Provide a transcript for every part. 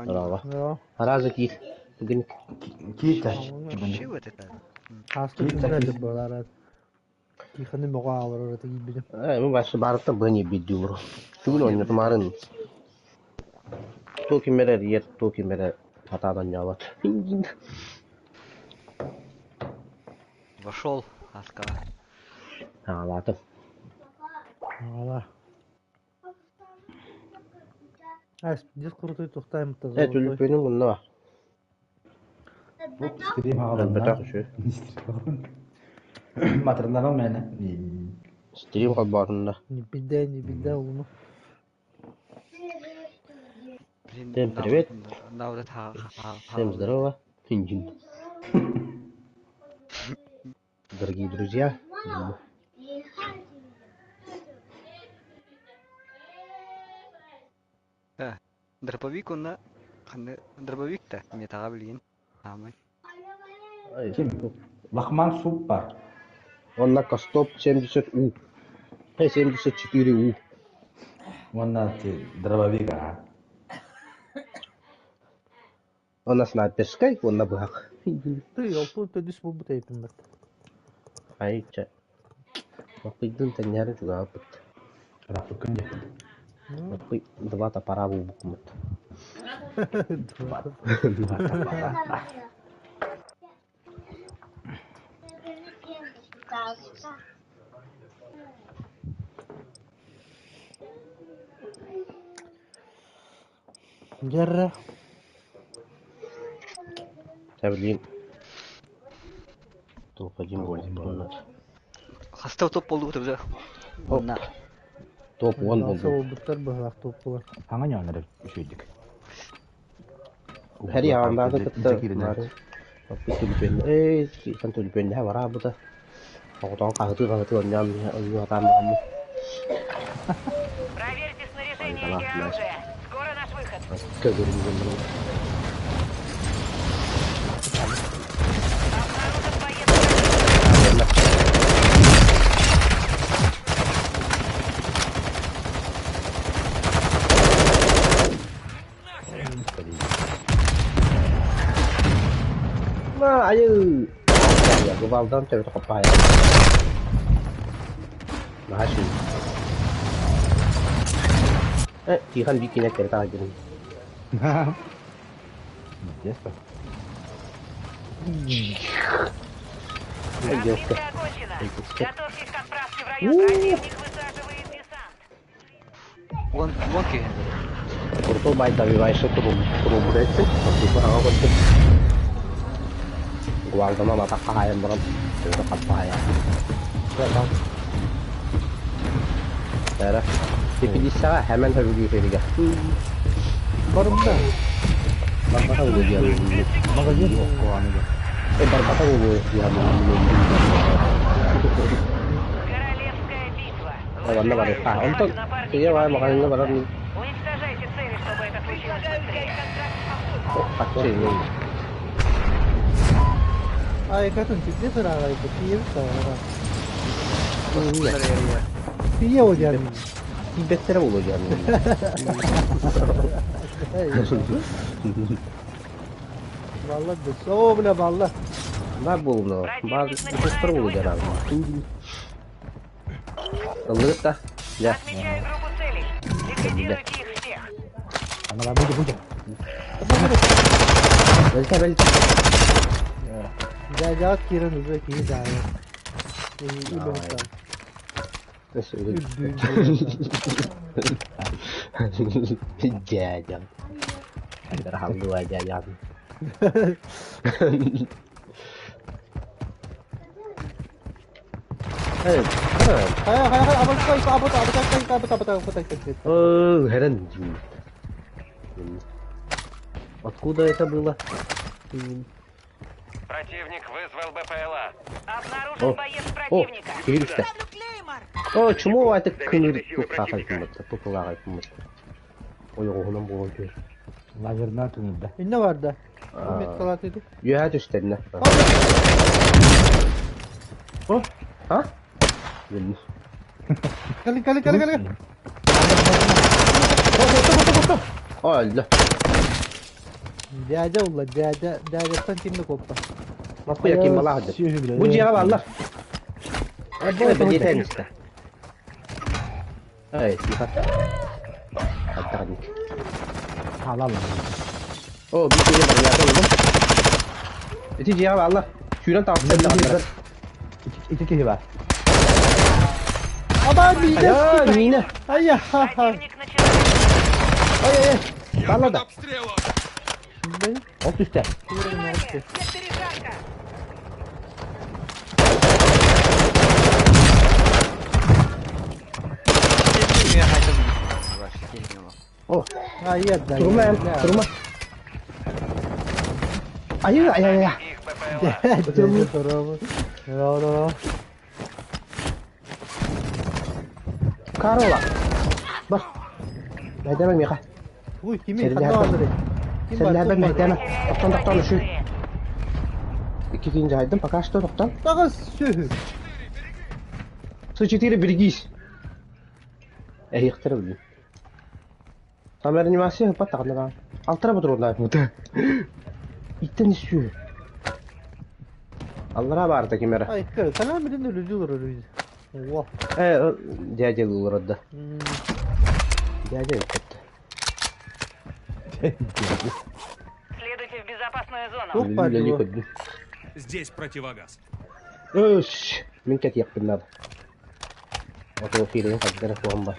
Браво. Аразы киир. Бүгүн Киир Чего это? Хаска күннэр буолар. Тихоны мөҕө аалар тиийбитим. Э, бу барыта быны биддууру. Түгүн ойнотумарын. Ту кимерер ер, ту кимерер хатаан онньообот. Вошел, Аскала. Аалаатым. Аала. Ас, диск крутой тухтайм Э, түлүппүнүн мунна ба. Стрим Элбэтэх үчү. Матырнарым мэне. Стрим холбоотунна. Не беда, не беда, улуну. Блин, Всем привет. На вот это Всем здорово. Дорогие друзья. Дробовик онна дробовик-то метаға билген. Самый. Ким? Лахман суп бар. Он на Костоп 70 У. 74 У. Онна дробовик а. Он на снайперской, он на быһах. Ты, олту төдүс булбут эйпин бат. Ай, ча. Маппыйдын тэннәрин чугааппыт. Рафыкын де. Маппый два топора булбукмут. Два топора. Герра. Та блин. Топ один гол. Хаста топ болду уже. Онна. Топ он болду. Болбуттар быһах топпулар. Аңа ньонер үшүйдік. Хәри андады кытта. Маппый түлүпен. Эй, хан түлүпен хә бара бута. Оғытон қағыты қағыты оннан ойы атам бағамы. Проверьте снаряжение Ой, и да ладно. оружие. Скоро наш выход. Обнаружен боец противника. Ма, айы. Я губалдан төбөтө коппая. Машы. Э, Тихан бикине керта агирин. Молодец. Эй, девушка. Разведка окончена. Эй, девушка. Готовьтесь к отправке в район. Противник высаживает десант. Вон, вон ки. Куртул бай добивайся труб труб Тупа ага куртул. Губалдан атаққа хайын барам. Төбөтө коппая. Тара. Тепилиссаға хәмән хөбүгүү фериге. Барымда. Барбата болу Магазин оқуаны. Э, барбата болу Королевская битва. Онно бар. Выживающие А, онтон напарники сие бай победили магазинга барар. Уничтожайте цели, чтобы это случилось быстрее. Качы. Ай, катын типде сырага айты. Тиеп сага. Тие одян. Тибеттере болу яны. Валла бес. О, бля, валла. Бар болу. Бар быстро болу яны. Ылык та. Я. Отмечаю группу целей. Ликвидируйте их всех. Ана бар буде буде. Бөлте бөлте. Жа кирен уже ки жаа. Үлөмтан. Дядя. Алhamdulillah дядя. Э, Хая, хая, хая, абат кай, абат, абат, кай, абат, абат, абат, абат. О, Герен. Откуда это было? Противник вызвал БПЛА. Обнаружен О, боец о, противника. кириште. О, чему это кыныр туксакай кымыт, тукулагай кымыт. Ой, оғынан болған көр. Лазерна түнүрдө. Инне бар да. Үмет калат иди. Юха түштеріне. О, а? Білмей. Кали, кали, кали, кали. О, әлі. Дядя улла, дядя, дядяттан ким да куоппат. Маппыйа ким балаах дьэ. Бу дьиэҕэ бааллар. Бэлиэтээн истэ. Эй, тихо. Аттаҕынник. Хаалаллар. О, бу дьиэ барыйаата олом. Ити дьиэҕэ бааллар. Сүүрэн таҕыстар даҕаннара. Ити киһи бар. Аба, миинэ! Айа, миинэ! Ай, ха-ха! Противник начинает. Ай, ай, ай! Бааллар да. Ол түстэ. Внимание! Перезарядка! О, Ай, да. турума эн, турума. Айы, ай, ай, ай. Их БПЛА. Дядя турума. Да-да. Карола. Бар. Найдема миэхэ. Ой, кими Сэллэһэ ханна баалларый? Ким бар? Сэллэһэ Туох бар? найдема. Тоқтон, тоқтон, үшу. Позиции. Икки киин жайдым, пока что тоқтон. Таҕыс сүөһү. С4 берегись. Эһиэхтэрэ билин. Там реанимация ыппат даҕаны баар. Алтара ботуруоннаах бута. Иттен үсүү. Аллара баарта ким эрэ. Ай, көр, канал билин өлүдү олорор үһү. О. Э, дядя олорордо. Дядя ыппат. Следуйте в безопасную зону. Туох баар Үлэлии дуо? көрдүм. Здесь противогаз. Өш, мин кэтиэхпин наада. Ото киирэн хардара суоҕум бар.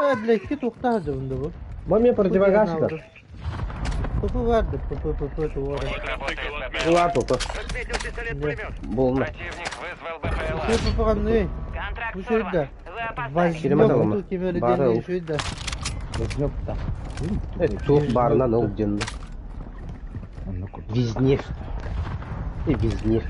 Ай, блядь, ки туохтаах дьабында бу? Бу эмиэ противогаз да. ПП баар да, ПП, ПП, туора. Работает БПЛА. Улаат ото. Буолна. Противник вызвал БПЛА. Үчүгэй ПП ханныгый? Контракт Бу үчүгэй сорван. да. Вы опоздали. Киримэ Возьмем талама. ту ким эрэ Баара диэн ыл. үчүгэй да. Возьмем да. Э, туох баарынан ыл диэн. Визнев. Э, Визнев.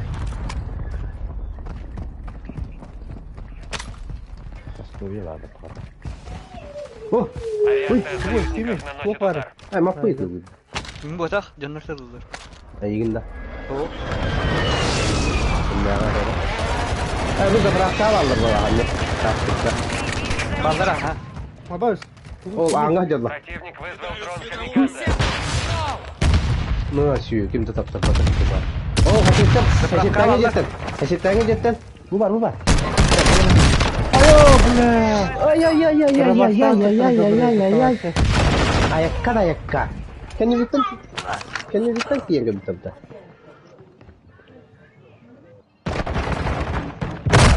О, Авиация Ой, кими? союзников Туох наносит баар? удар. ай, маппый ытылгын. Мин буотах, дьоннор сылылар. Эйигин да. О, Ай, бу заправка алаллар балаҕанны. Тактика. баллар аха. Абас. Ол ааҥҥа дьалла. Противник вызвал дрон Камикадзе. Ну, сүйүү, ким да таптарбата бар. О, хаситтан, хаситтаҥы дьиэттэн, хаситтаҥы дьиэттэн. Бу бар, бу бар. Айо, бля. Ай, ай, ай, ай, ай, ай, ай, ай, ай, ай, ай, ай, ай. Айакка да айакка. Кэннибиттэн, кэннибиттэн тиийэн кэбиттэ да.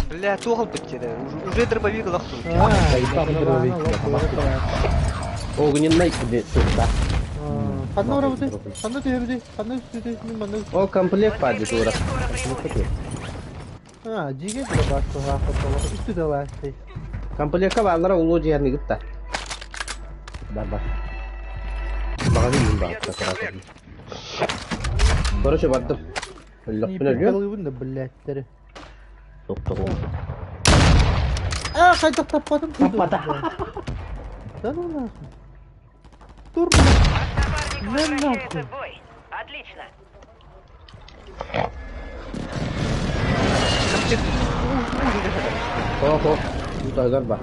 Бля, туох ылбыт дьиэ. Уже дробовик ылах турбут. Огненный тутта. Ханна барабыты? Ханна түһэбитий? Ханна үстүтүй? Мин манна Ол комплект падает Подкрепление ура. скоро прибудет. А, дьигэ дробаш туһаах хотолох үстү далаастай. Комплекка бааллара улуу дьиэни гытта. Бар, бар. Магазин баатта карата. Короче, бардым. Өллөхпүн өлүөм. Өлүөм да блядь. Токтогу. А, хайдах таппатым. Таппата. Да ну нахуй. Тур, Ваш напарник На возвращается нахуй. в бой. Отлично. Хо-хо. Тутагар бар.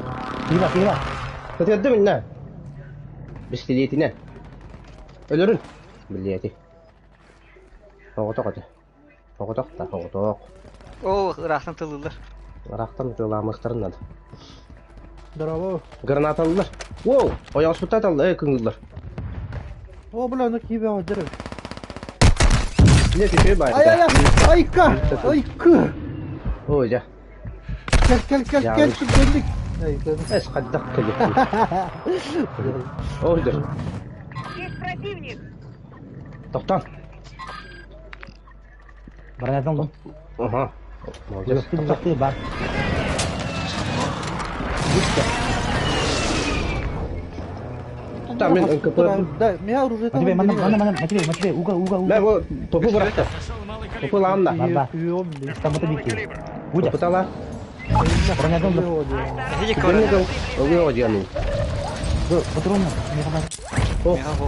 Киһи бар, киһи бар. Көтөрдүм инна. Бистилиэтинэ. Өлөрүн. Билиэти. Оҕотох этэ. Оҕотох да оҕотох. О, ыраахтан тылылар. Ыраахтан тыылаамыахтарын наада. Здорово. Гранаталылар. Воу! Ойоҕоспутта аталла, э, кыҥыыллар. О, бля, ну киһи бэҕэ дьэрэ. Билэ түчү Ай, баайда. ай, ай, айка, айка. Ой, дьэ. Кел, кел, кел, кел, түргэнник. Ай, кел. Эс хайдах кэлиэхпин. Ой, дьэ. Есть противник. Тохтоон. Бронятан ыллым. Аха. Молодец. Өлөхтү, өлөхтү, бар. Там мен НКП. Да, меня оружие Матвей, манна, манна, манна, Матвей, Матвей, уга, уга, уга. Мэ бу топу бырахта. Топу лаанна. Бар, бар. Там это бикки. Гудя, Топутала. бронятан ыллым. Эһиги Түгэнни көрө. кыл. Ылыы одьяны. Бу, патронна, миэхэ бар. О, Миха хо.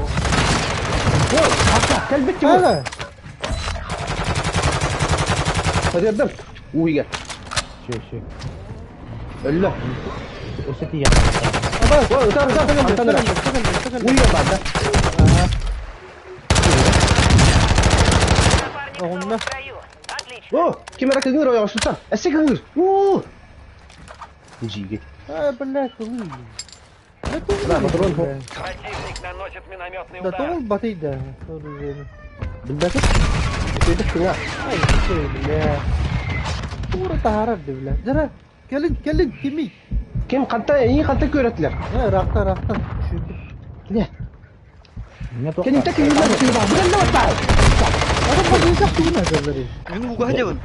О, акка, кэлбит тимур. Ана, Көтөрдүм. Ууга. Шө, шө. Өллө. Өссө тиийэ. О, ытар, ытар, хантан эрэ. Уйа баар да. Напарник снова Оҕунна. в строю. Отлично. О, ким эрэ кыҥыр ойоҕосуттан. Эссе кыҥыр. Уу. Жиги. Э, блядь, ылыы. Да, патрон хо. Противник наносит минометный Да удар. тоҕо батый да оружиены. Билбэтим. Үчүгэйдик кыҥа. Ай, бля. Тура таһаарар да бля. Дьара, кэлин, кэлин, кимий? Ким ханта, эйиин ханта көрөтүлэр? Э, ыраахтан, ыраахтан. Түшүрдүм. Не. Меня туох Кэнниттэн кыҥыыллар үчүгэй баар. Бүгэн да баттаа. Адам батыйсах тугун аталлары. Мин ууга сылдьабын.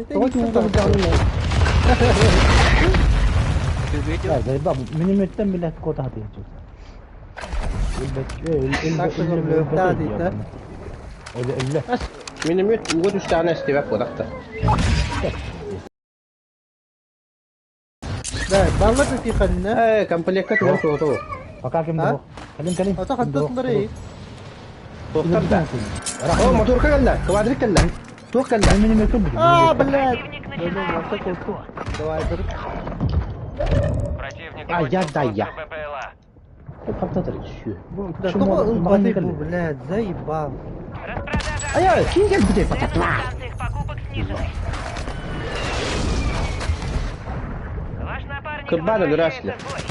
Тоҕо чугуга сылдьаҕын? Үчүгэй. Заебал, минометтан блядь кота хатыйын Так что өлүөхтээх дии, Өллө. Ас, миномет ууга түстэҕинэ эстибэт буолахта. Да, баллар да тихонна. Э, комплекка түгэн суоту. Пока ким А? да Калин калин. Ата хаттатлары. Туохтар да. О, моторка кэллэ, квадрик кэллэ. Туох кэллэ? Минометтан будет. А, блядь. Противник Да, начинает ну, высадку. Давай, бер. Противник А, я бросил да я. контр БПЛА. Хантан үчүгэй. Да, тоҕо ылбатый бу, блядь, заебал. Распродажа. Айа, ким кэлбитий Цены на бататла? станциях покупок снижены. Ваш напарник Кырбан возвращается өлөрөөсүлэр. в бой.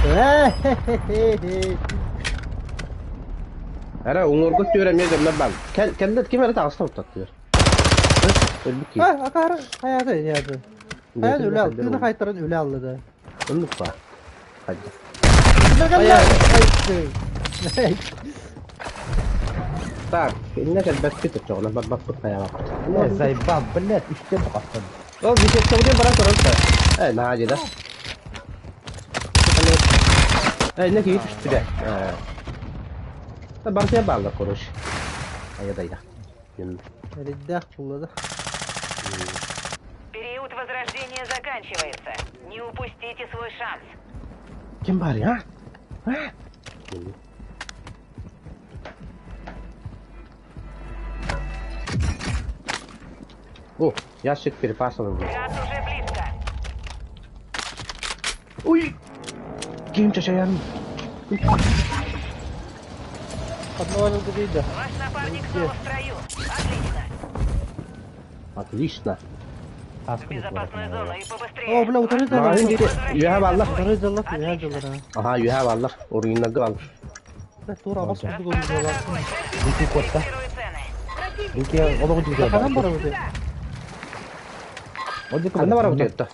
Э-хе-хе-хе. Эрэ уҥуоргут түөрэ эмиэ дьоннор баар. Кэл кэллэ ким эрэ таҕыста уттаттыыр. Өлбүт киһи. А, акары хаята яды. Хаят өлө ал, тыны хайтаран өлө алды да. Оннук баар. Хайда. Кэллэ. Ай, Так, иннэ кэлбэппит оччоҕуна барбаппыт хайаабаппыт. Заебал, блядь, үстен тоқастан. Ол бисеттэбитин баран көрөн да. Э, наһаа дьида. Э, иннэ киһи түспүтэ. Э. Та барытыйа бааллар короче. Айа дайда. Риддах чуллады. Период возрождения заканчивается. Не упустите свой шанс. Ким баар а? А? О, ящик перепасовый был. Газ уже близко. Ой! Ким чачаян? Одного не да. Ваш напарник снова в строю. Отлично. Отлично. В безопасную зону и побыстрее. О, бля, утары да. Маған диэки үөһэ бааллар. Утары жаллар, я жаллар. Аха, үөһэ бааллар. Оригиналга бааллар. Да, тура абас курдук Распродажа олордулар. окончена. Бики котта. Фиксирую цены. Бики олоҕу дьүгэ. Ханан барабыт. Ханна барабыт этэ?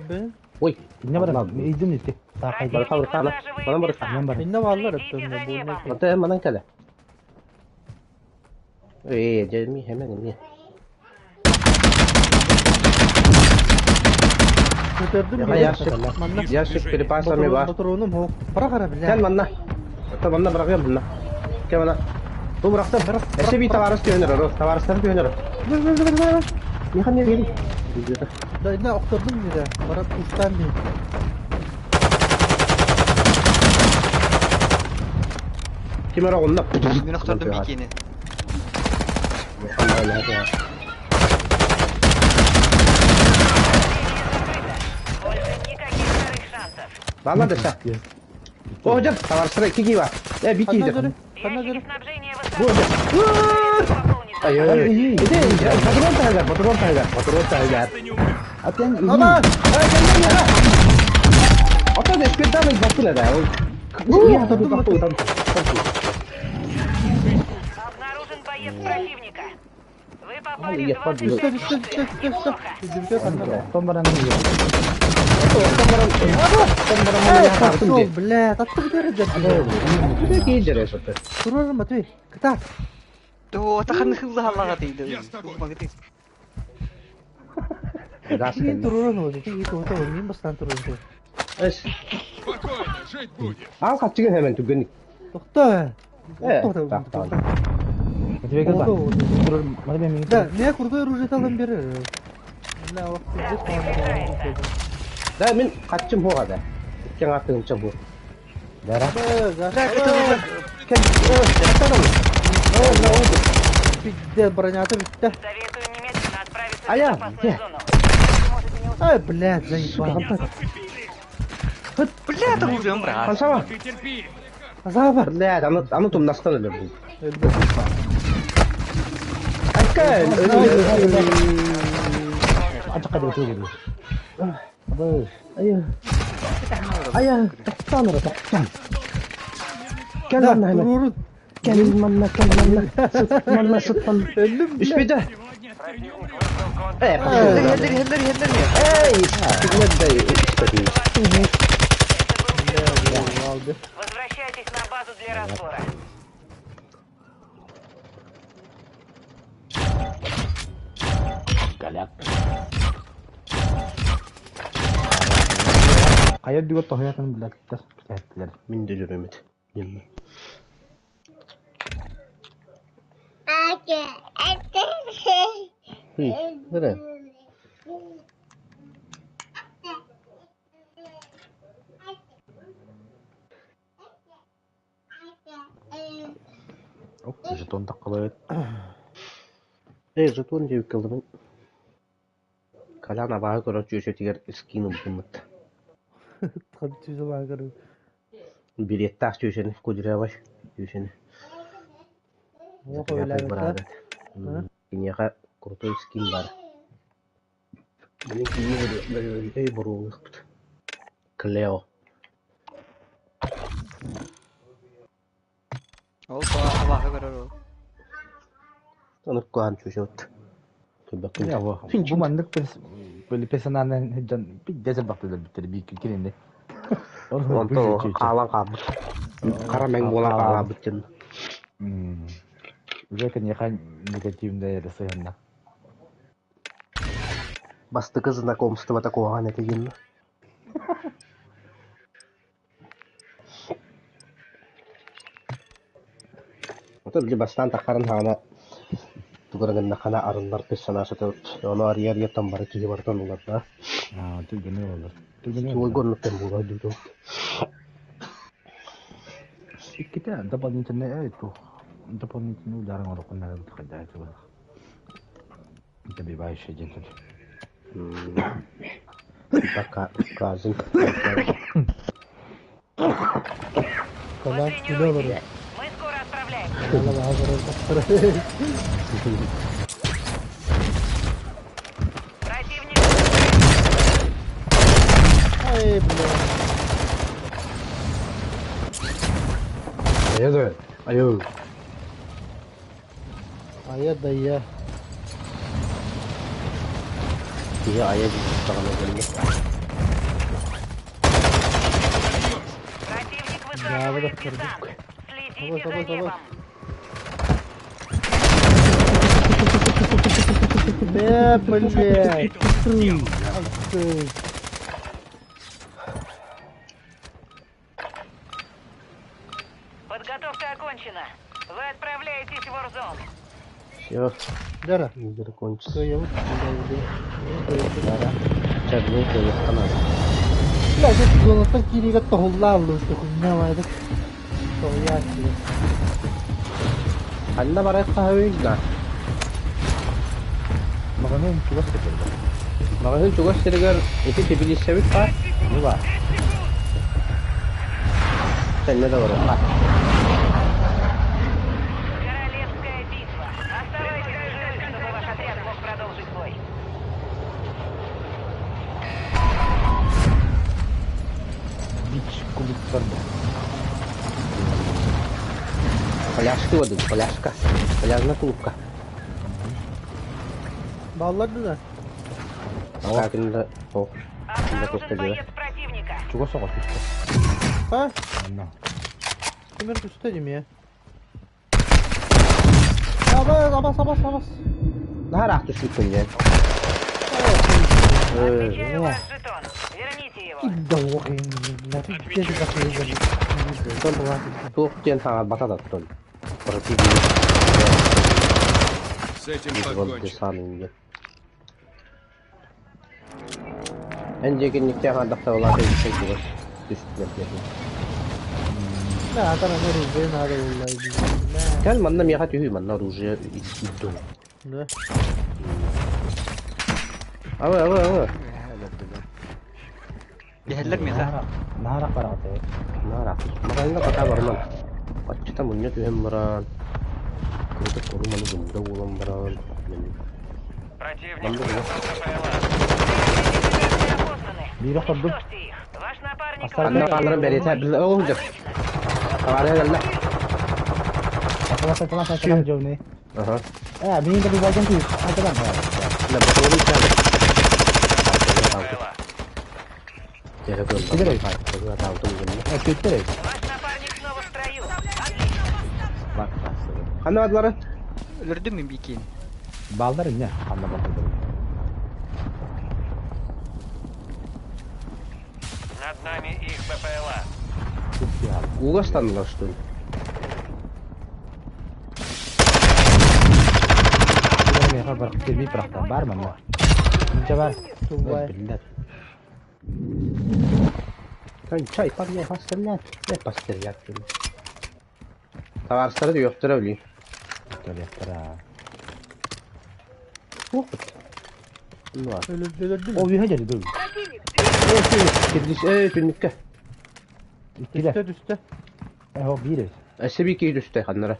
Бе. Ой, Инне бар, идин ити. Таахай бар. Барха барха. Манан барха. Манан бар. Инне бааллар Следите өттөн за бу. небом. Ата манан кэлэ. Эй, дьэ, хэмэн эмиэ. Көтөрдүм. Яха ящик. Манна. Ящик перепасами бар. Патроным хок. Бара кара бля. Кэл манна. Ата манна бырагыам манна. Кэл манна. Бу бырахтым. Эссе би товарыс түйөнөр, ро. Товарыстар түйөнөр. Быр быр быр быр. Михан не бери. Да, инне октордум диде. Барап устан би. Ким эрэ онна. Мин охтордум бикини. Больше никаких вторых шансов. Балла да О, дьэ, товарыстар кики бар. Э, бики Ханна дьэ. жөрү. Ханна Ящики жөрү. снабжения Бу дьэ. пополнить. Ай, ай, ай. Иди, патрон таһыгар, патрон таһыгар, патрон таһыгар. Ты не умрешь. Атен Ама! Ата эспирдан баттын эдэ. Обнаружен боец противника. Вы попали я в подбил. 25 Үстө, үстө, үстө, үстө, үстө. Үстө, ханна. Тон баран. Пошел, бля, татты битер дьэ. Турар Матвей, кытаат. Тоо, таханы хылла халлаға Я с тобой. дейді. Кин туруран ол, кин тута ол, мин бастан туруран. Спокойно, жить будешь. Ал хатчыгын hemen түгенник. Тохто. Э, Тохто. так, так. Матвей Тохто. бар. Матвей мин. Да, не крутой оружие талан берер. Бля, вакыт здесь по-моему. Да, мен хатчым хоға да. Иккен аттыгымча бу. Дара. Да, Кел, Пизде, бронята битте. Советую немедленно отправиться А я в безопасную где? зону. Вы можете не Ай, блядь, заебал. Бля, там уже мразь. Хансама. Ты терпи! Азаба. Блядь, аны аны тумнастан өлөрдүм. Өлбөт. Айка. Ачыкка деп өтө Абы. Айа. Айа, тоқтан ора, тоқтан. Кел Да, манна hemen. турурун. Кел манна, кел манна. Сыт манна, сыт манна. Өллүм, блядь. Үспүдэ. Противник вызвал контр. Э, пошел. Хеллери, хеллери, хеллери. Эй, сигнальдай. Это был Алды. Возвращайтесь на базу для разбора. Галяк. Кая дүгө тоһуятын билаттар. Билаттар. Мин де жүрөмөт. Мен. Хүй, бere. Оп, жетон таккалайт. Эй, жетон деп келдим. Каляна бага көрө чүчөтигер скин бумут. Түзө багыр. Билеттах чүчөни кудурабай чүчөни. Охо, билебет. Кинеха крутой скин бар. Блин, кини эй бурулукпут. Клео. Опа, Аллахы көрөр ол. Аны куан чүчөт. Түбәк. Я бу. Бу маннык били персональный жан бит бактылар биттер бик киринде. Онто каалан каабыт. Кара мәң бола каалабыт жын. Уже конечно негативный ресыгында. Бастыкы знакомство такого это жын. Ото били бастан тахарын хаана тугуран хана арыннар персонаж атып, оны арьяр яттан бары киһи бартан улар да. А, түргене болар. Түргене. Тугой горнуттан була дүйдү. Икките дополнительный эй тух. Дополнительный ударың орокуннары бит кайда бар. Добивающий один тут. Пока казын. Кала, Вы күлө олору. тренируетесь. Мы скоро отправляемся. Кала багыр. Противник Ай, блядь. Айы Айы. Ая да я. Киһи айа дип тагына келди. Противник Да, высаживает вот это десант. Следите Давай, за давай, давай. небом. Бе, блядь. Ах ты. Подготовка окончена. Вы отправляетесь в Warzone. Все, Жара. игры кончится. Кыйыбыт. Чагны кыйыктан Бля, это золото кириге тоһуллааллы хуйня байды. Тоһуяачы. Ханна барай кахабыз да. Магазин чугас кетер. Магазин чугас сиригер эти тебилисебит ба. Ну ба. Сенне да бар. Королевская битва. Оставайтесь в живых, чтобы ваш отряд мог продолжить бой. Бич кубиктар бар. Пляжка воды, пляжка. Пляжная клубка. Балларды да. Как о. Обнаружен боец противника. Чугас оҕо түстэ. А? Онно. Кимер түстэ дим я. Абас, абас, абас, абас. Нахар түшүп күнде. Отмечаю ваш жетон. Верните его. Туох диэн саҥа бата тон. Противник С этим вызвал покончено. десант. Эн жекинникте хандахта болар дегин түстүлэр диэн. Да, атана оружие надо булла. Кэл манна миэхэ түһүү манна оружие идду. Да. Ава ава ава. Дэһэллэр миэхэ. Наһаа бараҕыт Наара. Маҕаһыыҥҥа пока барымаҥ. Баччата мунньа түһэн баран, кырытык куруманы гымда буолан баран, Противник Маннык вызвал БПЛА. Опознаны. Биир охтордум. Уничтожьте их. Ваш напарник Оставь. Анна хаалларан бэлиэтэ бил ол дьэ. Табаарыһа кэллэ. Талас талас талас дьону. Аха. Э, мин да бибалдым күй. Айталан. La батарейка чаады. БПЛА. Теге кылла. Кидерей. Таалтым гынна. Э, көттөрей. Ваш напарник снова в строю. Отлично. Бар, бар. Ханна бадлары? Өлөрдүм мин бикин. Балдар эмне? Ханна балдар. Над нами их БПЛА. Ууга ыстаннылар что ли? Меха бар, кирби прахта бар манна. Инче бар. Тубай. Биллер. Кончай, парня, пострелять. Не пострелять. Табаарыстары да үөхтэрэ билии. Төлөктөр. Опыт. Ну, а. Өлөрдүм. О, үйе жери ду. Кирдис, э, түннүккэ. Иккиле. Түстэ түстэ. Э, о, биир. Өссө биир киһи түстэ ханнара.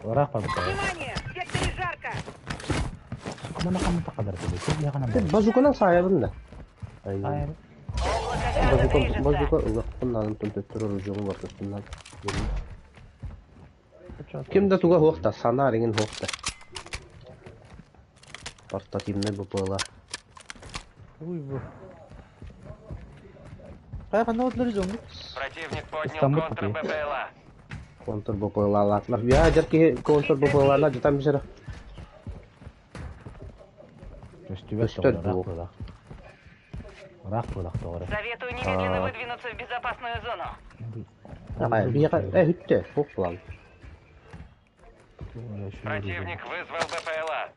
Ораак бар. Внимание! В секторе жарко. Мана камын такалар. Кирби ханам. Базуканан саайабын да. Ай. Облако газа Базука, движется. базука ылыахпын наадам төттөрөр оружиеҕын барытын наада. Ким да туга хуохта, санаа иҥин хуохта. Портативный БПЛА. Уй бу. Кая ханна отлары жоңду? Противник поднял Стамбул контр купи. БПЛА. Контр БПЛА латлар. Я дьэр киһи контр БПЛА жатан бисера. Көстүбөт Көстөр тоҕор, бу. ыраах буолах. Ыраах буолах тоҕор. Советую немедленно выдвинуться в безопасную зону. Биэхэ э хүттэ, хуох булан. Противник вызвал БПЛА.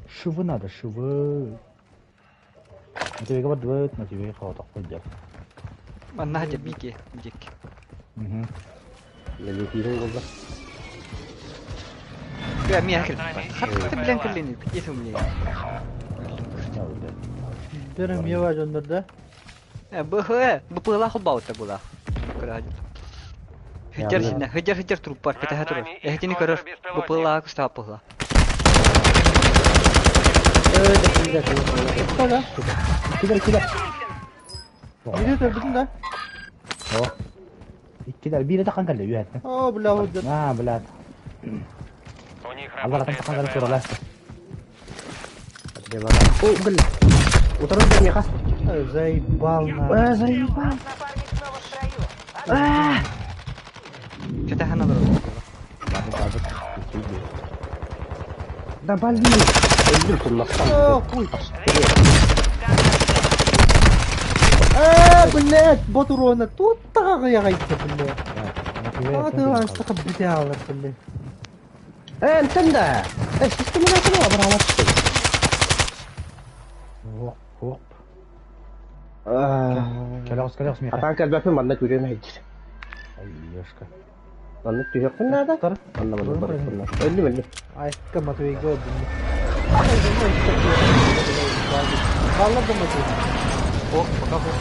Шывы надо, шывы. На тебе говорят, на тебе хватает хуйдер. Манна хадья бики. Дик. Угу. Лелетиирин буолла. Бя миэхэ кэлбит. Хатты билэн кэллини. Есим мне. Берем ева жондар да. БХ, БПЛА холбаута була. Көрәдит. Хыджар синна, хыджар хыджар труппар кытаха турар. Эхтини көрөр. БПЛА кустааппыла. Э, да, Да. Иккилер, иккилер. Бири төрдүм да. О. Иккилер, бири тахан кэллэ үһэттэн. О, бля, вот. Аа, блядь. У них Аллараттан работает тахан кэллэ БПЛА. туралар. О, гылла. Утаран да миэхэ. Заебал на. Э, заебал. Ваш напарник снова в строю. Кытаха надо. Да блин. Өлдүм туннахтан. О, хуй. Э, блядь, бот урона тут тагы ягайты, блядь. А ты астык бите алыр, блядь. Э, энтэн да. Э, системаны атына баралат. Хоп, хоп. Аа. Кэлэҕис, кэлэҕис миэхэ. Атаан кэлбэппин манна көрүөм эһэйдир. Ай, ёшка. Манна түһүөхпүн наада. Манна манна барыахпын наада. Өллүм өллүм. Айка Матвейга блядь. Баллар да Матвей. Ох, пока хоп.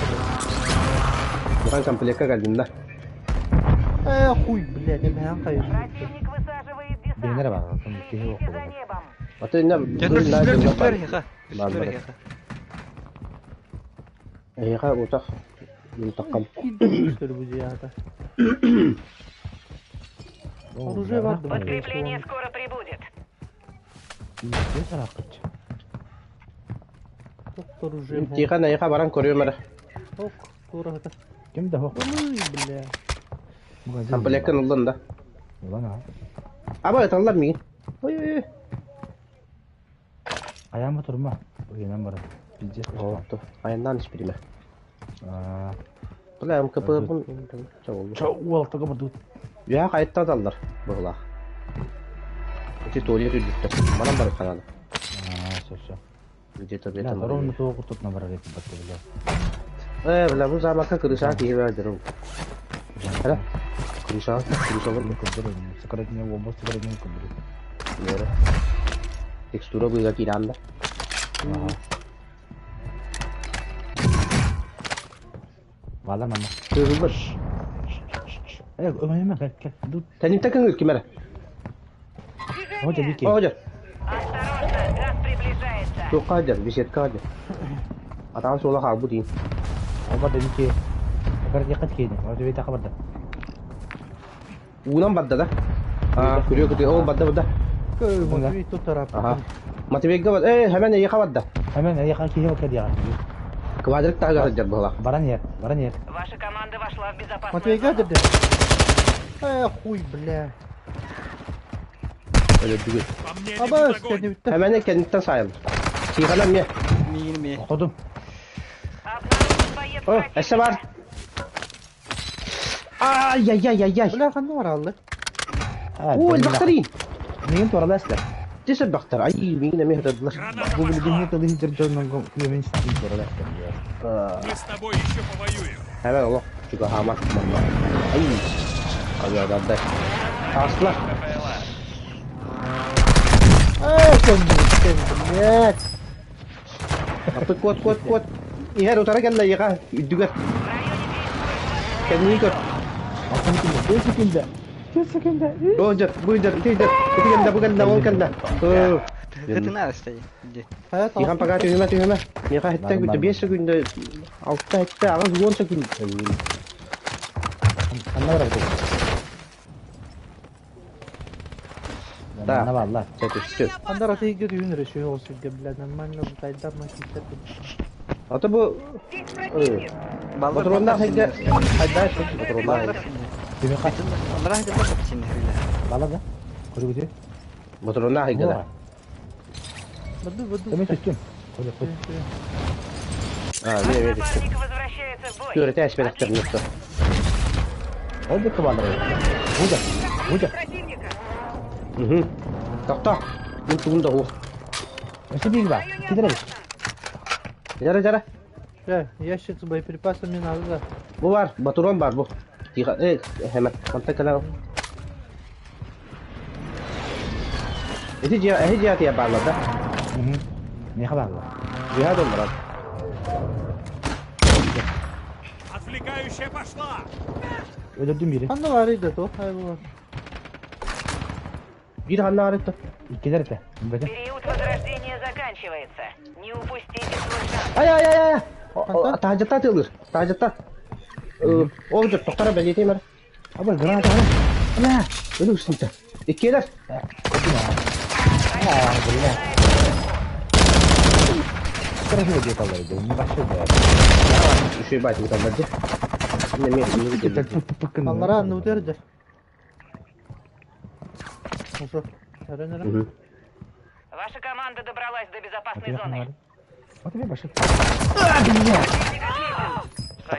Мухан комплекка кэллим да. Э, хуй, блядь, эм кайы. Противник высаживает десант. Бенере бар, киһи Следите за окулар. небом. Аты инна Дьоннор түстүлэр түстүлэр хеха. Бар, Түстүлэр бар. хеха. Эйха утах мынтаккам. Түстөр бу жията. Оружие бар да. Подкрепление скоро прибудет. Икки аракыч. Оружие. Тиха наиха баран көрүөм эрэ. Ок, тура хата. Ким да хоп. Ой, бля. Комплеккын ыллын да. Улан а. Аба ыталлар миигин. Ой ой ой. Аяма турма. Уйнан бар. Пиздец. Отту. Айаннаан испиримэ. Аа. Бля, МКП-бын чоҕуллу. Чоу, уолтага бардут. Үөһэ хайытта аталлар быһылаах. Ити туалет үрдүктэр. Манан барыт ханаана. Аа, всё, всё. Где-то Бля, где-то ровно туох тут на барар этим баттı бля. Э, бля, бу замакка крыша киһи баадырым. Хара. Крыша, крыша бар. Көддөр, сократне обоз сократне көддөр. Нөрө. Текстура быга кииран да. Ага. Баалар манна. Тыырыллар. Э, өҥөйүмэ, кэл, кэл. Ду. Тэнитэ кыҥыр ким эрэ. Оҕо дьэ, Оҕо дьэ. Осторожно, газ приближается. Туохха сылдьар, беседкаҕа сылдьар. Атаҕын суола хаалбыт иин. Оба да бики. Бардиэххэ тикиэни. Оҕо дьэ барда. Уунан барда да? Аа, күрүө кытыы. Ол барда барда. Матвей тут Аха. Матвейга бар. Э, Хэмэн эйиэхэ барда. Хэмэн эйиэхэ киһи барда диэҕэ. Квадрик таһыгар сылдьар быһыылаах. Баран иһэр, баран иһэр. Ваша команда вошла в безопасную Матвейга зону. деді. Э, хуй, бля. Өлөрдүгүт. По мне Абас, ведут огонь. кэннибиттэн. Хэмэни кэнниттэн саайыллар. Тихонан эмиэ. Миигин эмиэ. Охтодум. Обнаружен боец О, эссе бар. противника. Ай-яй-яй-яй-яй. Бля, ханна бараллы? Оо, элбэхтэрин. Миигин туоралаастар. Дьэ сэрбэхтэр. Ай, миигин эмиэ сытардылар. Граната Бу билигин пошла. тылы сылдьар дьоннорго күөмэн ситин туоралаастар. Мы с тобой еще повоюем. Хэмэн олох чугаһаама. Ай. Ай, Таастылар. БПЛА. Э, кэннибиттэн, блядь. Аппыт куот, куот, куот. Иһэр утара кэллэ иэхэ, үрдүгэр. В районе действует Кэннии көр. Алтан секунда, 5 секунда. 5 секунда. Бу дьэр, бу дьэр, ити дьэр. Ити кэллэ, бу кэллэ, ол кэллэ. Ыы. Хытына ыстай. Ди. Хайа Ихан пока таҕыстым. түһүмэ, түһүмэ. Миэхэ хэттэ Бардым, күттэ, бардым. 5 секунда, 6 хэттэ, 8 10 секунда. Ханна барабыт? Да. Манна бааллар. Чэ түстү. Андар атыйга түүн решил осүггэ, бля, нормально бутайдар макиттер. Ата бу Здесь противник. Баллар Батроннаах баллар хайда синнэр. хайда батроннаах Баллар хайда. синнэр. Түмэ хат. Аллараа дыллар синнэр үлэ. Баалар да? Көрүгүтү? Батроннаах хайда да. Баду, баду. Төмө түстүм. Ходу, ходу. Аа, Ваш не не түстү. напарник возвращается в бой. Күөрэтэ эспэтэхтэр нөхтө. Ол декке баалар. Буда. Буда. Противника. Мгм. Тохто. Мин тугун да хуох. Өссө биир В баар. районе Кидер опасно. Жара жара. Бля, ящик с боеприпасами надо, да. Бу бар, батрон бар бу. Тиха, э, хэмэ, манта кэлэн. Эти жа, эти жа тия баалар да. Миэхэ бааллар. Жиһа доллар. Отвлекающая пошла. Өлөрдүм бири. Ханна бар иди то, хай була. Биир ханна арытта. Иккилер этэ. Бөтө. Период возрождения заканчивается. Не упустите свой шанс. Ай ай ай ай. Таһдьаттан тыылыр. Таһдьаттан. Ол жер тоқтара бәлетей мар. Аба граната. Ана, өлі үстінті. Иккелер. Аа, бля. Красиво диэт аллар иди. Башы да. Үшүй бай тугутан барды. Мен мен Аннара анны утердер. Ошо. Әрен әрен. Ваша команда добралась до безопасной зоны. Матвей башы.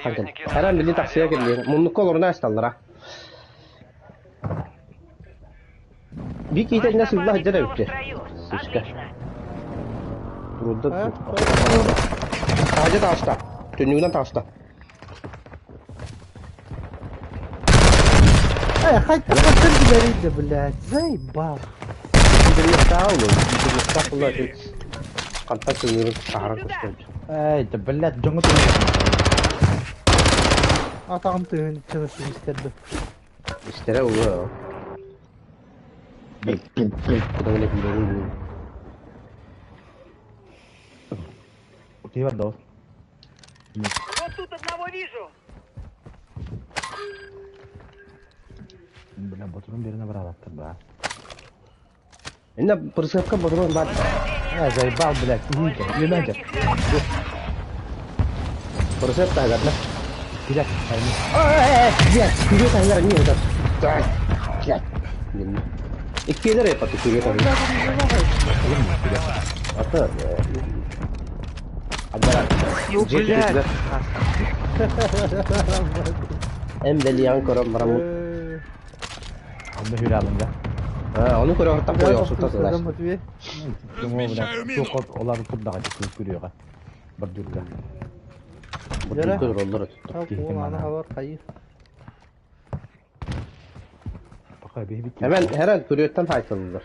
Союзники Харан билин таксия келди. Муннукка олоруна асталлара. Би Ваш кейтен сылла напарник хаджара снова в үтте. строю. Сышка. Отлично. Турда. Тажа таста. Түннүгүнэн таста. Э, хайта хаттар билер иди, блядь. Заебал. Кантан сыңырын сахаран көстөрдү. Эй, да блядь, жоңго Атағым тыгын чынысын истерди. Истере улу. Куда биле Ти бар доо. Вот тут одного вижу. Бля, ботурун берине баралаттар ба. Инна прысыпка батрон бар. А, заебал, блядь. Больше Юнайтед. никаких шансов. Прысып тагатна. Кидер. Ай, блядь, күрө тагар не это. Так. Блядь. Иккелер япаты күрө тагар. Ата. Адара. Ну, блядь. Эм белиян көрөм барам. Онда хүрэ алын да. А, оны көрө хаттан кой осута сылар. Матвей. Размещаю мину. Тоқот олар курдага көрүөҕэ. Бордюрга. Бу көрөр олор. Ол аны хабар кайы. Пока бейбит. Hemen her an көрөттен файдаланылар.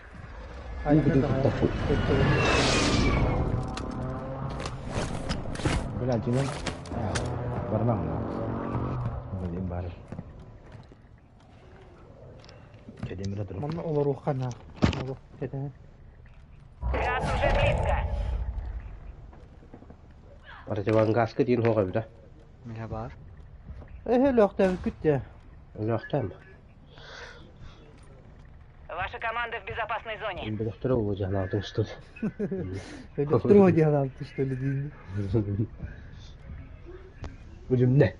Бля, динен. Барман. Баар. Кэдимирэ турук. Манна олоруохха наах. Олох кэтэһэн. Газ уже близко. Противогаска диэн суох эбит, а? Миһэ баар. Эһэ өлөөхтөөбүккүт дии. Өлөөхтөөм. Ваша команда в безопасной зоне. Бөлөхтөрө улуу дьаһанаалтын что ли? Өлөктөрү диэн алты что ли диин. Үлүмнэ.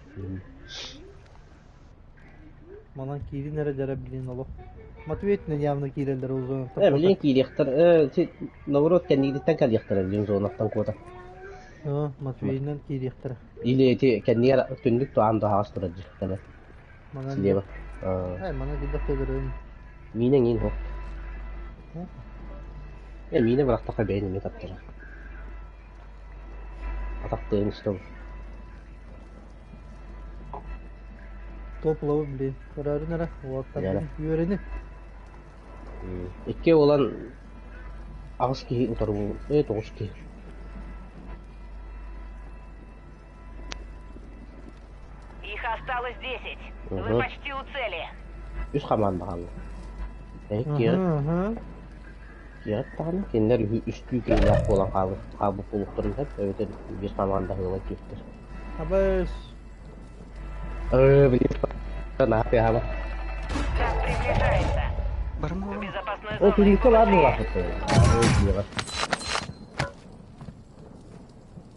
Манан киирин эрэ дьара билин олох. Матвейтинен явно киирэллэр ол зонаттан Э, билин куота. киириэхтэр, э, си, наоборот, кэннигиттэн кэлиэхтэрэ билин зонаттан куота. Өө, Матвейынан киириэхтэрэ. Или эти кэннигэр түннүк туаан туһаҕас турар дьиктэрэ. Манан Слева. Э, манан киирдэх төлөрөн. Миинэ иҥин хоп. Э, миинэ бырахтахха бэйэн эмиэ таптара. Атахтыын истэ Топловы, блин. Көрөрүн эрэ, уолаттарбын үөрэни. Икки уолан аҕыс киһи утары э, тоҕус киһи. Их осталось 10. Вы почти у цели. Үс хамаанда хаалла. Икки даҕаны кинилэр үстүү киһилээх буолан хаалбыт буолуохтарын сөп, эбэтэр биир хамаанда ыла түстэр. Абыс. Э, блин, наһаа тыаһаама. Газ приближается. Барма. В безопасную Ол зону. түннүккэ баар Быстрее. буолаахпыт. Ой, дьиэҕэ.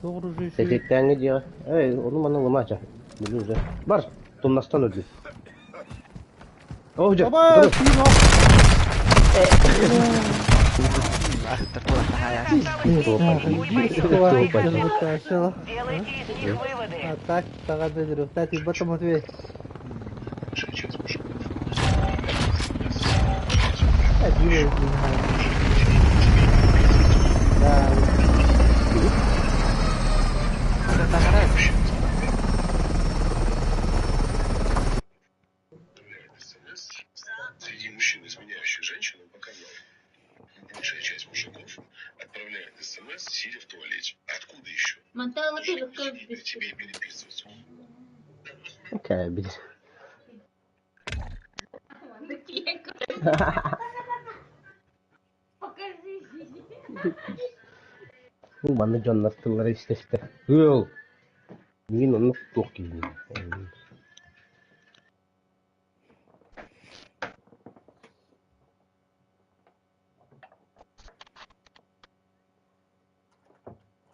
Тоҕуружу Сэдиэттээҥҥи дьиэҕэ. Эй, ону маны ылыма ча. Билин уже. Бар, тумнастан өлдү. О, дьэ, Абас, утары. киин ох. Ахтар тула хаяс. Осталось меньше. Топа. Пуль пойдет. Вытащила. Делайте из них выводы. А так, таҕа дырыхта тиийбэтэ Матвей. Э, биир блин, Да. Среди мужчин, изменяющих женщину, пока ноль. Большая часть мужиков отправляет смс, сидя в туалете. Откуда еще? Тебе переписываться. Окей, били. Бу манна дьоннор тыллара истэ-истэ. Ыал! Мин оннук туох киһини.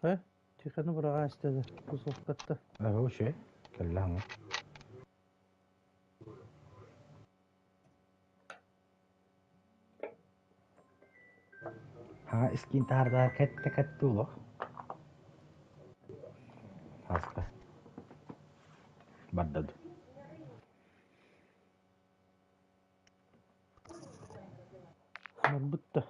Э, Тихоны быраҕа истэдэ. Кусовкатта. Вообще, кэллэҕиҥ. Хаҥа искин таһаардаҕа кэттэ кэттэ олох. Хаста. Барда дуу. Барбыт да.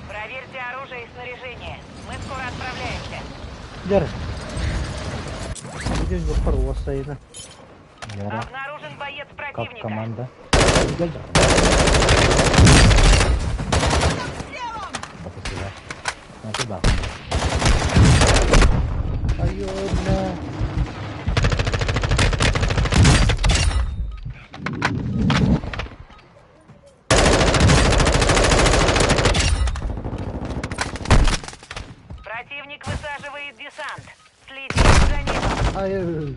Проверьте оружие и снаряжение. Мы скоро отправляемся. Дьэр. Бүтүн боппар уоссайына. Яра, Обнаружен боец как противника. команда. Батысыга. Наты баар. Айонна. Противник высаживает десант. Следите за небом. Ай.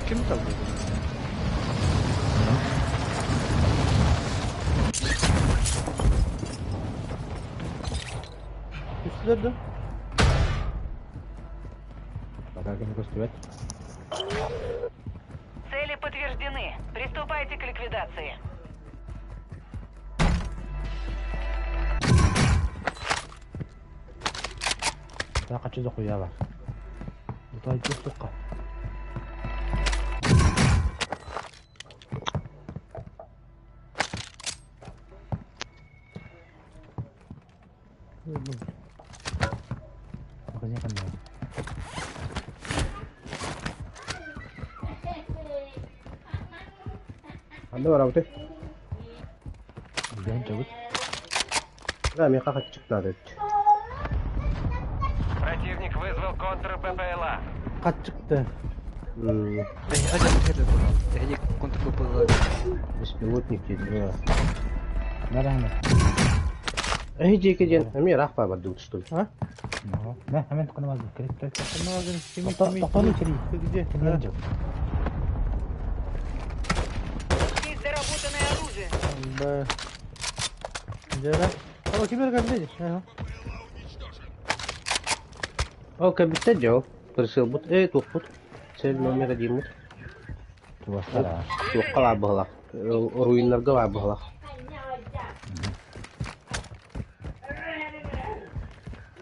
Ким талбыт? Түстүлэр да? Пока кини көстүбэт. Цели подтверждены. Приступайте к ликвидации. Та хачы дохуя бар. Бутай тух. Makanya kan ya. Анда барабыт. Билэн чабыт. Да, мен қақат надо. Противник вызвал контр-БПЛА. Хатчыкты. Эһиги контр БПЛА. Беспилотник дейді. Нарана. Эй, жеке ден, эми рах бар дут, что ли? А? Мә, hemen тукынамаз. Керек керек. Кими Токтону кири. Ты где? Кимден жок. Есть доработанное оружие. Б. Жара. Ала кимер кәлде? Ага. Ол кабитте жол. Присыл бут, эй, тух бут. Цель номер один бут. Тубастар. Туққа бар бұғылақ. Руинларға бар бұғылақ.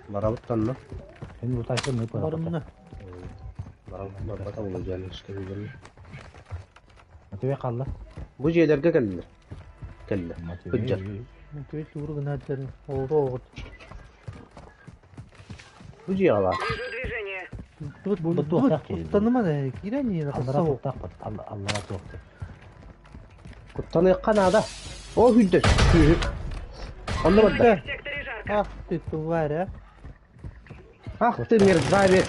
Барабыт танна. Сен бутайсы мы пора. Барымны. Барабыт барабыт ол және ішке Матвей қалды. Бу жерлерге келдилер. Келди. Hüccar. Матвей тууру гынаттарын. Олду оғыт. Бу жер бар. Вижу движение. Тут Бу тут туохтаах киһи. Куттаныман кирен Аллара туохтаах бат. Аллара туохтаах. Куттаны канада. О хүддө. Онда барда. В секторе жарко. Ах ты тварь, а. Ах ты мерзавец.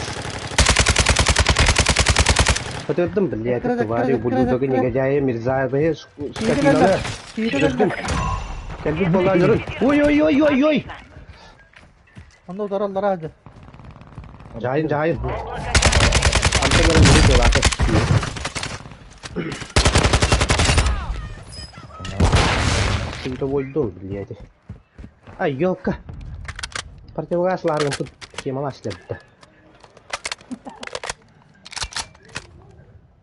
Көтөрдүм, блядь, твари, ублюдок, негодяи, мерзавцы, скотина. Киирен Кэлбит боллаанырын. Ой, ой, ой, ой, ой. Онда удараллар аады. Жайын, жайын. Антонарын мири болаты. Синто бойдун, блядь. Ай, ёлка. Противогаз ларгын тут темалас депті.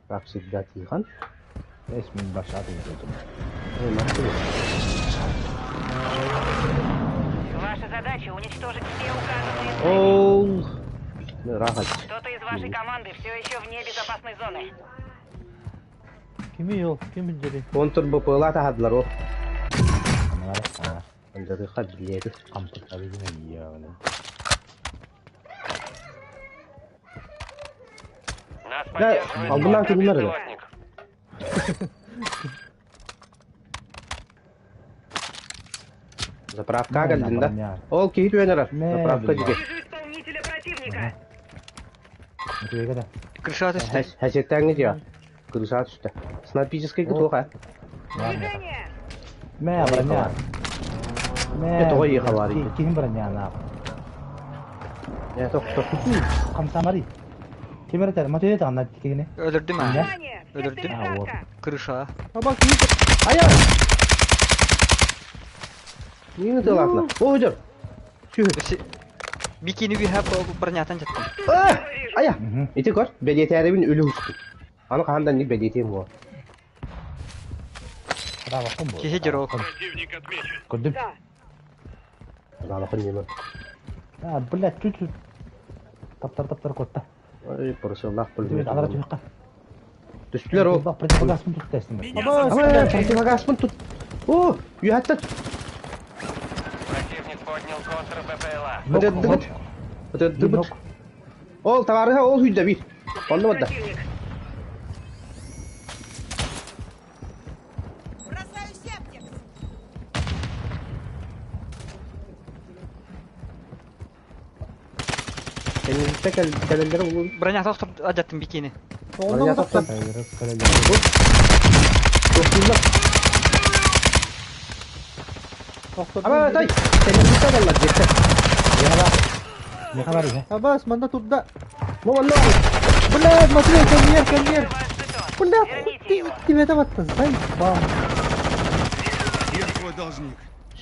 Как всегда, Тихон. Эс мен башаты дедим. Ой, мастер. Ваша задача уничтожить все указанные цели. Ол. Рахат. Кто-то из вашей команды все еще вне безопасной зоны. Кими жол, ким билдери? Контур БПЛА тахадылар о. Анара. Андары хат биледи. Кампыт абидин я. Нас Да, поддерживает алдынан кимдер эле? контрбеспилотник. Заправка келдин да. Ол кейт өнер. Заправка жеке. Вижу исполнителя противника. Матвейга да. Крыша түстэ. Хәсеттәңе дия. Крыша түсті. Снайпический тоға. Движение! Мә, броня. Мә. Это ой хабар иди. Ким броня на. Я тоқ тоқ. Камсамари. Кемер тер, Матвей да анна тикене. Өлөрдүм а. Внимание! В Өлөрдүм. секторе А, вот. жарко. Крыша. Аба киир. Ая! Нені тылатла? О, өдір. Сүйі. Бикини бүйһэ бронятан жаттым. А! Ая! Ити көр, бәдетәребин өлі үстü. Аны қандан не бәдетем о. Браво, ком бу. Киһи жорок. Противник отмечен. Көрдүм. Да. Балақын неме. А, блядь, чуть-чуть. Таптар таптар котта. Ой, пырсылақ Матвей, алара білмей. түһүккә. Түстілер ол. Противогазмын тут тестин. Меня Аба, Ама, противогазмын тут. О, үйәтті. Противник поднял контр-БПЛА. Өтеді Өтеді бұт. Ол товарыға ол үйді бит. Онды бұрды. Противник. Бросаю септикс! Кәлелер кәлелер ол. Бронята охтор жаттым бикини. Онда тоқтап. тоқтап. Тоқтап. Ама, тай. Кәлелер кәлелер жетті. Не хабар, не Абас, манда турда. Мо, онды бар. Блядь, Матвей, конвейер, конвейер. Ваш жетон. Блядь, хуй Верните ты его. тебе это вот заебал. Я твой должник.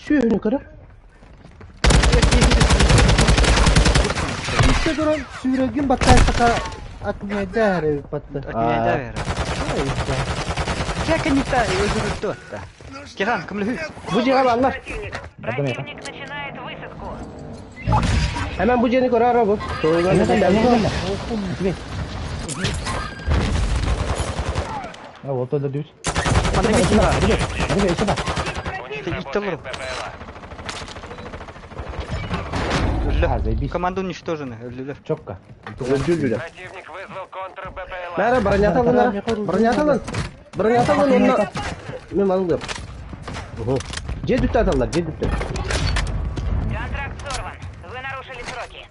Сүөһүнү көрөр. Икки туран сүүрэгин баттааттака атмайда батта. Отменяй вера. Как они та өзүрүттү атта. Киран, кымлы Бу дьиэҕэ бааллар. Противник. Бардым я. Противник начинает высадку. Hemen bu дьиэни көрөр бу. Кэллэ, кэллэ, кэллэ. Үчүгэй. А, вот это дүүс. Манна Эче бар, эче, эче бар. У них Ты работает не БПЛА. А, заебись. Команда уничтожена, өлдүлөр. Чопка. Өлдүлүлэр. Противник вызвал контр-БПЛА. Бәрі бронята алын. Бронята алын. Бронята алын онна. Мен алып. Ого. Дьиэ дүттэ аталлар, дьиэ дүттэ. Контракт сорван. Вы нарушили сроки.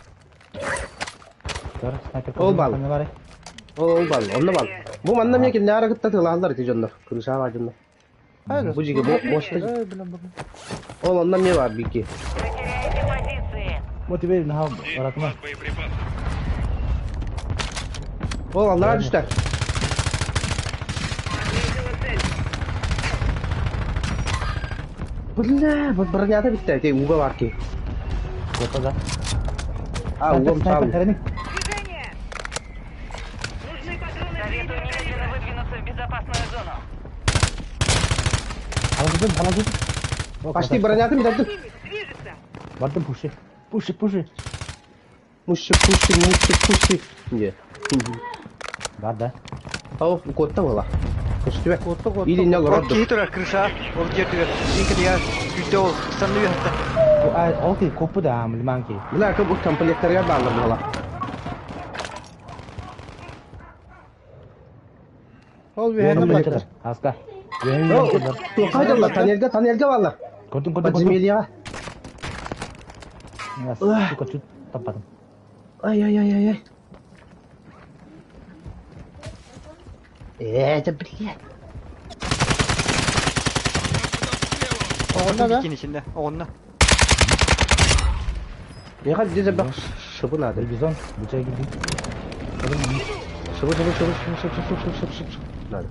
Тор, снайпер. Ол бал. Ханна барай. Ол бал, онна бал. Бу манна мен кимне ара кытта тылалар ити дьоннор. Кырыша дьоннор. Бу жиге бу мосты. Ол онна мен бар бики. Вы теряете позиции. Вот тебе на баратма. Боеприпасов. Ол аллара түстэ. Бля, бу бронята битте. Те уга бар ки. Вот да. А, угам Снайпер, сал. хрени. Движение! Нужны патроны Советую немедленно выдвинуться в безопасную зону. Халадым, халадым. Почти бронята битте. Движется! Бардым пуши. Пуши, пуши. Муши, пуши, муши, пуши. Не. Бар да. Ау, котта была. Көстүбэ. Котта, котта. Или не лорд. Киһи турар крыша, ол дьиэ түгэр. Инки я күтэ ол санны үһэтте. А, окей, копу да, лиманки. Бля, как будто комплекторга баалар була. Ол бэһэнэ батта. Аска. Туохха тоннельга, тоннельга баалар. Көрдүм, көрдүм, көрдүм. Подземельеҕа. Сука, чуть таппатым. Ай, ай, ай, ай, ай. Это блядь. Оҕонно да? Кини içinde. Оҕонно. Не хоть где шыбы надо. Бизон, бучай гиди. Шыбы, шыбы, шыбы, шыбы, шыбы, шыбы, шыбы, шыбы, шыбы. Надо.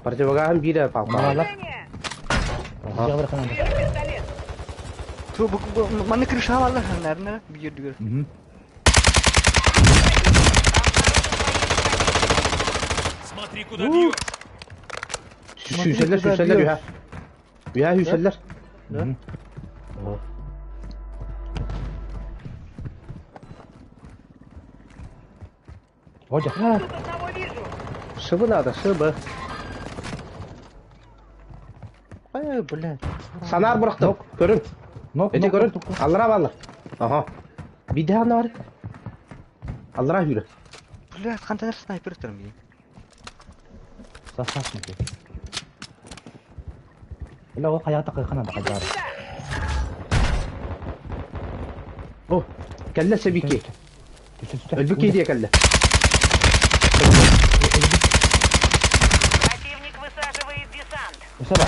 Противогаһын биирэ палка. Балалар. Ту бу манна крыша алалар ханнарына бүйөр дүгөр. Смотри, куда бьешь. Сүүсэллэр, сүүсэллэр үһэ. Үһэ сүүсэллэр. Hoca. Шыбы надо, шыбы. Ай, блядь. Санаар бырахтым. Көрүн. Нок, Эти көрүн. Аллара баалар. Аха. Биде ханна бар. Аллара хүрө. Бля, хантан снайпер турам бии. Сасас мı? Бля, ол каякта кайкана да кайдар. О, кэллэ себики. Өлбүк киһи кэллэ. Противник высаживает десант. Усаба.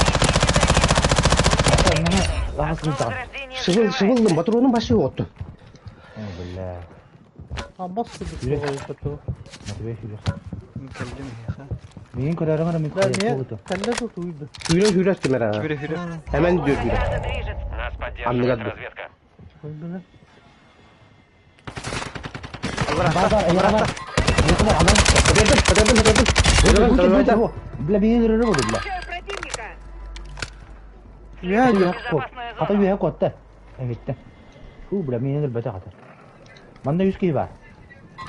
Окно возрождения Шыбыл, закрывается. шыбылдым, патронум башы отту. О, бля. Аммас курдук Матвей сүрэх. Кэллим ха. Мин көрөрүм мин Да, не, кэллэ тут уйду. Хүрө хүрө кемера. Хүрө хүрө. Hemen diyor хүрө. Награда движется. Нас поддерживает Анныгад. разведка. Уйду. Бар бар, эй бар. Көтөрдүм, көтөрдүм, көтөрдүм. Көтөрдүм, Бля, мин көрөрүм болду, бля. Противника! Я Ата Безопасную Хата зону. үйэ котта. Эңиттен. Фу, бля, мин көрбөтө хата. Манда үс киһи бар.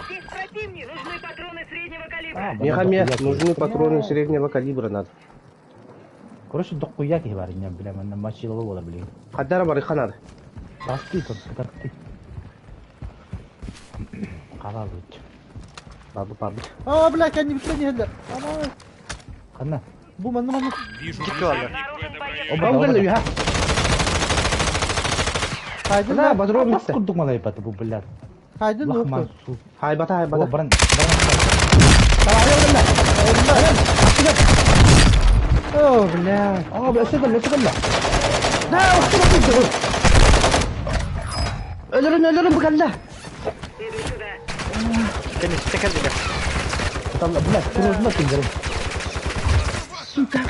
Здесь противник! Нужны патроны среднего калибра. Меха нужны патроны среднего калибра надо. Короче, доккуя киһи бар, инне, бля, манда мачилова болар, бля. Хаддара барыха надо. Басты, тартты. Кала бит. Бабы, бабы. А, бля, кэнни бүтэн иһэллэр. Ама, Ханна. бу манна манна. Вижу Кип алар. Обнаружен боец. Оба, Бабы кэллэ үһэ. Хайдын Да, да, патрон Бас битте. курдук малай баты бу, бля. хайдын Лахман укту. су. Хайбата, О, хайбата. баран, О, бля. О, бля, өсө кэллэ, өсө кэллэ. Да, охту бу. Өлөрүн, өлөрүн бу кэллэ. Кэннисте кэллилэр. Там, блядь, турузма киндерим. Сука!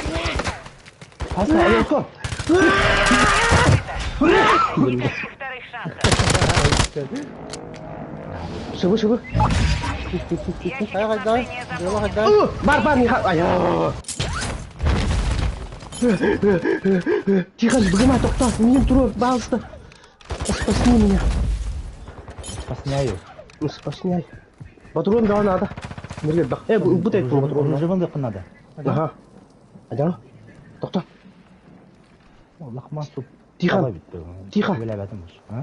Хаса, айылко! Никаких вторых шансов. Шыбы, шыбы. Ящики Хайа хайдай, снабжения дела заполнены. хайдай. Бар, бар, не ха... Ай, Тихо, бгыма, тохто, минем турур, пожалуйста. Спасни меня. Спасняю. Ну, спасняй. Патрон да надо. Мирге бак. Э, бу бут этим патрон. Ружеван да надо. Ага. Адя. Тохто. Лахман суп. Тихо. Тихо. А?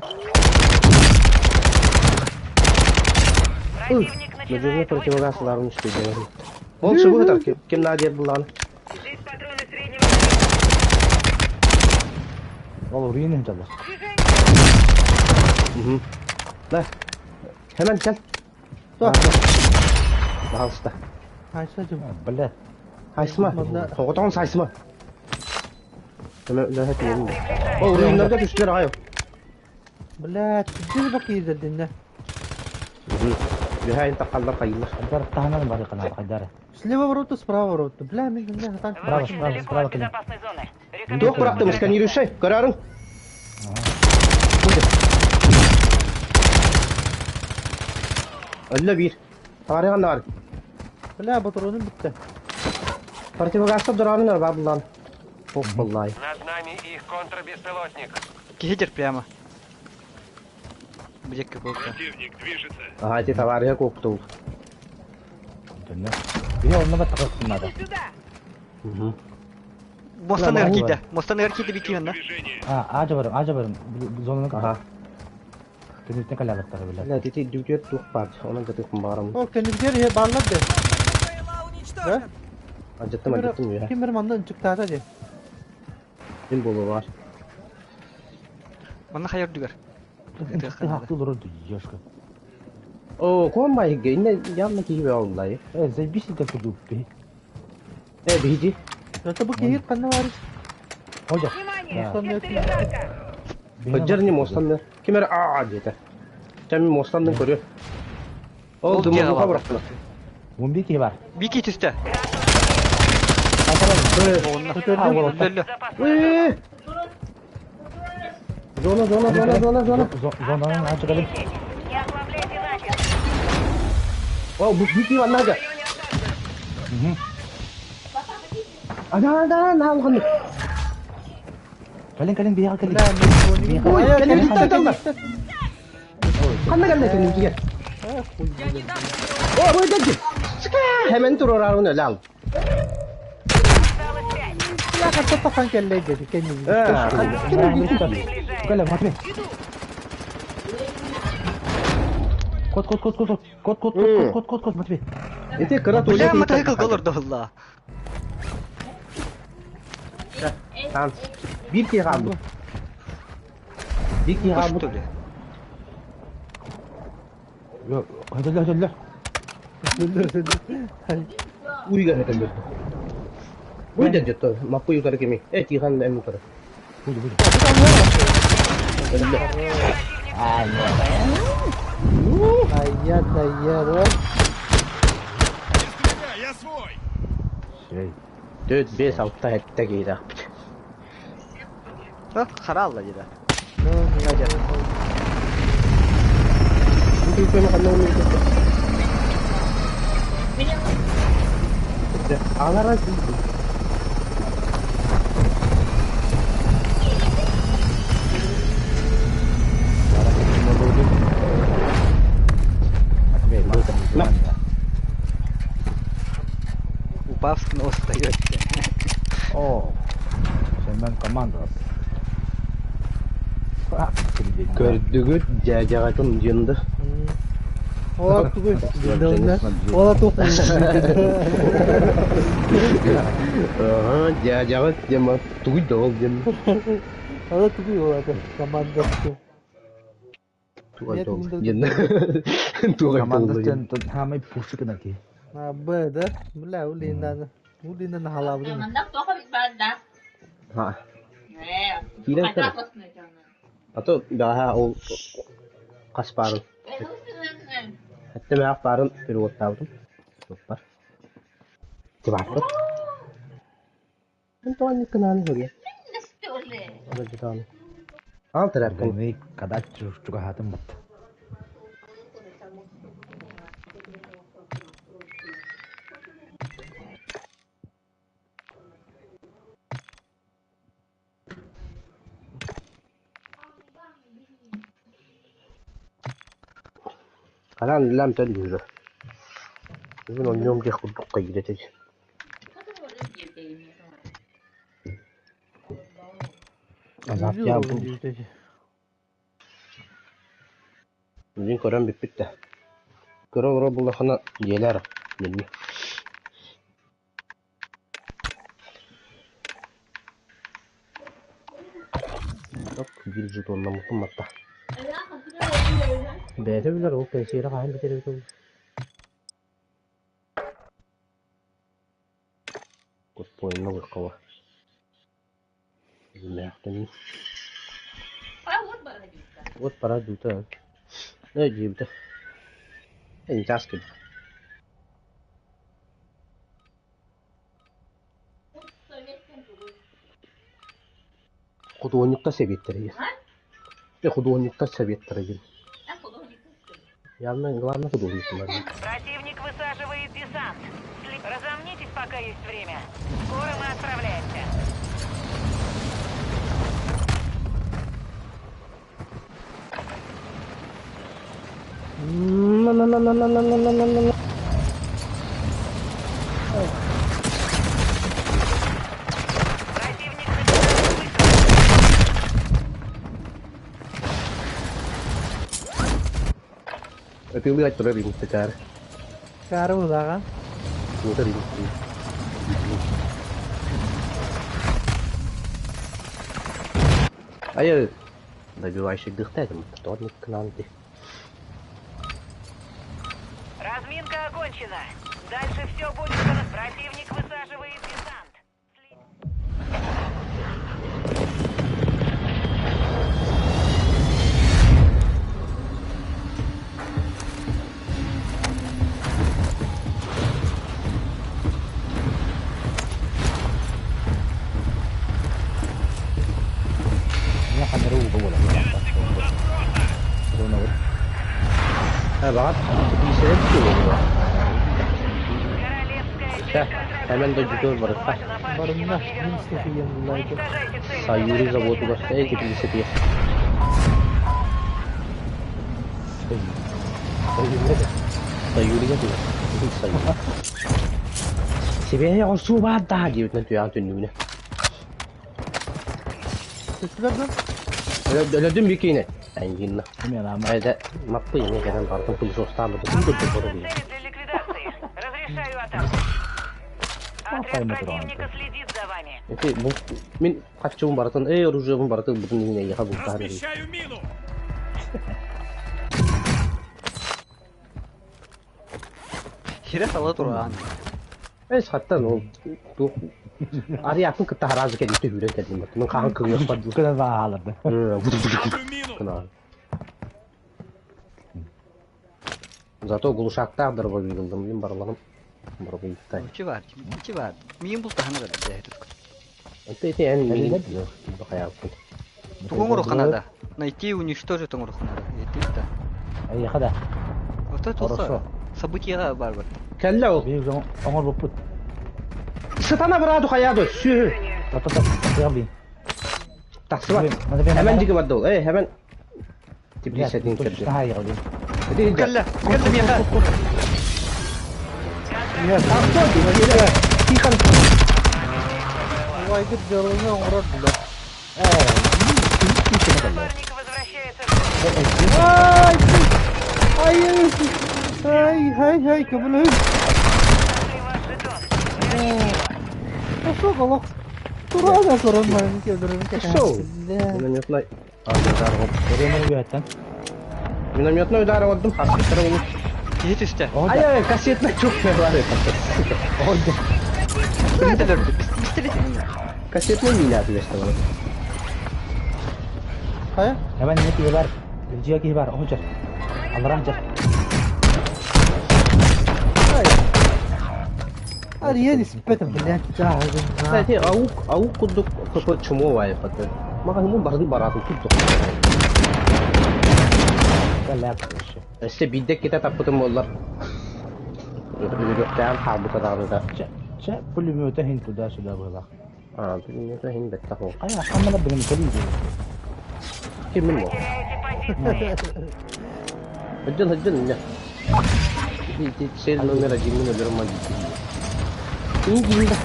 Противник Надежда начинает противогаз высадку. ларун что делает. Ол шыбы так, кем надо булан. Здесь патроны среднего калибра. Ол руины жалар. Угу. Да. Hemen gel. Dur. Пожалуйста. Хайса жым. Блядь. Хайсма. Мында- Тоғытон сайсма. Hemen ләһәт Газ yerim. приближается. Ол руинларга түштүлөр ай. Блядь, жүз бак киирдинне. Бихайн таққаллар қайылар. Айдар таханан бар канал Айдар. Слева ворота, справа ворота. Бля, мен не хатан. Вы Справа, очень справа, далеко справа от к ним. безопасной зоны. Туох Рекомендую бырахтым, возвращаться. сканирующай, көрөрүң. Өллө бир. Тарыган бар. Бля, патроным битти. Противогазда дуранын бар булан. Ох, валлай. Над нами их контрбеспилотник. Киһи прямо. Бу болта. Противник движется. Ага, эти товарыга коптул. Дөнне. Бие онна бат тагы надо. Угу. Мостан Ла, ыркиде. Мостан ыркиде битимен да. Движение. А, ажа барым, ажа барым. Зонаны Ага. Түнүттен калябат тагы блядь. Бля, эти дүгдер тух бар. Onun кытык барым. О, кенигер барлар де. Да? Ажыттым, ажыттым я. Ким бир мандан чыктаата де. Ким болу бар. Манна хайыр дүгер. Хакты лорду ёшка. О, кон бай гейне явно киби аллай. Э, заебись ты куду. Э, бихи. Это бу киир канна бар. Хожа. Внимание! Да. Перезарядка! Ходжар не мостанны. Кимер а деді. Чами мостанның көрү. Ол Ол дымы дияға буха бар. быракты. 12 бар. Бики түстө. А, Өллө. Э! Зона, зона, зона, зона, зона. Зонанын ажы калып. Не ослабляйте натиск. О, бу бики ваннага. Ана, ана, ана, алган. Кален кален бие кален. Бля, мен Ой, Ая, кәлем кәлем битте алды. Кандай кандай кәлем битте? О, бу дәҗи. Hemen турар аны ал. Осталось пять. Бля, катта тахан келлей деди кенигер. Э, Приближается. Кален, Матвей. Кот, кот, кот, кот, кот, кот, кот, кот, кот, кот, Матвей. Эти кыра Бля, мотоцикл голор долла. Танц. Бир ки габы. Бир ки габы. Что ли? Хөдөлө, хөдөлө. Уйга хәтәлде. Уй дәҗи то, мапу югары кеми. Э, тихан эм югары. Буду, буду. Айя, дайя, да. Не стреляй, я свой. Шей. Дүт бес алтта хәтта кейді. Харалла деді. Алара Матвей, Матвей. Упав, но остается. О, Семен командос. Көрдүгүт жажагатын жынды. Ола тугуй. Ола тугуй. Ага, жажагат жема тугуй дол жем. Ола тугуй ола команда. Тугай дол жем. Тугай дол. Командос тен хамай пушик на ки. А, Б, да? Бля, улиндан. Улиндан халабы. Ха. Кирен көр. Ато daha ол Каспаров. Эттэмээх баарын переводтаабытым. Туппар. Тибаппыт. Антон кынааны көрүө. Олордутааны. Аал тэрээпкин. Бүгүн кадач чугаһаатым бат. Хараан үлэм төлүүрэ. Бүгүн онньуом диэх курдук кыйдатый. Азаптыйаабытым Билигин көрөн бүппүт да. Көрө олорор буоллаххына дьиэлээр билиҥҥи. Оп, биир жетоннаммытым матта. Бэйэтэ билэр ол кэнсиэрэ хаһан бүтэр эбит ол. Куспуойна лыххаба. Мээхтэнин. Вот пора дута. Э, диэбитэ. Эн чаас кэлбит. Худуонньуктар сэбиэттэрэ диэн. Э, худуонньуктар сэбиэттэрэ диэн. Явно, главное художник. Противник высаживает десант. Разомнитесь, пока есть время. Скоро мы отправляемся. На-на-на-на-на-на-на-на-на. Противник начинает высадку. Ытыылыы турар иҥтэтээр. Каары улаҕа. Куотар иҥтии. Айа, добивающий дыхтайтым, торник кнанты. Разминка окончена. Дальше все будет. по- Противник высаживает десант. Ha, баҕар тиисэрэ буолуо. Королевская Чэ, hemen дойдутугар барытта. Ваши напарники не Барымна, могли мин вернуться. стихиям буллайдым. Уничтожайте цели, Саюри пока заводугар не эй тиисэтиэ. Саюрига туга. Саюри. Себе оҕурсуу баар даа диэбитинэн түһэҕин түннүгүнэ. Түстүлэр да? Өлөдүм бикине. Энгинна. Эмиэ наама. Эдэ маппы ине кэлэн бардым пылесостаан бутун Обнаружены көрдө били. цели для ликвидации. Разрешаю атаку. Отряд пойму, противника следит за вами. Эти бу мин хаччыбын барытын эй оружиебын барытын бутун ине яха бултаан. Размещаю мину! Хире сала туран. Эс хаттан ол ту Ариатын кытта харазы кэлитте хүрэн кэлдим. Мин хаан кыҥыах бардым. Кына бааларды. Ставлю мину! Кына. Зато глушактаах дробовик ылдым. Мин барыларым дробовиктай. Учи бар, учи бар. Миин бултаһана да бэйэ тут. Ante ити эн миин бахаяппын. Тугуҥ урукканада. Найти и уничтожить оҥоруххунада. Ити да. Эйиэхэ да. Ото Хорошо. туха. Событияга бар бар. Кэллэ ол. Биир дьон оҥорбуппут. Сытана быраду хаяду. Сүүһү. Тата тата Тахсыбат. Hemen дьиги барды ол. Эй, hemen. Типлисетин кэрди. Ити Кэллэ, кэллэ миэхэ. Тихан. Уайгыт дьалыҥа оҥорор булар. Напарник возвращается в Ай! Ай! Ай! Ай! Ай! Көмөлөһүн! Нашли ваш жетон. Пошел олох. Тура да көрөн баран келдирин Шоу. Минометный. А, удар оп. Минометный удар оттум. Хаскыттара ол. Киһи түстэ. Ай, ай, кассетный чук бар. Бистелер, бистелер. Кассетный мина түбэстэ бар. Хайа? Hemen ne ki var? Rica ki var. Hoca. Allah rahmet. Арыйан испэт, блядь, дааһыгынна. Кстати, аук, аук курдук КП чмо вайфаты. Магазин барды баратын курдук. Бэлэп вообще. Өссө биирдэ китэ таппытым буоллар. Өлүөхтээн хаалбыта даҕаны да. Чэ, чэ, пулемета иһин туда-сюда быһылаах. А, пулемета иһин бэттэх ол. Хайа, ханна да билим кэлии дии. Ким Вы мин теряете позиции. Хыджын, хыджын, не. Ити цель номер один мен өлөрүм ман Ингинда.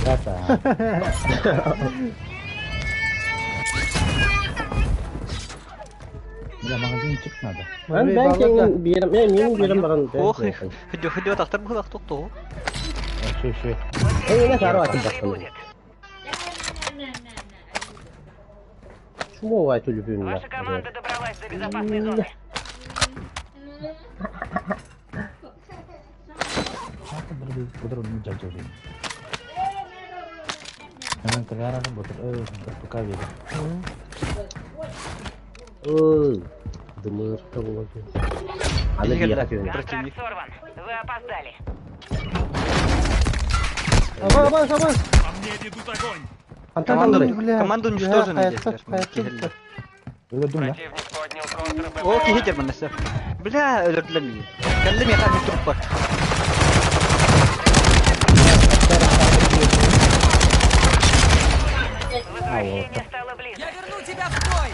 Это. Бля, магазинчик надо. Ben ben kendim bir yerim, ben yemin yerim баран. Ох, хыдё хыдё тахтар быһылах тохтоо. Шö, шö. Эй, не сары атып Противник баттым. прибудет. Чмо вай түлүпүн. Ваша команда добралась до безопасной зоны. Бұдыр жал жал. Hemen кагара бұдыр, пока верю. Ой, дымыр табылады. Аны биэхэ түһэн. Контракт Противник. сорван. Вы опоздали. Аба, аба, аба. По мне ведут огонь! Антон Команду, Андрей. Бля. команду уничтожена Бля, здесь. хайа, Өлі дум, Противник поднял контр О, БПЛА. киһи маннасы. Бля, өлөрдүлэр миигин. Кэллим яха мин труппар. Возвращение стало ближе. Я верну тебя в бой!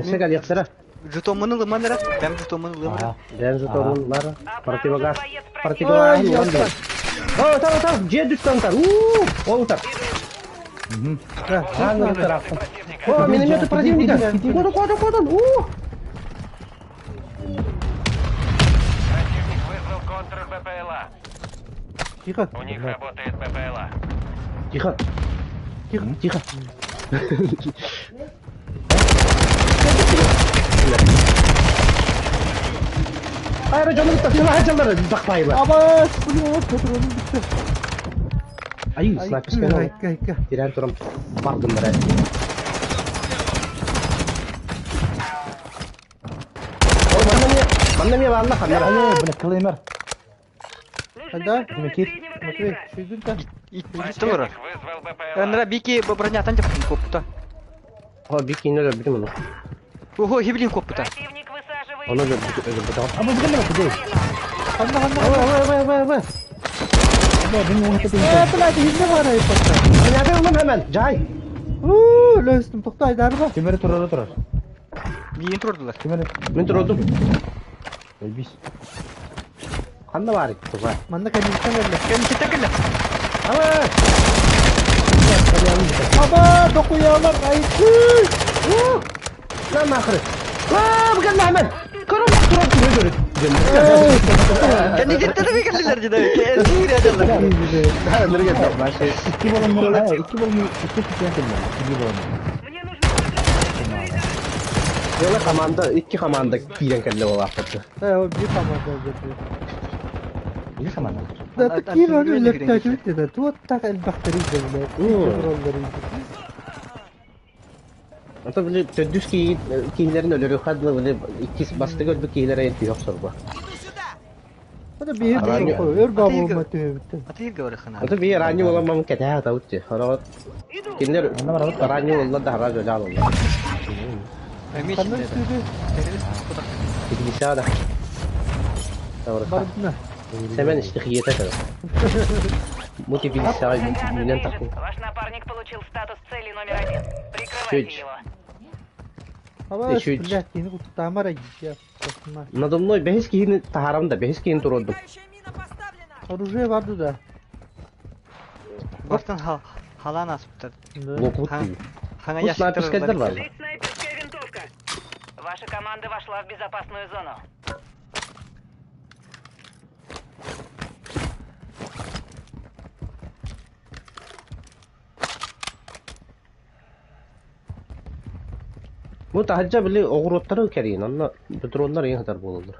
Өссө кэлиэхтэрэ. Жетоммун ылыман эрэ. Бэм жетоммун ылыман эрэ. Бэйэн жетонун Обнаружен Противогаз. боец противника. Противогаз. Ой, О, там, там, дьиэ дүттэн там. Уу, ол утар. Аан утар. О, минометы противника. Кода, кода, кода. Уу. Противник вызвал контр БПЛА. Тихо. У них работает БПЛА. Тихо. Тихо, тихо. Hayır canım taşına hacaları bakmayla. Аба, пулемет патроным бүттү. Ay, Айка, снайперская. айка, айка. Тирен турам бардым бара. Ой, манна мне, манна мне валла ханнара. Ай, бля, клеймер. Когда? Кир. Среднего Матвей, калибра. шүйдүн та. Иттин олорор. Противник вызвал БПЛА. Ынра бики бронятан деп коппута. О, бикини өлө бүтүм onu. Ого, хиблин коппута. Противник высаживает Onu өлө десант. өлө бүтүм. А бұл кімдер құдай? Ханна, ханна, Ой, ой, ой, ой, ой. Бля, мен оны кетейін. Э, блядь, хинне бар ай патта. Nerede oğlum hemen? Cay. Уу, лөстүм, токтой, дарба. Кемері тұрар тұрар. Миигин турдулар. Кемері. Мен турдум. Өлбейс. Ханна бар туга. Манна кәнистен әллә. Кэнситэ кэллэ. Ама. Аба, докуялар, айты. Lan ахыры. Aa, bu geldi hemen. Karım turan tüme görün. Кэнситэ да кэллилэр дии. Кэнсиир адаллар. Ha, nereye geldi? Ben şey. İki balon, ha, iki balon, iki tutuyan kelime. İki balon. Мне нужно Yola komanda, iki komanda kiren kelle ola atdı. Э, о, бир команда өтті. Bir команда. Да, кир оны өлөктө өтү да. Туот так элбахтары да, блядь. Ата bile töddüs ki kilerin ölürü kadlı bile iki bastık öldü kilere yetiyor yok sorba. Иду сюда! Ата бир өр бабы өтү. Атыыр говорихына. Ата bir ranyi olamam kete hata utti. Hara kimler ranyi oldular da hara öyle alırlar. Эмиэ Ханна ситэ. сүрү Bilgisayar da. Doğru. бардына. Hemen istihiyete kadar. Muti bilgisayar Приказ milyon takım. движет. Ваш напарник получил статус цели номер один. Прикрывайте Чуть. его. Аба, Үч. блядь, кини куттамар ай. Надо мной бехis kihini taharam da бехis kihini tururdum. Мигающая мина поставлена! Оружие барды да. Бартан халан аспыттар. Lokut Ха. gibi. Хаңа Bu ящиктар sniper var. Здесь снайперская винтовка. Ваша команда вошла в безопасную зону. Bu tahacca bile oğurotları kerin. Anla dronlar en kadar bolulur.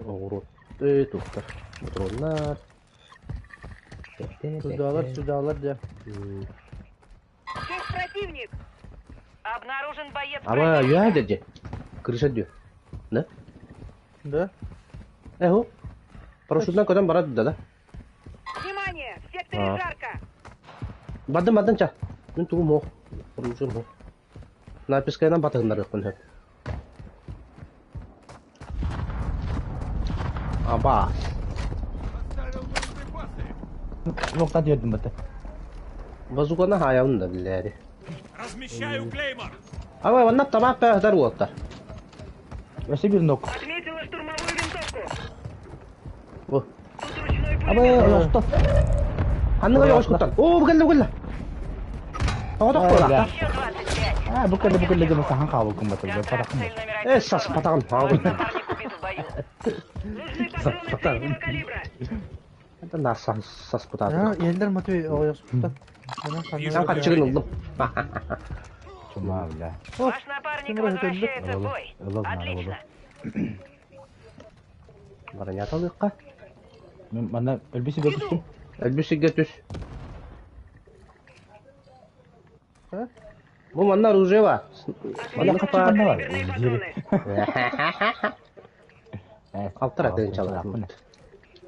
Oğurot tuttar. Dronlar. Судалар, судалар да. Здесь противник! Обнаружен боец Ama противника. ya dedi. Kırışa diyor. Ne? Да? Eho. Парашютунан көтөн барар да да. Внимание! В секторе А. жарко! Бардым бардым ча. Мин тугум суох. Оружием суох. Напискайынан батыһыннарыахпын сөп. Абаас. Локтан тиэрдим бата. Базуканы хаайабын да биллээри. Размещаю клеймор! Абай, манна табаах пэһэтэр уоттар. Өссө биир нок. Отметила штурмовую винтовку! Бу. Тут ручной Абы, пулемет! ойоҕосто. Ханныга ойоҕос куттан. Оо, бу кэллэ, бу кэллэ. Тоҕо тохтуулаахта. Еще 25! Аа, бу кэллэ, бу кэллэ дьэ сахан хаалбыккын бата. Контракт Патахын. цель номер Э, один сас сорван. патаҕын. Ваш напарник убит в бою. Нужны патроны Патаҕын. среднего калибра! Это нас сас путаатык. Еллер Матвей оҕойоспуттан. Вижу Сан хаччыгын движение. ыллым. Чума, бля. Ваш напарник Ким возвращается в бой. Ылыл, Отлично. Баранята алыахха. Мен манна өлбү сибе түстүм. Өлбүс сиргэ түс. Бу манна оружие бар. Манна Манна хапа. хапа бар. Крупнокалиберные патроны. Алтар атын чалар.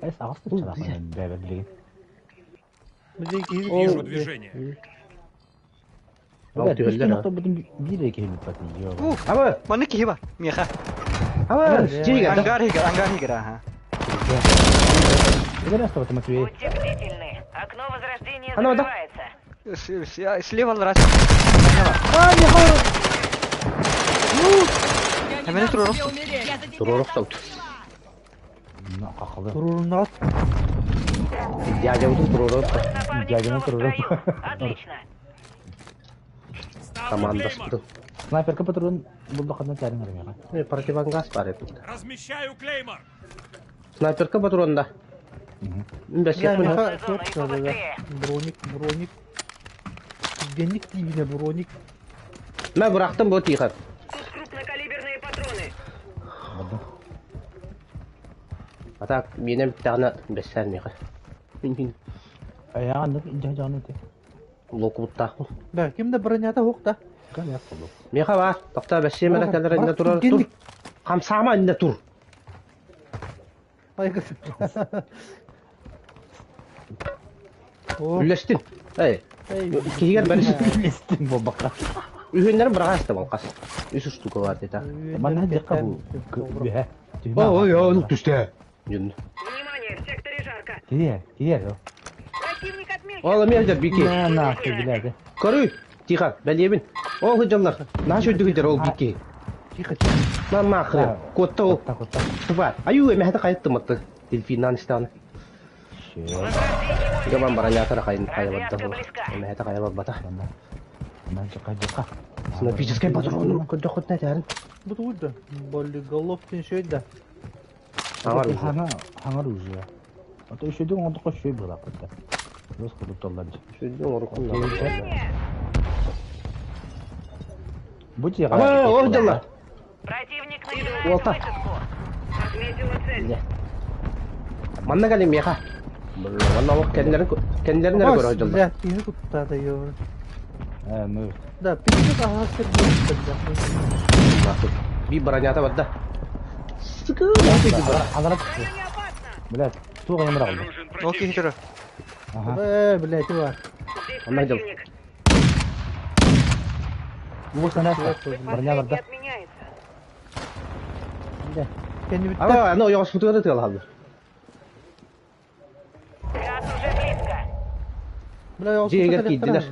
Эс аҕыс чалаахпын бэбэ билигин. Вижу движение. Ол түһэллэр. Биир эрэ киһи бүппэтин. Ух, Аба, манна киһи бар. Миэхэ. аба, чиигэ. Ангар иһигэр, ангар иһигэр, аха. Эдэр астабата Матвей. Будьте бдительны. Окно возрождения Оно, да. закрывается. Слева раз. А, не Я не Hemen дам oturuyorum. тебе умереть. Я за тебя Турурук саут. Какылы. Туруруннаҕат. Дядя турурук. Ваш напарник Дядя снова в туруру. строю. Отлично. Ставлю Команда клеймор! спытын. Снайперка патрон булдаханна чарын армияга. Противогаз бар эбит. Размещаю клеймор! Снайперка патронда. Бля, Бэсиэхпин. миэхэ Зона, суох и да, да. побыстрее. Броник, броник. Генник тиибинэ броник. Мэ бырахтым бу тиихат. Тут крупнокалиберные патроны. А так, миэнэ бүттэҕинэ бэссээн миэхэ. Аяҕан жа-жаны те. Локубуттаахпын. Да, ким да бронята суох да. Кан яққылы. Миэхэ баар, тохтоо бэссиэм эрэ кэлэр иннэ турар тур. Генник. Хамсаама иннэ тур. Ай, О, Үллэстин. Эй, эй. киһигэр бэрис. Лестин болбаққа. Үһүннэрин быраҕа балқас. Үс штука бар дета. Манна дикка бу. Бе. Ой, ой, ой, түстэ. Жүн. Внимание, в секторе жарко. Киер, киер. Противник отмечен. Ол эмиэ дэр бики. На, на, биледи. Көрүй, тихо, бэлиэбин. Ол хыдьаллар. Наша үрдүгүдэр ол бики. Тихо, тихо. На нахрен. Куотта ол. Котта, котта. Тупа. Аю, эмэхэтэ хайыттыматты. Дельфиннан истааны. Возрождение Гаман может баранятара хайын хайабадда. Развязка близка. Эмэхэтэ хайабабата. Ман чака жака. Снайперскай патрон көрдөхөт нэтэрин. Бу тугуй да. Боли головкин шөй да. Аңар уже. Хаңа, хаңар уже. А то еще дың онды қош шөй бұлақ бітті. Өз құдып толлар. Сүрдүн орукун. Движение. Будь я. Ама, ол хыдьаллар. Противник начинает Уолта. высадку. Отметила цель. Манна кэлин миэхэ. Манна ол кэннэрин кэннэрин эрэ көрө хыдьаллар. Бля, киһи куттаата ёбар. Э, ну. Да, пиздец, ага, сир Би бронята барда. Сыкы. Аларак. В районе опасно. Блядь, туға емір алды. Нужен Ол киһи противник. турар. Ага. Э, блядь, ива. Здесь Она идет. противник. Бу сана. Броня Последний барда. отменяется. Кэнни бүттэ. Ама, аны ойоҕоспутугар тыалаһаллар. Газ уже близко. Бля, я Дьиэгэр киирдилэр.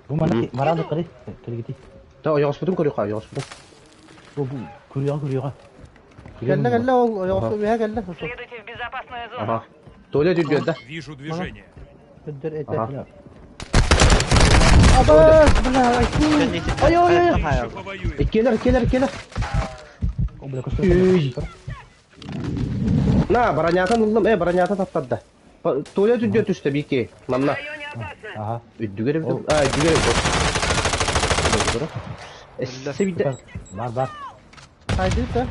Бу мана маралы кыры. Киргити. Та ойоҕоспутун көрүөххэ, ойоҕоспутун. Бу бу күрүгө күрүгө. Кэллэ, кэллэ, ол ойоҕосу үһэ кэллэ. Следуйте в безопасную зону. Ага. Туалет үрдүөр да. Вижу движение. Өддөр этэ. Ага. Абас, бля, айку. Ой, ой, ой. Еще повоюем. Иккиэлэр, иккиэлэр, иккиэлэр. О, бля, Үй. көстөр. На, бронятын ыллым. Э, бронята таптарда. Туалет үрдүөр түстэ бики. В Манна. районе опасно. Ага. Үрдүгэр эбит. А, үрдүгэр эбит. Эссе бидэ Бар, бар. Хайды да.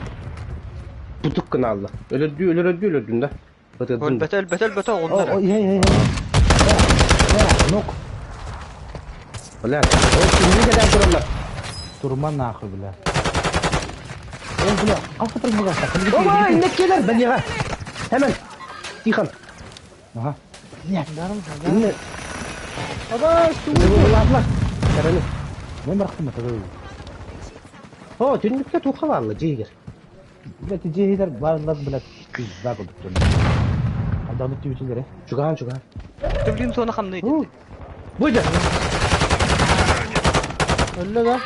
бутук гынаалла. Өлөрдүү, өлөрдүү, өлөрдүм да. Ытырдым да. Өлбөтө, өлбөтө, өлбөтө О, оҕуннар. о, ей, ей, ей. Нок. Бля, ол кимни кэлэн тураллар. Турман нахуй, бля. О, бля, қасы бір бұға. Оба, иннек келер, бәлеға. Hemen. Тихон. Ага. Даром, Инне. Абай, Ладно. Караны. Мен барахтым это. О, түннүккэ туха баалла дьиэгэр. Блядь, дьиэһилэр бааллар, блядь, пизда курдук. Адамы түбүтүлэре. Чугаан, чугаан. Ты, блин, зона хамны идет. Бу да. Өллө да.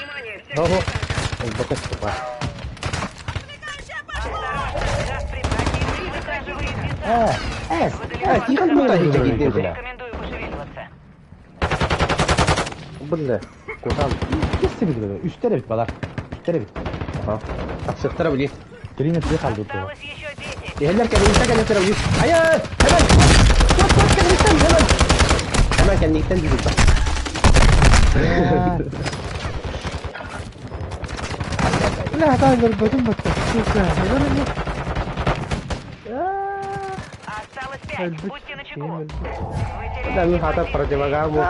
Ого. Ол тупа. Газ при противник высаживает десант. Э, Вы Э, далеко Тихон от бута зоны. хиче кидде. Рекомендую пошевеливаться. Бля. Кутан. Кессе бит Үстер бит балар. Үстер бит. Ага. Тапсыктара били. Трина три kaldı bu. Осталось еще 10. Ehiller kendinizden kendinizden bili. Hayır. Hemen. Tut tut kendinizden hemen. Hemen kendinizden bili. Бля, хата өлөрбөтүм батта. Сука, өлөрүм. Осталось 5. Будьте начеку. Вы Да, теряете ну хата позиции. противогаму.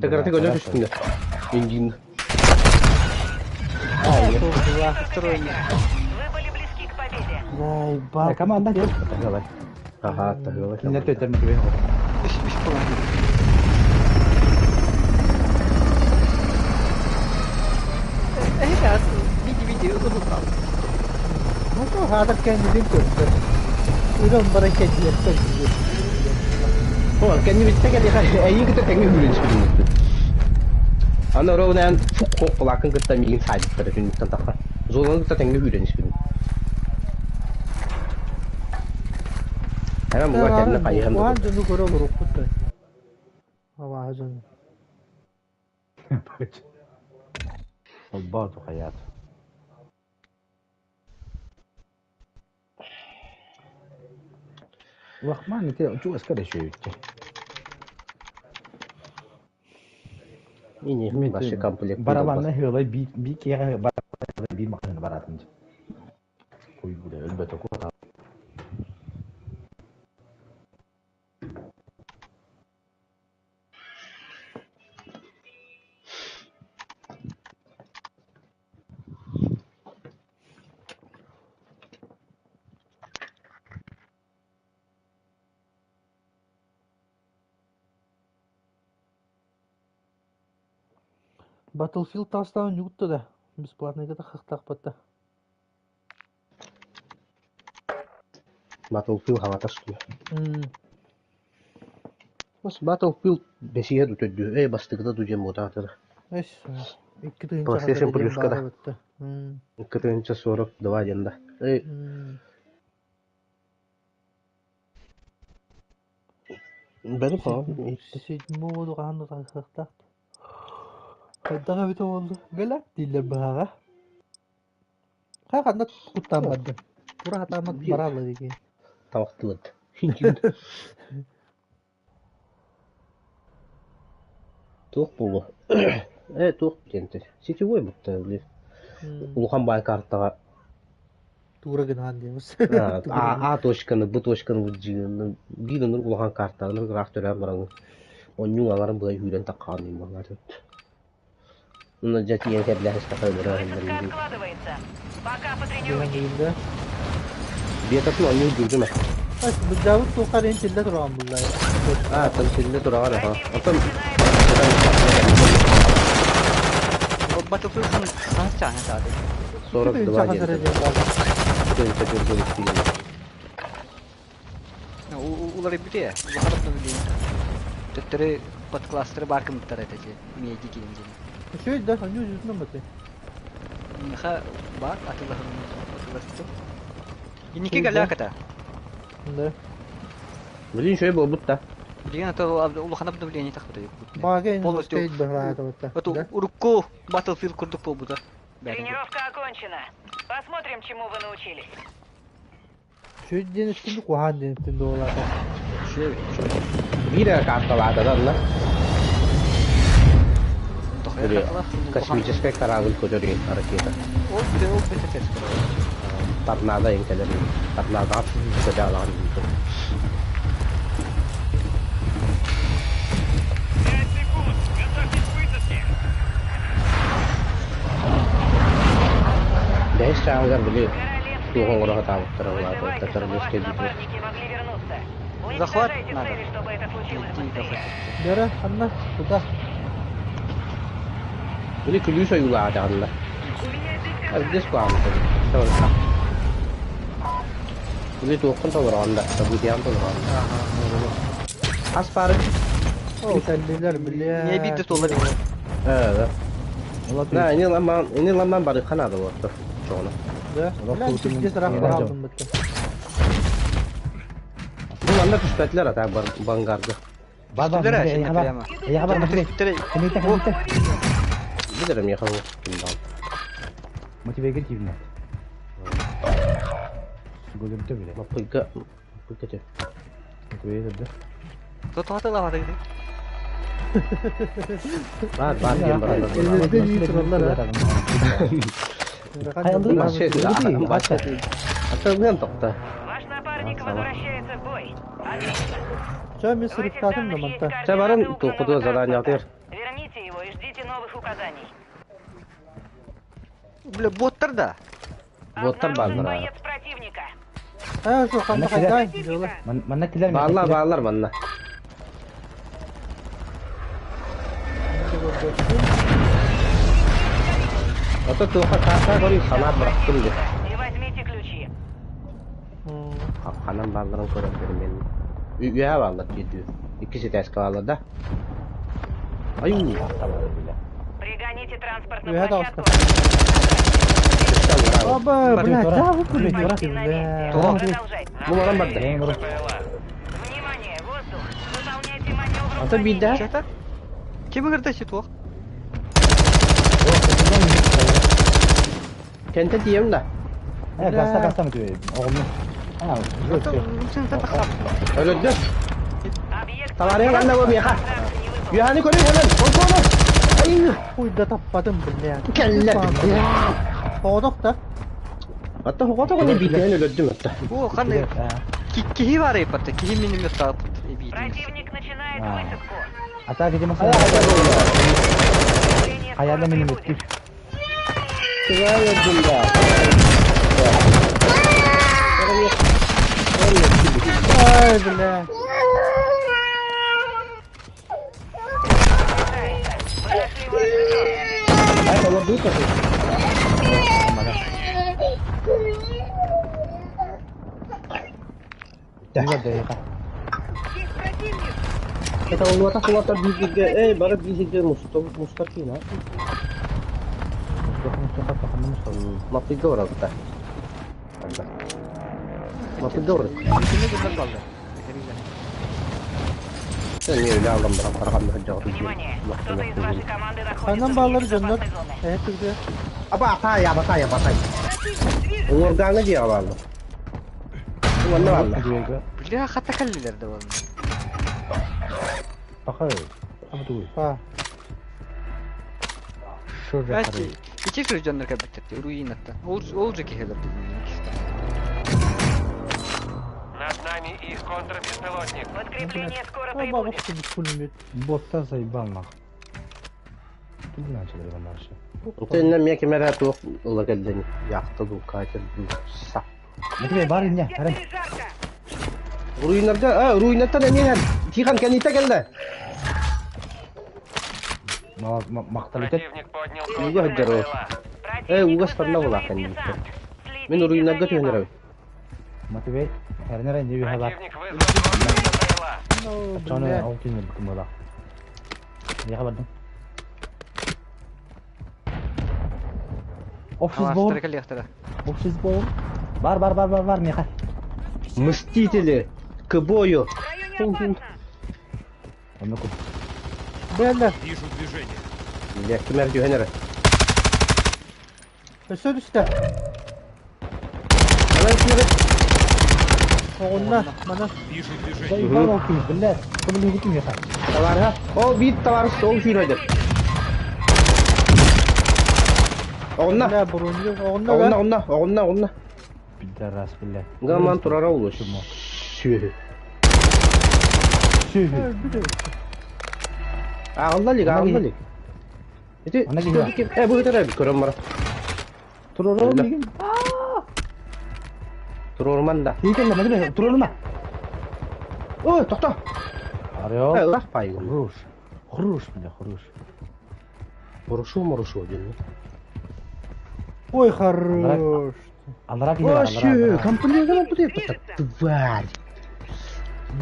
Тыгырты көтөр үстүндө. Ингин. Вы были близки к победе. Заебал. Команда дел. Давай. Ага, тагылы. Не төтер ми кебе. Үш половина. Эй, види, види, ылыкал. Ну то хатар кэннидин көрдө. Үрөн бара кэтиер көрдү. О, кенни битте кенни хай. Эйин кытта теңге хүрен чыгып. Аны ровнан фук хок кулакын кытта мигин сайдыттар түнүктөн такка. Золон кытта теңге хүрен чыгып. Hemen буга кенни кайыгын. Уан жөну көрө олорукпут. Ава жөн. Olбаату хаят. Вахман те чугас каде шөйүтче. Ини башы комплект. Барабанна хылай би би кеге барабан би макын баратын. Куй буле өлбөтө ку. Battlefield тастан югутта да. Бесплатный да хахтах батта. Battlefield хаватас ту. Бас Battlefield бесие ду төдү. Эй бастыгда ду жем мотатыр. Эс. Икки тыгынча PlayStation Plus-ка да. 242 ден да. Эй бери па. Седьмого дугаан хахтах. Хайдага бит болду. Гела дилер бага. Ха канда куттан барды. Тура хатамат баралы деген. Тавактылыт. Туох болу. Э, туох денте. Сетевой бутта били. Улахан бай картага Тура гынаан дейбиз. А, А точканы, Б точканы бу бир улахан картаны граф төрәм баран. Онню аларын була хүрен таккан малар. Уна жати ян кәблә хәстә Высадка откладывается. Пока потренируйтесь. Бетатын онню дүрдүмә. Ас бу тукар эн тилде турган буллар. А, там силде тураган аха. Отон Battlefield хан хан чаһа таады. 42 ден. Төнчә дүрдү. Улары бите. Улары биле. Төттөрү подкластеры бар кымыттар этечи. Меди кийин жени. Шөй да, аню жүзүнөн баты. Миха бар атылахын атыласты. Иники галяката. Да. Блин, шөй болбут да. Билген ата улахан обновление тахпыта. Бага Полностью. Полностью. Это урукку Battlefield курдук болбута. Тренировка окончена. Посмотрим, чему вы научились. Шөй ден үстүндү кухан ден үстүндү болот. Шөй. Бир карталады да, да. Космический корабль көтөрген ракета. Ол бите ол бите тез. Торнадо инкелер. Торнадо көтө алган. 5 секунд! Готовьтесь к высадке! Беш чаңгар били. Королевская Туох оҥоро сатаабыттара ол аата Вызывайте, чтобы ваши террористскай битва. напарники могли вернуться. Захват Уничтожайте надо. цели, чтобы это случилось Найти быстрее. захватить. Бера, ханна, куда? Били күлүүс ойуулаатаҕынна. У меня здесь Эрдес куааммыт эбит. Били туоххун толороҕун да, событиеҕын толороҕун да. Хас паары? О, кэллилэр, Не бля. биирдэ туолла бит. Ээ, Ола На, түс. ини ламмаан, ини ламмаан барыхха наада буолла. Чоҕуна. Да? Олох Бля, туутун пиздец ыраах иһэр дьон. бараалдым бытта. Бу манна түспэтилэр атаак бангарга. Бар бар Түстүлэр Матвей, шинне эйиэхэ бар. прямо. Эйиэхэ бар Дьоннор Матвей. түспүттэрэ. Кэнниттэн О, кэнниттэн. Билэрим миэхэ бу кимдаал. Матвейга тиибинэ. Големте билэ. Маппыйга, маппыйга те. Матвей көрдө. тотуһатылаабатыгы. Бар, бар диэн баран Эллэрде дии тураллар, а. Ыарахан Хайалыы дьоннор Бачча, аабыт. бачча. Атылган тоқта. Ваш напарник Сама. возвращается в бой. Отлично. Чё, мен В этих сырыктаатым да данных есть манта. Чэ баран координаты туоххутуга угнанного заданиятыгар. транспорта. Верните его и ждите новых указаний. Бля, боттар да. Боттар Обнаружен бааллар. боец противника. А, шо, ханна Манна килэр. хайдай, дьола. Манна килэр миэхэ Бааллар, килэр. бааллар манна. Ото туохха кааsaa көрүй санаат бырахтым деп. И возьмите ключи. Ханан баалларын көрөн мен. Үйэ бааллар диэдүү. Икки ситээскэ бааллар да. Аю. Пригоните транспорт на Үһэ площадку. Түстэн барабын. Аба, Бар. бля, да, вы Почти блядь, на бля. месте. Туох. Продолжайте. Бу баран барда. Эң урут. БПЛА. Внимание, воздух. Выполняйте маневр Ото уклонения. биирдэ. Чета? Ким ыҥырда ситуох? Кэнтэ тиийэм да. Э, гаста гаста Матвей. Оҕомну. А, Ото сен тахсап. Өлөрдө. Объект Товарыҥ ханна бу миэхэ. контракт не выполнен. Үөһэни көрүй ханан. Онтуону. Ай. Хуй да таппатым, бля. Кэллэр. Тоҕодох да. Ото хоҕото кони биирдэһин өлөрдүм ото. О, ханна киһи бар эппатта. Киһи минимет таапыт эбиитин. Противник начинает А. высадку. Ата кити Ай, масына. ай, Подкрепление Хайа скоро да минем прибудет. өттүр. ай. Өлөрдүм да. Ай, бля. Вы нашли ваш жетон. Ай, олордуу көрүй. Бар да эйиэхэ. Здесь противник! Это улуата хулата бииргэ, эй, бары бииргэ мустар мустар киин, а? Мустуха мустуха таханна мустуха. Маппыйга баралта. Маппыйга баралта. Кими дьоннор баллар. Sen niye öyle aldan bırak bırak bırak Внимание, кто-то из вашей команды находится Ханан вне баалар дьоннор. безопасной зоны. Э, түрдө. Аба атай аба атай аба атай. Противник движется! Уңургаҥҥа дии аҕалла. Уонна баалла. Матвейга. Бля, хата кэллилэр да буолла. Паха. Амтуй. Па. Шо же Ачи, хары. ичи кыр дьоннор кэлбиттэр. Руинатта. Ол ол же киһилэр дии. Над нами их контрбеспилотник. Подкрепление скоро Аба, прибудет. бабы, пулемет. Боттан сайбал нах. Тугу начали наши. Инна мия кимэрэ туох ыла кэллэни. Яхта дуу, катер дуу, са. Матвей бар инне. Здесь Харан. перезарядка! Руинарга, а, руинаттан эмиэ Тихан кэнниттэ кэллэ. Макталитет. Противник поднял Уга контр хаддара. БПЛА. Э, Противник уга старна була высаживает кэнниттэ. десант. Мин Следите руинарга за небом. түһэнэрэбин. Матвей. Харнера инне үһэ бар. Противник вызвал контр БПЛА. Ну, Чону бля. ол кине букмала. Эйиэхэ бардым. Офис бор. Алаастара кэлиэхтэрэ. Офис бор. Бар бар бар бар бар миэхэ. Мстители! К бою! В районе опасно! Онно кут. Бля, Вижу движение. Бля, кимэр түһэнэрэ. өссө түстэ. Анан кимэр Оҕунна, мана. Вижу движение. Заебал ол кине, бля. Кыбылы бутум миэхэ. Товарга. О, биир товарищ ол сүүрөйдөр. Оҕунна. Бля, броню. Оҕунна, Оҕунна, бля. оҕунна, оҕунна, оҕунна. Пидорас, бля. Гаман турара улус. Сүөһү. Сүөһү. Өлбүт. Ааҕылла илик, ааҕылла илик. Ити Ана киһи э бу ытар эбит көрөн бара. Турара Бля. мигин. Туруоруман да. Киһи кэллэ, Матвей, туруорума. Ой, тохто. Орел. Э, ылах паайгын. Хорош. Хорош, бля, хорош. Мурушу, мурушу диэн. Ой, хорош. Аллара киһи бар, аллара, Вообще, аллара. комплектом вот это тварь.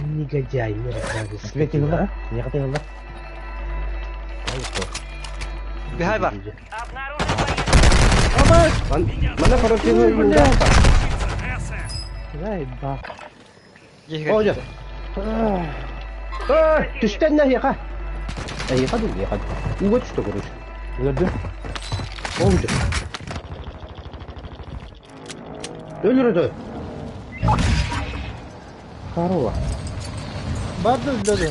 Негодяй, мерзавец. Матвей, тыгылла. Миэхэ тыгылла. Бихай бар. Обнаружен военный. Мана противный Дай ба. О, дьэ. Түстэн эһиэхэ. Эһиэхэ дуу, эһиэхэ. Уга түстэ, короче. Өлөрдүм. Ол дьэ. Өлөр өтө. Харула. Барды үлләді.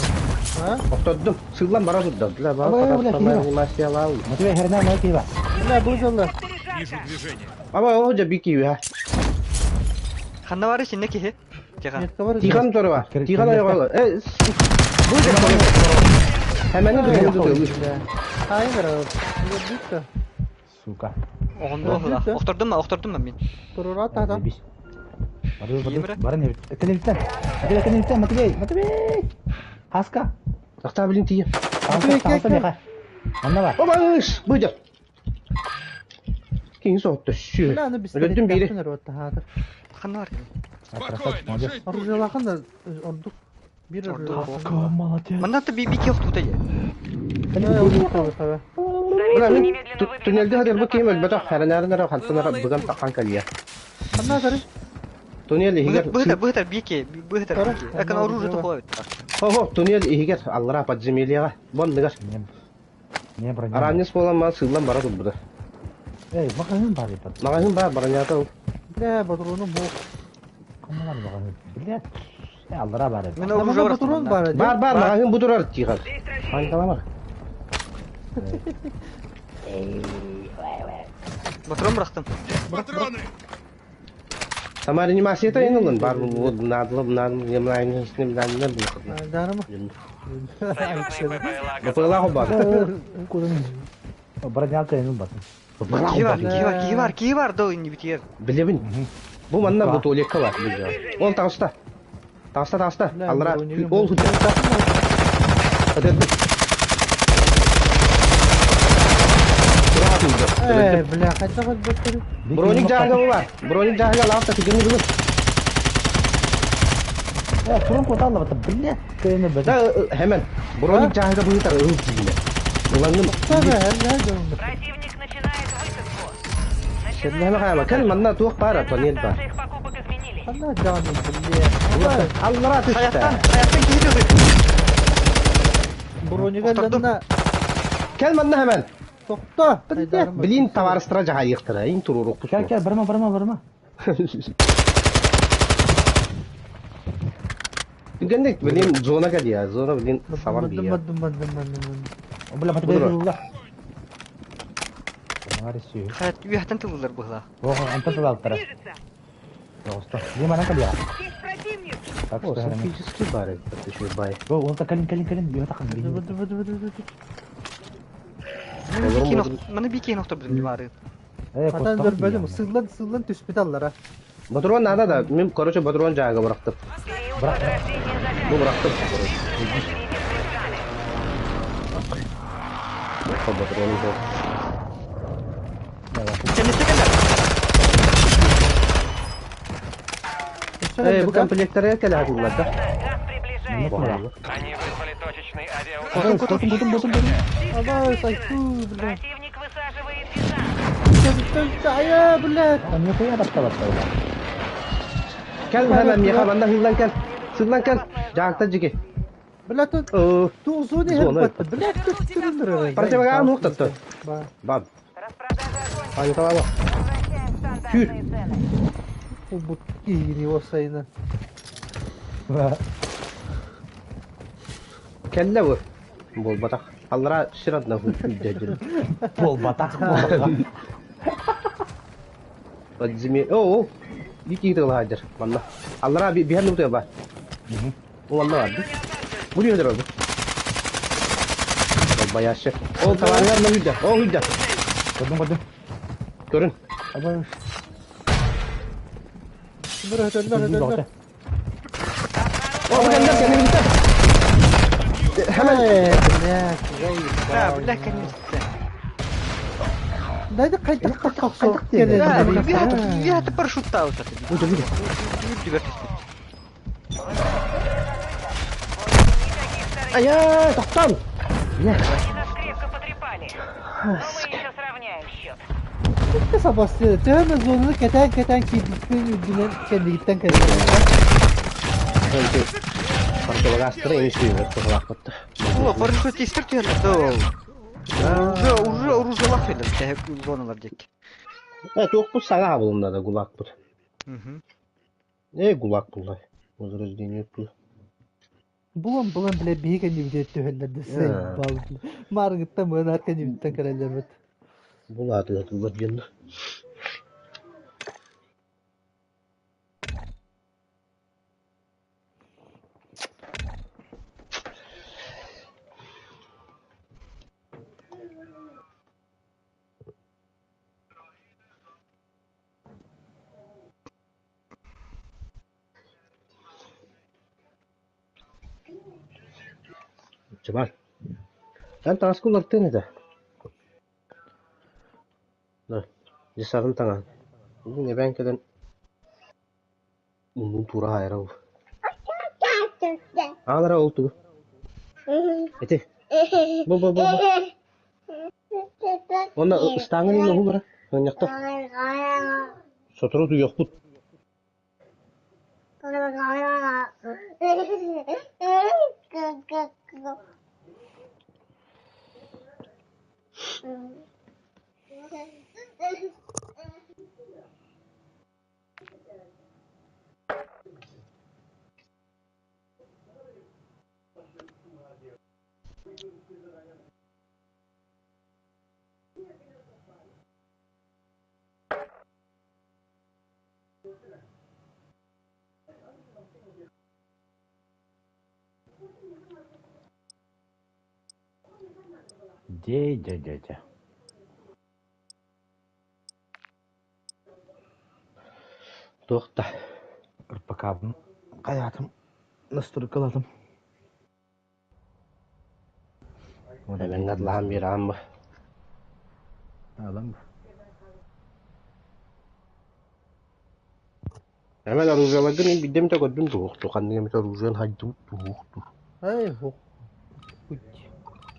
А? Охтордум. Сыллан бара турда. Бля, Абай, бля, киһи бар. анимациялау. Матвей, хернаа маа киһи бар. Бля, бұл жолы. Вижу движение. Аба, о, дьэ, бики үһэ. Ханна бары синне киһи. Тихан. Метка бар. Тихан торба. Тихан айгала. Э, бу дьэ. Хэмэни дүгэн дүгэн. Хайыр. Бүттü. Сука. Оҕонду оһула. Охтордум ма, охтордум ма мин. Турурат тата. Заебись. Бары, бары, Киимрэ. бары не Кэлиттэн. Матвей, кэлиттэн, Матвей, Матвей. Хаска. Тахта билин тиийэ. Таҥса, таҥса миэхэ. Манна бар. Обаш, бу дьэ. Киин соҕутта сү. Бля, аны Өлөрдүм биири. бистер. Ханна бар. Красавчик, молодец. Оружиялахан да ордук. Бир Ордук. Хаска, молодец. Манна та би би охтута же. оружие. Бля, Советую мин немедленно выдвинуться туннелде в хадыр бу киим безопасную өлбөтөх зону. хәрэнээрин хантан быган таххан кэлиэ. Ханна сары. Туннель иһигэр Быһыта быһыта бики, быһыта Тара, бики. Экон оружие оружие. тухуа. Хо-хо, туннель иһигэр аллара подземельеҕа бонныгар. Не, не броня. Араанньыс буолан маан сыыллан бара турбута. Эй, маҕаһыын бар ебать. Маҕаһыын баар баранньаата ол. Бля, патрону бок. Ханна бар маҕаһыын? Блядь. Э, аллара бар Мин ебать. оружие Намана патрон барастым. бар. Бар бар Бар. маҕаһыын бу турар тиихар. Здесь трофеи. Панькаламар. Патрон бырахтым. Здесь патроны! Сама реанимацията эн ылын бар бу наадылы наадылы емлайны наадылы Дарым. Союзные ППЛА готовы. Быпылах бар. Бронялка энин батын. Быпылах Киһи бар, бар. киһи бар, киһи бар, киһи бар доо инни битиер. Билебин. Бу манна бу туалекка бар. Ол таҕыста. Таҕыста таҕыста. Аллара ол худя. Өтөдүм. Эй, бля, хотя бы бөттөрү. Броник жаага бар. Броник жаага лаапта тигини бүгүн. Э, турун куталла бата, блядь. Кыйны бөтө. Да hemen. Броник жаага быытар ыл тигине. Уланным. Tabi, her her Противник начинает высадку. Сеннеме Начинается хаама. Кэл манна туох баара Цены тоннель бар. оставших покупок изменились. Ханна жаным, бля. Аллара түстэ. Хаяттан, хаяттан киһи тыгыр. Броника Охтордум. ланна Кэл манна hemen. тохто. Блин, товарыстара жаайыктара. Ин турурук Кел, кел, барма, барма, барма. Гендек, блин, зона кэлия. Зона, блин, сабар бия. Мадым, мадым, мадым. Бля, Матвей, Буду. тыгылла. Бары сүй. Хаят үйәттен тыгылар быһыла. Ох, антон тыгылтара. Движется. Тоғыста. Лиманан калия. Здесь противник. Так О, что херня. физический бар это еще бай. О, он та калин, калин, калин, бьет тахын. Маны бики нохтор бизим бары. Э, Атан көрбөдүм. Сыллан сыллан түспүт аллара. Батрон надо да. Мен, короче, батрон жаага бырактым. Период Бра- возрождения Бу заканчивается. бырактым. Короче. Лимит прижали. Батрон жок. Кеннете келер. Э, бу комплекттер кэлэ хатылар да. Газ приближается. Они вызвали точечный авиаудар. Ботун, ботун, ботун, ботун. Абай, сайку, бля. Противник высаживает десант. Ая, бля. Там нихуя тапталар бля. Кэл hemen миха банда хыллан кэл. Сыллан кэл. Жаакта жиги. Бля, тут Оо, тузуни Зона. хербат. Бля, тут түрүндүр. Противогаз нуктатты. Баб. Распродажа окончена. Паникалама. Возвращаем стандартные цены. Бут кийини осайна. Кэллэ бу. Бол батах. Аллара ширатна хүддәжир. Пол батах, пол батах. Подземе. Оо, оо. Ики тыгла хаджар. Манна. Аллара би биһэн нутуя ба. Ол анна бар. Бу не өдөр бу. Ол баяшы. Ол таварлар на хүддә. Ол хүддә. Көрдүм, көрдүм. Көрүн. Абай. Өтөллөр, өтөллөр. О, бу кэллэр, кэннибититтэн. Hemen. Да, бля, конечно. Дайда хайдах Хайдах диэн? Да, виата парашюттаабыт. Бу Никаких вторых. Ая, тохтон. Бля. Они нас крепко потрепали. Но мы еще сравняем счет. Сабастı. Төһө зонunu кэтэн кэтэн киирбиппин үрдүнэн кэннигиттэн кэллилэр. Противогазтары эми сүйүбэт туһалаахпыт. О, парашютистер түһэллэр да ол. Уже, уже оружиелаах түһэллэр, тэһэ зоналар диэки. Э, туохпут саҥа булунна да гулакпыт. Мгм. Э, гулак буллай. Возрождение пыл. Булан булан билэ биһи кэннибитигэр түһэллэр да сайбал. Маарыҥыттан мыынаар кэннибиттэн кэлэллэрбит. Булаатыга тыллар диэн. Чыбар. Эн таҥаска улартыан этэ. Да, десатын таҥаһын. Бүгүн эбээн кэлэн муннун туура хаайара ол. Аалара ол тугу? Ити. Бу бу бу бу. Уонна ыстааҥҥын иҥэ уһулара. Ынньахтар. Сотору утуйуохпут. Дьэ, дьэ, дьэ, дьэ. Туох да. РПК-бын хайаатым, настройкалаатым. Эбэҥҥэ атлаһан биэрэҕин бу. Аалаҥ Эмэн оружиеларгын мин биирдэ эмитэ көрдүм туһуохту, ханнык эмитэ оружиен хайдыбыт туһуохту. Эй, хух. Путь.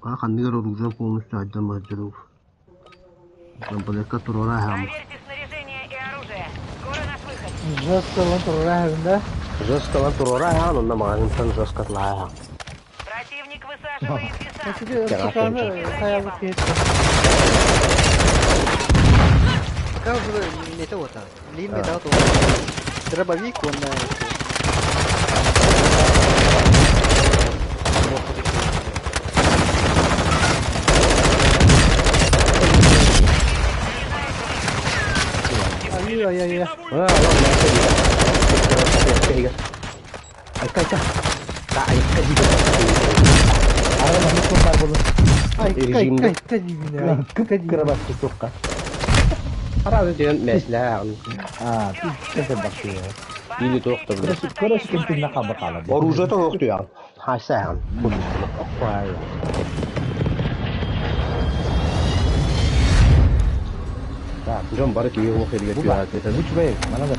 А ханнык эрэ оружиен полностью хайдан баһыдьарыв. Балекка туруора аһаам. Проверьте снаряжение и оружие. Скоро наш выход. Жестко лан тураһын да. Жестко лан туруора аһаан, онно маҕаһыынтан жестко атлаһа аһаан. Противник высаживает десант. Сити РПК-ны хайалык киһиттэн. Пока уже не это вот, а. Лин металл то. Дробовик он на Ай, ай, ай, ай. А, ладно, айка, айка. Да, айка диде. Арай маннык туох баар буолуо. Айка, Режимде. айка, айка диибин, айка диибин. Кырабасты туохха. Араады диэн мэслээх. Аа, Всё, кэнтэн закончили. бахтыы. Пора Или туох да встретить билэр. свое Көрө настоящее кэнтиннэ хаалба хаалар. Оружиета суох туйаҕын. Хаайсааҕын. Оххуай. Так, Дьон бары киһи уох иригэр бу баар. түһээт Бу үчүгэй, манан да.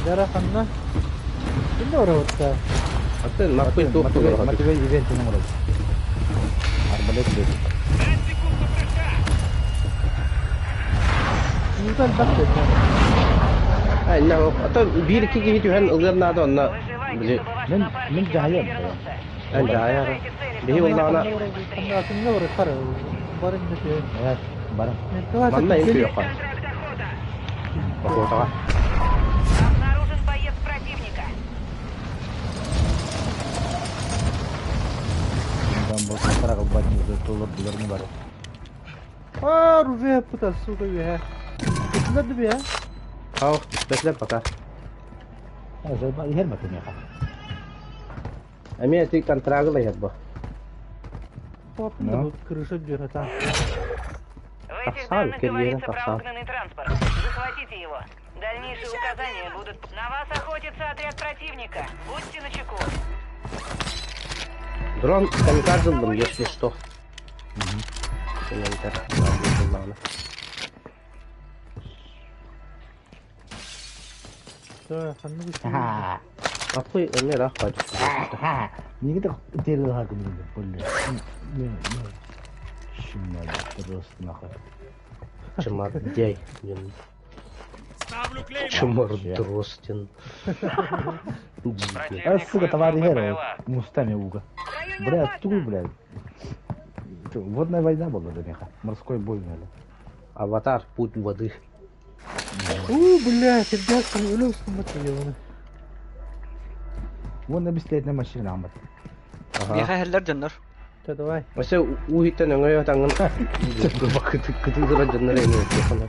Дара ханна? Кимде орабытта? Атын маппый туох Матвей, тугар Матвей ивентин оҥорор. Арбалет диэн. 5 секунд до прыжка! Ньутан элбэх дэннэ. Айна, ата биир икки киһи түһэн ылыар наада онно Выживайте, били чтобы ваши Мин напарники мин не дьаһайыам. могли вернуться. эн дьаһайара. Уничтожайте цели, Биһи чтобы буоллаҕына это получилось быстрее. Ханна атынна барыттар. Барын да түһэн. Э, баран. Мен манна эн кэлин. туйахха. Контракт охота. Охотаҕа. Обнаружен боец противника. Там был контракт бат толор булар не бар. А, оружие пыта, сука, үһэ. Кытында дүбэ. Ау, түспэтилэр пока. Иһэр матыныаха. Эмиэ ити контрагы лайар бу. Попында Ну. бу крыша дьөрөтө. В этих Тахсан, данных кэлиэрин говорится про тахсан. угнанный транспорт. Захватите Найдите его. Дальнейшие указания будут... На вас охотится отряд противника. Будьте начеку. Дрон камикадзе ыллым, если что. Аппый эмиэ ыраах баайдык. Миигин тиэрэ гыннын болле. Чумар нахуй. Чумардей. Ставлю клеймо. Чумардростин. А, сука, товарищ Мустами уга. Бля, тугу, бля. Водная война была для них. Морской бой, наверное. Аватар, путь воды. У, бля, ребятка, өлөс кыммат. Вон бесплатная машина, амат. Миэхэ иһэллэр дьоннор. Та давай. Өссө уу иһиттэн өҥөйө таҥын кытыытыра дьоннор эҥин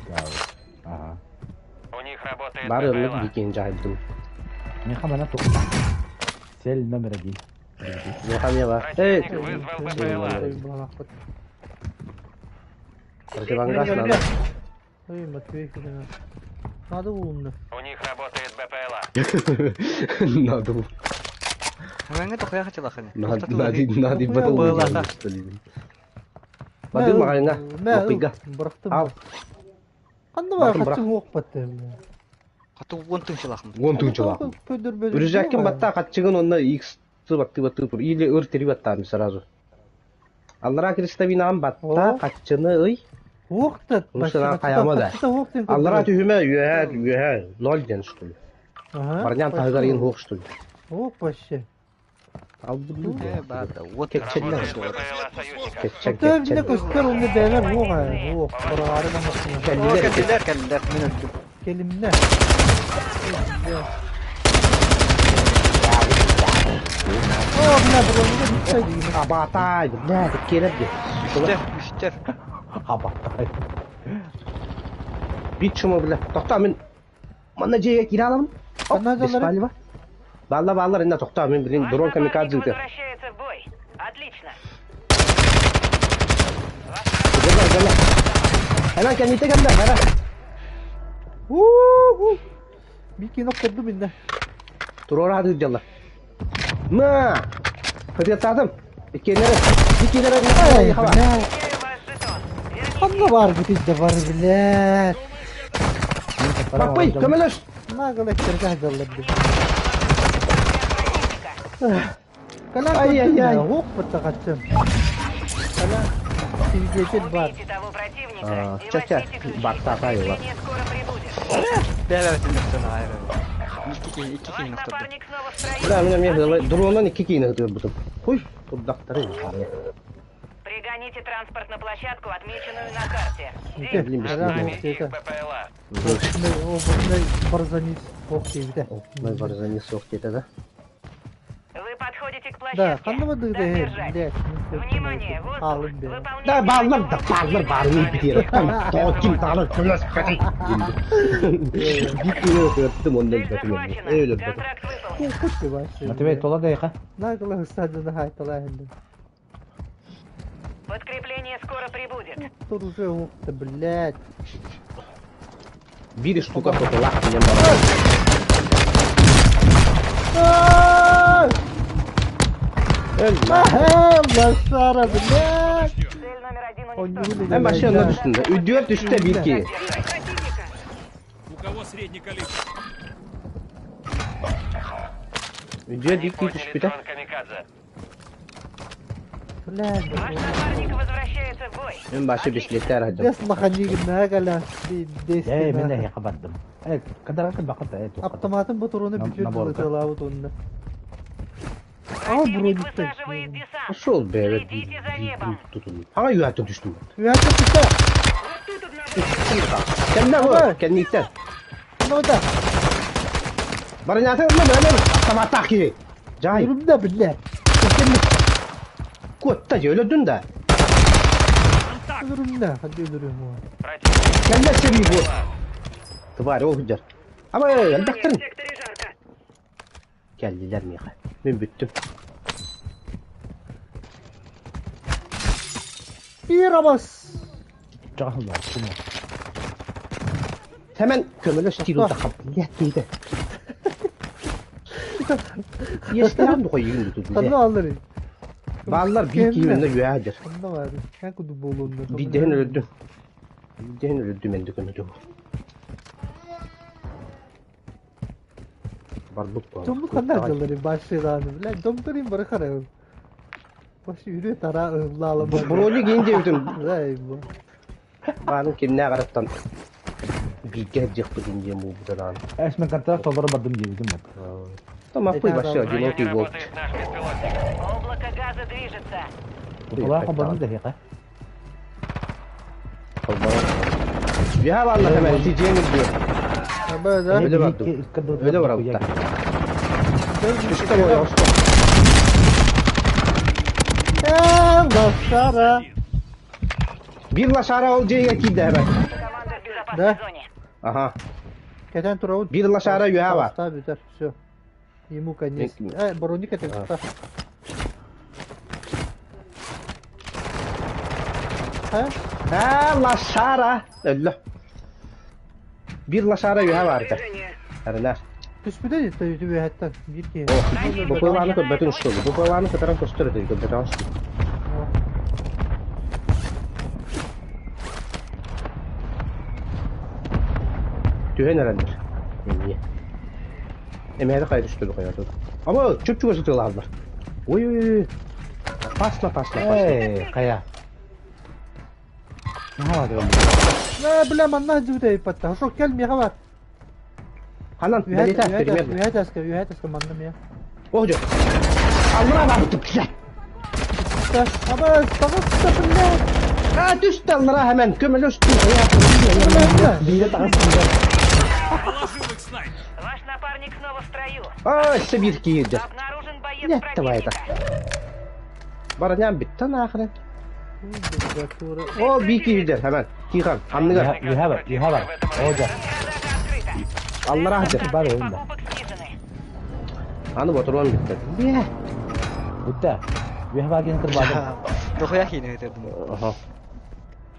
Ага. У них работает Бары ыллык БПЛА. бикин дьаһайдым. Миэхэ манна туох. Цель номер один. Миэхэ эмиэ бар. Эй, Противник вызвал БПЛА. противогаз надо. Ой, Матвей, хрена. Надо умно. У них работает БПЛА. Надо. Мэҥэ тохуйа хачылахыны. Надо, надо Была. Бадыр маҕайна, лапыйга. Бырахтым. Ал. Ханна бар, Батын бырах. хатчы уох батты, бля. Хату уон тыҥчылахмын. Уон тыынчалаах. Үрүзэккин батта хатчыгын онно X баттыы баттыы тур. Или ыр тири баттаам сразу. Аллара крестовинаан батта хатчыны ый. Уохта. Мусана хайама да. Аллара түһүмэ үөһэ үөһэ ноль ден что ли. Барнян таһыгар ин хуох что ли. Уох вообще. Албыдлы. Э, баата, уот Кетченнер. Работает БПЛА союзников. Кетчен Оттон кетчен. биле көстөр онны бээлер уох аа, уох. Бараары намасына. Кэллилэр. Кэллилэр, кэллилэр, мин өлдүм. Келимне. О, бля, броньга бүтсэй дейм. Абатай, бля, келер де. Үстер, үстер. Абатай. Бит шума, бля. Тоқта, мен манна жеге кире аламын. Ханна жалары? Беспалево. Балла баллар инна тоқта, мен блин Ваш дрон напарник камикадзе ыытар. возвращается в бой. Отлично. Кэллэ, кэллэ. Hemen kendine geldi, hemen. Уу. Мики нокторду минне. Турора hadi дьалла. На! Хатыаттаатым. Иккиэннэрэ. Иккиэннэрэ. Ай, бля. Теряю ваш жетон. Верните Ханна бар бүтүн бар, бля. Баппый, көмөлөш. Нагыл эктерге жаллар. противника. Кала Ай, ай, ай. Уох баттагачым. Кала свидетель бар. Убейте того противника А, и ча-ча, возьмите ключи. баттатай бар. Подкрепление скоро прибудет. Бэбэ бэтин айры. Икки киһи, икки Ваш киһи нохторду. напарник снова в строю. Бля, мен мен дронан икки киини хытыыр бутум. Хуй, турдактары. Пригоните транспорт на площадку, отмеченную на карте. Блин, Кала С нами уох их это. БПЛА. О, барзанис ох дейбите. Май барзани соқ деді да. Вы подходите к Да, площадке. ханна бады Так держать. да. Внимание, воздух. Алым бе. Выполняйте Да, баллар, да маневр баллар барыны битер. Тоқкин талы көмөс қати. Биккини хытырдым ондан Цель бэтим. захвачена. Öyle бэтим. Контракт выполнен. Кут вообще. Матвей, тола да Нагыл хысадына хайтала енді. Подкрепление скоро прибудет. Тут уже ух ты, блядь. Бир штука фотолах мен бар. Ай! Өл. Лошара, блядь! Цель номер один Он не уничтожена. Мен башы онна түстүм. Үдүөр түстэ бир ки. Противника. У кого средний калибр? Үдүөр Они бир ки подняли түспүтэ. дрон камикадзе. Блядь. Ваш напарник возвращается в бой. Мен башы беслеттер хадым. Дес маханигин нагала. Ээ, мен Дес. эһиэхэ бардым. Э, кадаракын бакыта, э, туохха. Автоматын бутуруну бүтүн Наборка. тылабыт онна. А, Противник броник. высаживает десант. Пошел бе. Следите за небом. Ага юатын түстүм. Üyatı tuta. Кэннэ бу, кэнниттен. Ну да. Барынята ылла бөлем. Автоматтах ки. Жай. Ürümde bile. Куотта жөлөдүн да. Ürümde. Hadi ürüm. Противник Кэннэ себи бу. Тварь ол хыджар. Ама элбэхтэрин. В секторе жарко. Кэллилэр миэхэ. Мен бүттүм. Bir abas. Чаҕын бар, кума. Hemen көмөлөс диир удахам. Блядь диэтэ. Иэстээн духайыгын дуту. Ханна бааллар? Бааллар биир киһи Кэмнэ? онно үөһэ дьэр. Ханна баар? Хэн курдук буолуонна? Биирдэһин өлөрдүм. Биирдэһин өлөрдүм энди көмөтүм. Барбыт буолар. Дьоммут ханна сылдьаллар башшырааны, блядь, дьомторун бары харайым. Башы үрүө тараа ыһыллаалам. Броник иин диэбитим. Дай бу. Баанын кимнээх араттан бииргэ сылдьыахпытын диэн буолбута даҕаны. Эс мен контракт толору бардым диэбитим вот. Тамахпый Это вообще В одинокий районе волк. работает наш беспилотник. Облако газа движется. Бутылаах холбонун дэһиэхэ. Үөһэ бааллар hemen тиийэн үрдүө. Аба да. Өлө бардым. Өлө барабытта. Түстэ буолла осто. Ээ, лошара. Биир лошара ол дьиэгэ киирдэ hemen. Команда в безопасной Да. зоне. Аха. Кэтэн турабын. Биир лошара үөһэ бар. Таста бүтэр, все. Ему конец. Мен- Э, броник это кто? А? Аа, лошара. Өллө. Биир лошара үөһэ баарда. Арынар. Түспүтэ дии, түбэһэттэн биир киһи. Букваланы көрбөтүн что ли? Букваланы кытаран көстөр этэ, көрбөтөҕүн что ли? Түһэн эрэллэр. Эмиэ. Эмиэ хайа түстү хайа тут. Ама чүп-чүгө сытыылааллар. Ой ой ой. Опасно, опасно, опасно. Эй, хайа. Наһаа баар. Э, бля, манна дьүтэ иппатта. Шо кел миэхэ бар. Ханан, бэлиэтэ, примерно. Үһэ таска, үһэ таска манна миэ. О, дьэ. Аллара барбыт, блядь. Аба, таҕыста, блядь. А, түстэ аллара hemen көмөлөстү. Биирэ таҕыс киирэр. Положил их снайпер. Ваш напарник снова в строю. А, өссө биир киирдэ. Обнаружен боец Нет, давай это. противника. Баранян биттен ахырын. Температура. О, биир киирдэ hemen. Тихан, анныгар. Үһэ бар, үһэ бар. О, дьэ. Распродажа открыта. Аллара хадыр. Бар Цены öyle. покупок снижены. Аны ботурон битте. Бе. Бүтэ. Үһэ бар киһи кырбаатым. Дохуя хиine өтөрдүм. Аха.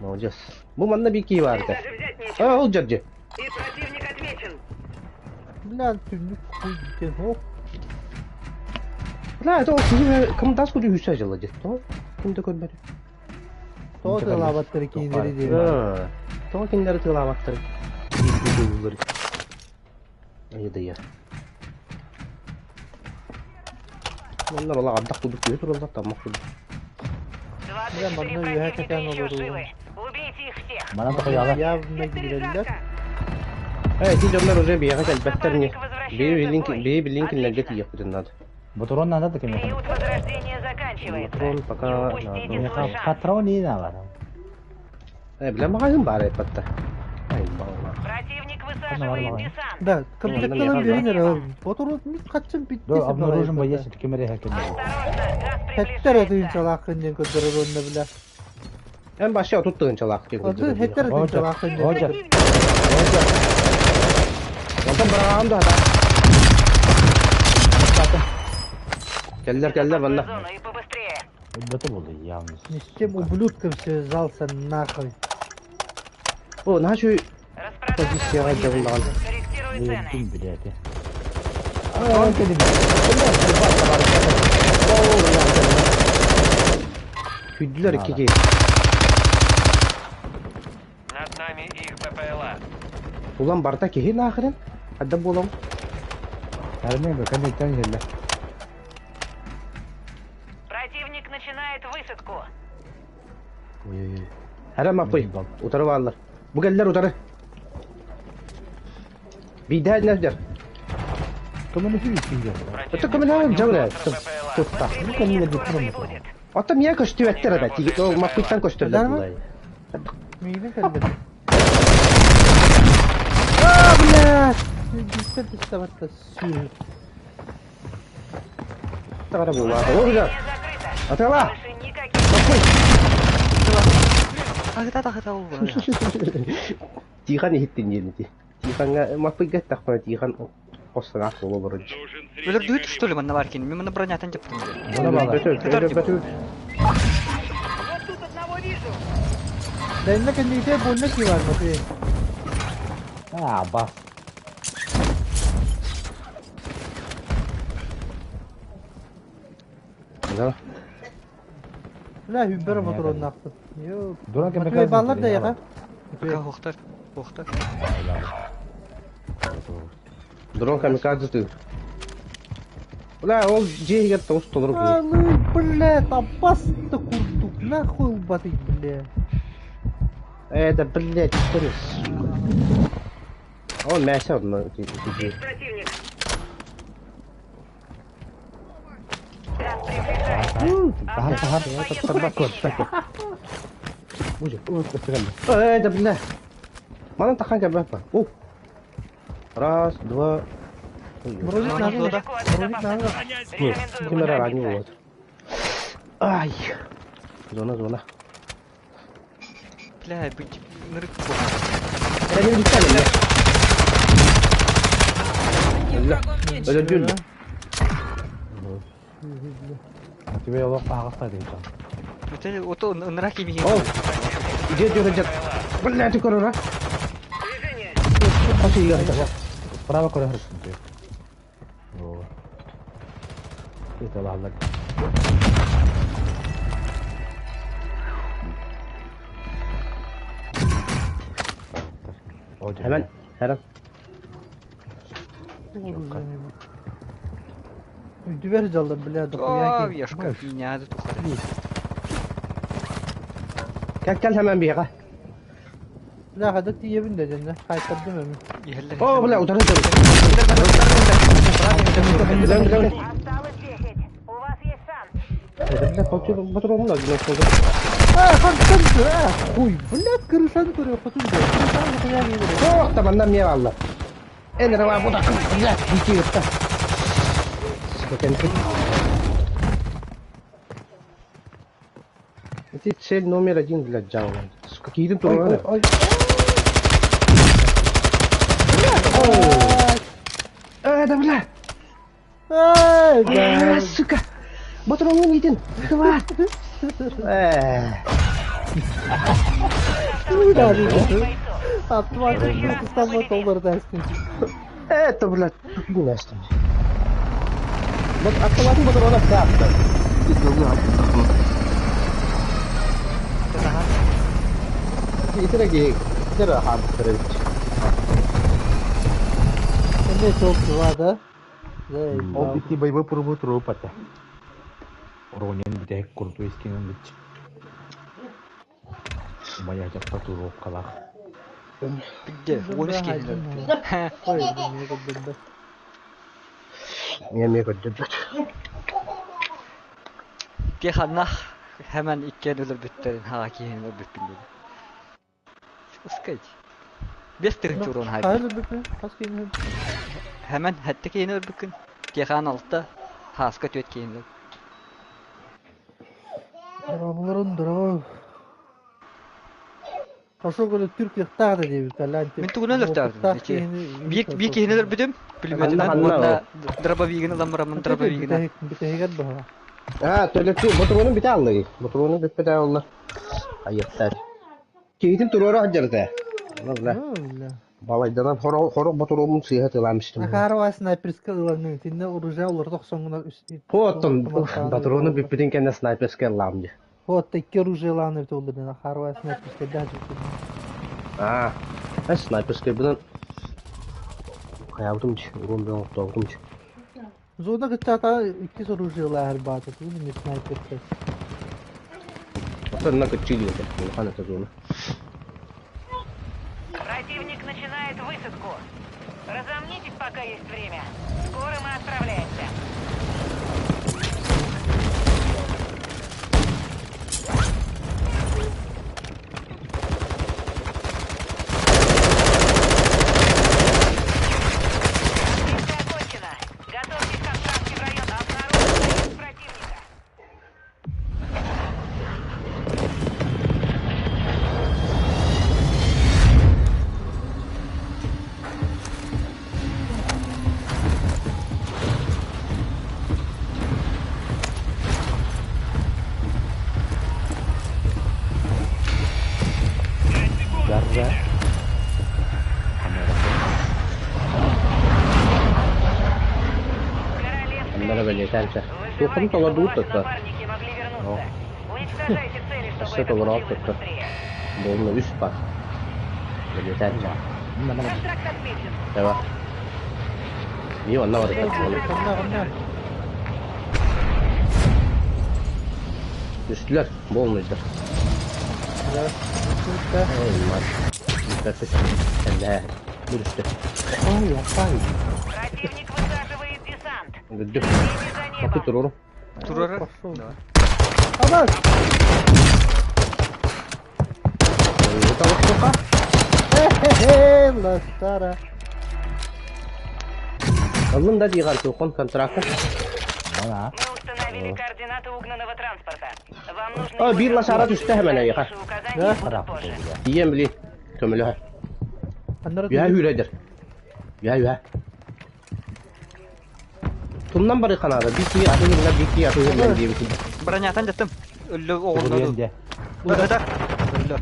Молодец. Бу манна биир киһи баар этэ. Даже взять нечего. А, ол дьэрдьи. И противник отмечен. Бля, түннүк хуй диэн. О, Бля, это ол киһи кымдас куду үсэ жылы дет. Ким да көрбөдү. тоҕо тыалаабаттар кииннэри диэн. Тоҕо кинилэри тыалаабаттар. Айдая. Манна ола ардах кудук күйө тураллар тамак кудук. 24 манна үһэ противника кэтэн еще олоруу. живы. Убейте их всех. Манан тохуйаҕа. Явно киирэллэр. Э, ити дьоннор уже биэҕэ кэлбэттэр не. Напарник возвращается Бии в билин бой. бии билин кинилэргэ Отлично. тиийиэхпитин надо. Ботурон надо да кимиэхэ. Период возрождения заканчивается. Патрон пока Не надо. упустите свой Миэхэ шанс. патрон и надо. Э, бля, магазин баар эппатта. Ай, балла. Противник Нормально. высаживает десант. Да, комплекталан биһин эрэ. Боторут мит хатчын До биттесе обнаружен боец кимере хакер. Осторожно, газ Хеттер приближается. этин диэн көрдөрөр онно бля. Эн башы отут тыгынчалаах диэн Оттон көрдөрөр. хеттер этин чалаахын диэн. Оджа. Онтон быраҕаҕын да хата. Кэллэр, кэллэр манна. Зону и побыстрее. Өлбөтө болду явно. Не с тем ублюдком связался нахуй. О, нашу Распродажа позицияҕа окончена. дьабыллаҕын. Корректируй цены. Өлдүм билээти. Аа, кэлин. Күйдүлэр икки киһи. Над нами их БПЛА. Улан барта киһи нахрен. Адда буолам. Армия бе кэнниттэн иһиллэ. Противник начинает высадку. Ой-ой-ой. Әрэ маппый. Утары бааллар. Бу кэллэр утары. Биидэ нәдер. Көмөнү сүүс Өтө Противник көмөлөөн поднял жабыра. контр БПЛА. Тутта. Подкрепление скоро прибудет. Оттон мия көстүбэттэр эбэ. Ол маппыйтан көстөллөр Дарма? булай. Миигин кэлбэт. Аа, блядь! Биттер түстэ батта сүүр. Тагара була. О, бля. Возрождение закрыто. Атала. Больше никаких Маппый. Ахыта ахыта ол. Тихан иһиттин диэн ити. Тиханга маппыйга тахпана Тихан хосsanах буола олорор. Өлөрдүгүт что ли манна бар кин? Мен маны бронятан жаптым. Бuna баалар. Бөтө, бөтө. Вот тут одного вижу. Да инна кэнниите больно киивар маты. А, бас. Да. Бля, хүббер мотороннаахпын. Йоо. Дуран Матвей камикадзе баллар да диэн яха. Пока хохтар. Хохтар. Дрон камикадзе ты. Бля, ол дьиэ тоҕус толору киһи. Алы, бля, таппас-то курдук, нахуй убатый, бля. Это, блядь, что ли, сука. Он мясо одно. Здесь противник. Газ приближается. Тахар, тахар, Боец тарбак көр, противника. Э, да, бля. Манан тахан кәбәп. О. Раз, два. Броник Зона, надо, зона. Далеко от броник надо. безопасной Броня зоны. Нет, Рекомендую кемера ранее поторопиться. вот. Ай. Зона, зона. Бля, быть нырык Я не летали, бля. Бля. Öyle değil. Тебе олох аҕаста дейт. Это ото нырак имеет. О. Иди, иди, иди. Бля, ты корона. Движение. Пошли, я это. Справа көрө хырсын. О. Это лаллар. Hemen, hemen. Үдүбер жалда, бля, О, дохуя. вешка, меня тут ухары. Gel gel hemen bir yere. Бля, хада тиебин да жэнэ. Кайтардым эми. О, бля, ударил. Бля, бля, бля. Осталось 10. У вас есть шанс. Это, бля, патрон, да, бля, А, хантан, а, хуй, блядь, крышаны көрө хотун да. Крышаны дохуя кийбер. О, тамандан мне алла. Эн рава буда, бля, бити ытта. Сука, кенти. Это цель номер один для Джауна. Сука, какие там Ой, ой, Э, да, бля. Ай, А, да. сука. Батронун един. Два. Э. Куда Бойцов. Аттыма кыстамма толдор дайстын. Это, блядь, не настан. Вот автоматын патрона вся. Итер итер хаб көрөбүт. Эмне чоп да? Ол бити байбы пурбу туруп ата. Оронен бите курту искинен бит. Моя жакта туруп калах. Где? Уонски. Ой, эмне көрдүм. Мен көрдөбүт. Тиханах hemen иккен өлөр бүттерин ха киһин өлөр бүппүн диэн. Ускайт. Бес тырын чурон хай. Хайыр бүппүн, хас кийин. Hemen хәтте киһин өлөр бүккүн. Тихан алта хаска төт киһин өлөр. Дорабыларын дорабы. Ошол күнү Түркия да дейбит аланти. Мин тугун өлөр тардым. Би би киһин өлөр бүтүм. Билбетинен Ханна, ханна уонна дробовигин ыламмарамын дробовигин. Битегер баха. А, төлөпчү ботугунун бите алды. Ботугунун бүппете алды. Айыптар. Кейтин турора хаджарда. Бля. Балайданан хоро хоро ботуруmun сыйха тыламыштым. Акарова снайперска ыланын тинне оружие олар токсоңуна Хоттон батронун бүппетин кенде снайперска ламды. Вот икки оружие ланы толду дена Харва снайперска даже. А, а снайперска bunun Хаябытым чи, урун бен оттообутум чи. Зона кытата икки оружие лар баты, ту не снайперска. Оттон на кычили это, хана тазуна. Противник начинает высадку. Разомнитесь, пока есть время. Скоро мы отправляемся. Миссия окончена. Готовьтесь к отправке в район. Обнаружен союз противника. бэлиэтээн чэ. Туоххун Выживайте, чтобы толордубут ваши тутта. напарники могли вернуться. Уничтожайте цели, чтобы Өссө это толороот случилось тутта. быстрее. Буолла үс бар. Бэлиэтээн чэ. Контракт отмечен. Эва. Бии онно барыта буолла. Ханна ханна. Түстүлэр. Буолнуйдар. Да. Түстэ. Эй, мать. Бүппэппит. Кэллээ. Бу түстэ. Ой, апай. Противник высаживает десант. Бүттүк. Следите за Капы небом. туруру. Турара. Пошел. Давай. Абас! Талыстыка. Хе-хе-хе, ластара. Ыллын да диган тухон контракта. Ана. Мы установили координаты угнанного транспорта. Вам нужно А, его бир вернуть. лошара түстэ хэмэнэ яха. Дальнейшие указания Да? будут позже. Тием били. Көмөлөһө. Аннары Үһэ хүрөдер. Үһэ үһэ. Тумнан бары канада. Бики атыгына бики атыгына диэбит. Бронятан жаттым. Өллө Тугуруен оҕунна. де. Быһыта. Өллө.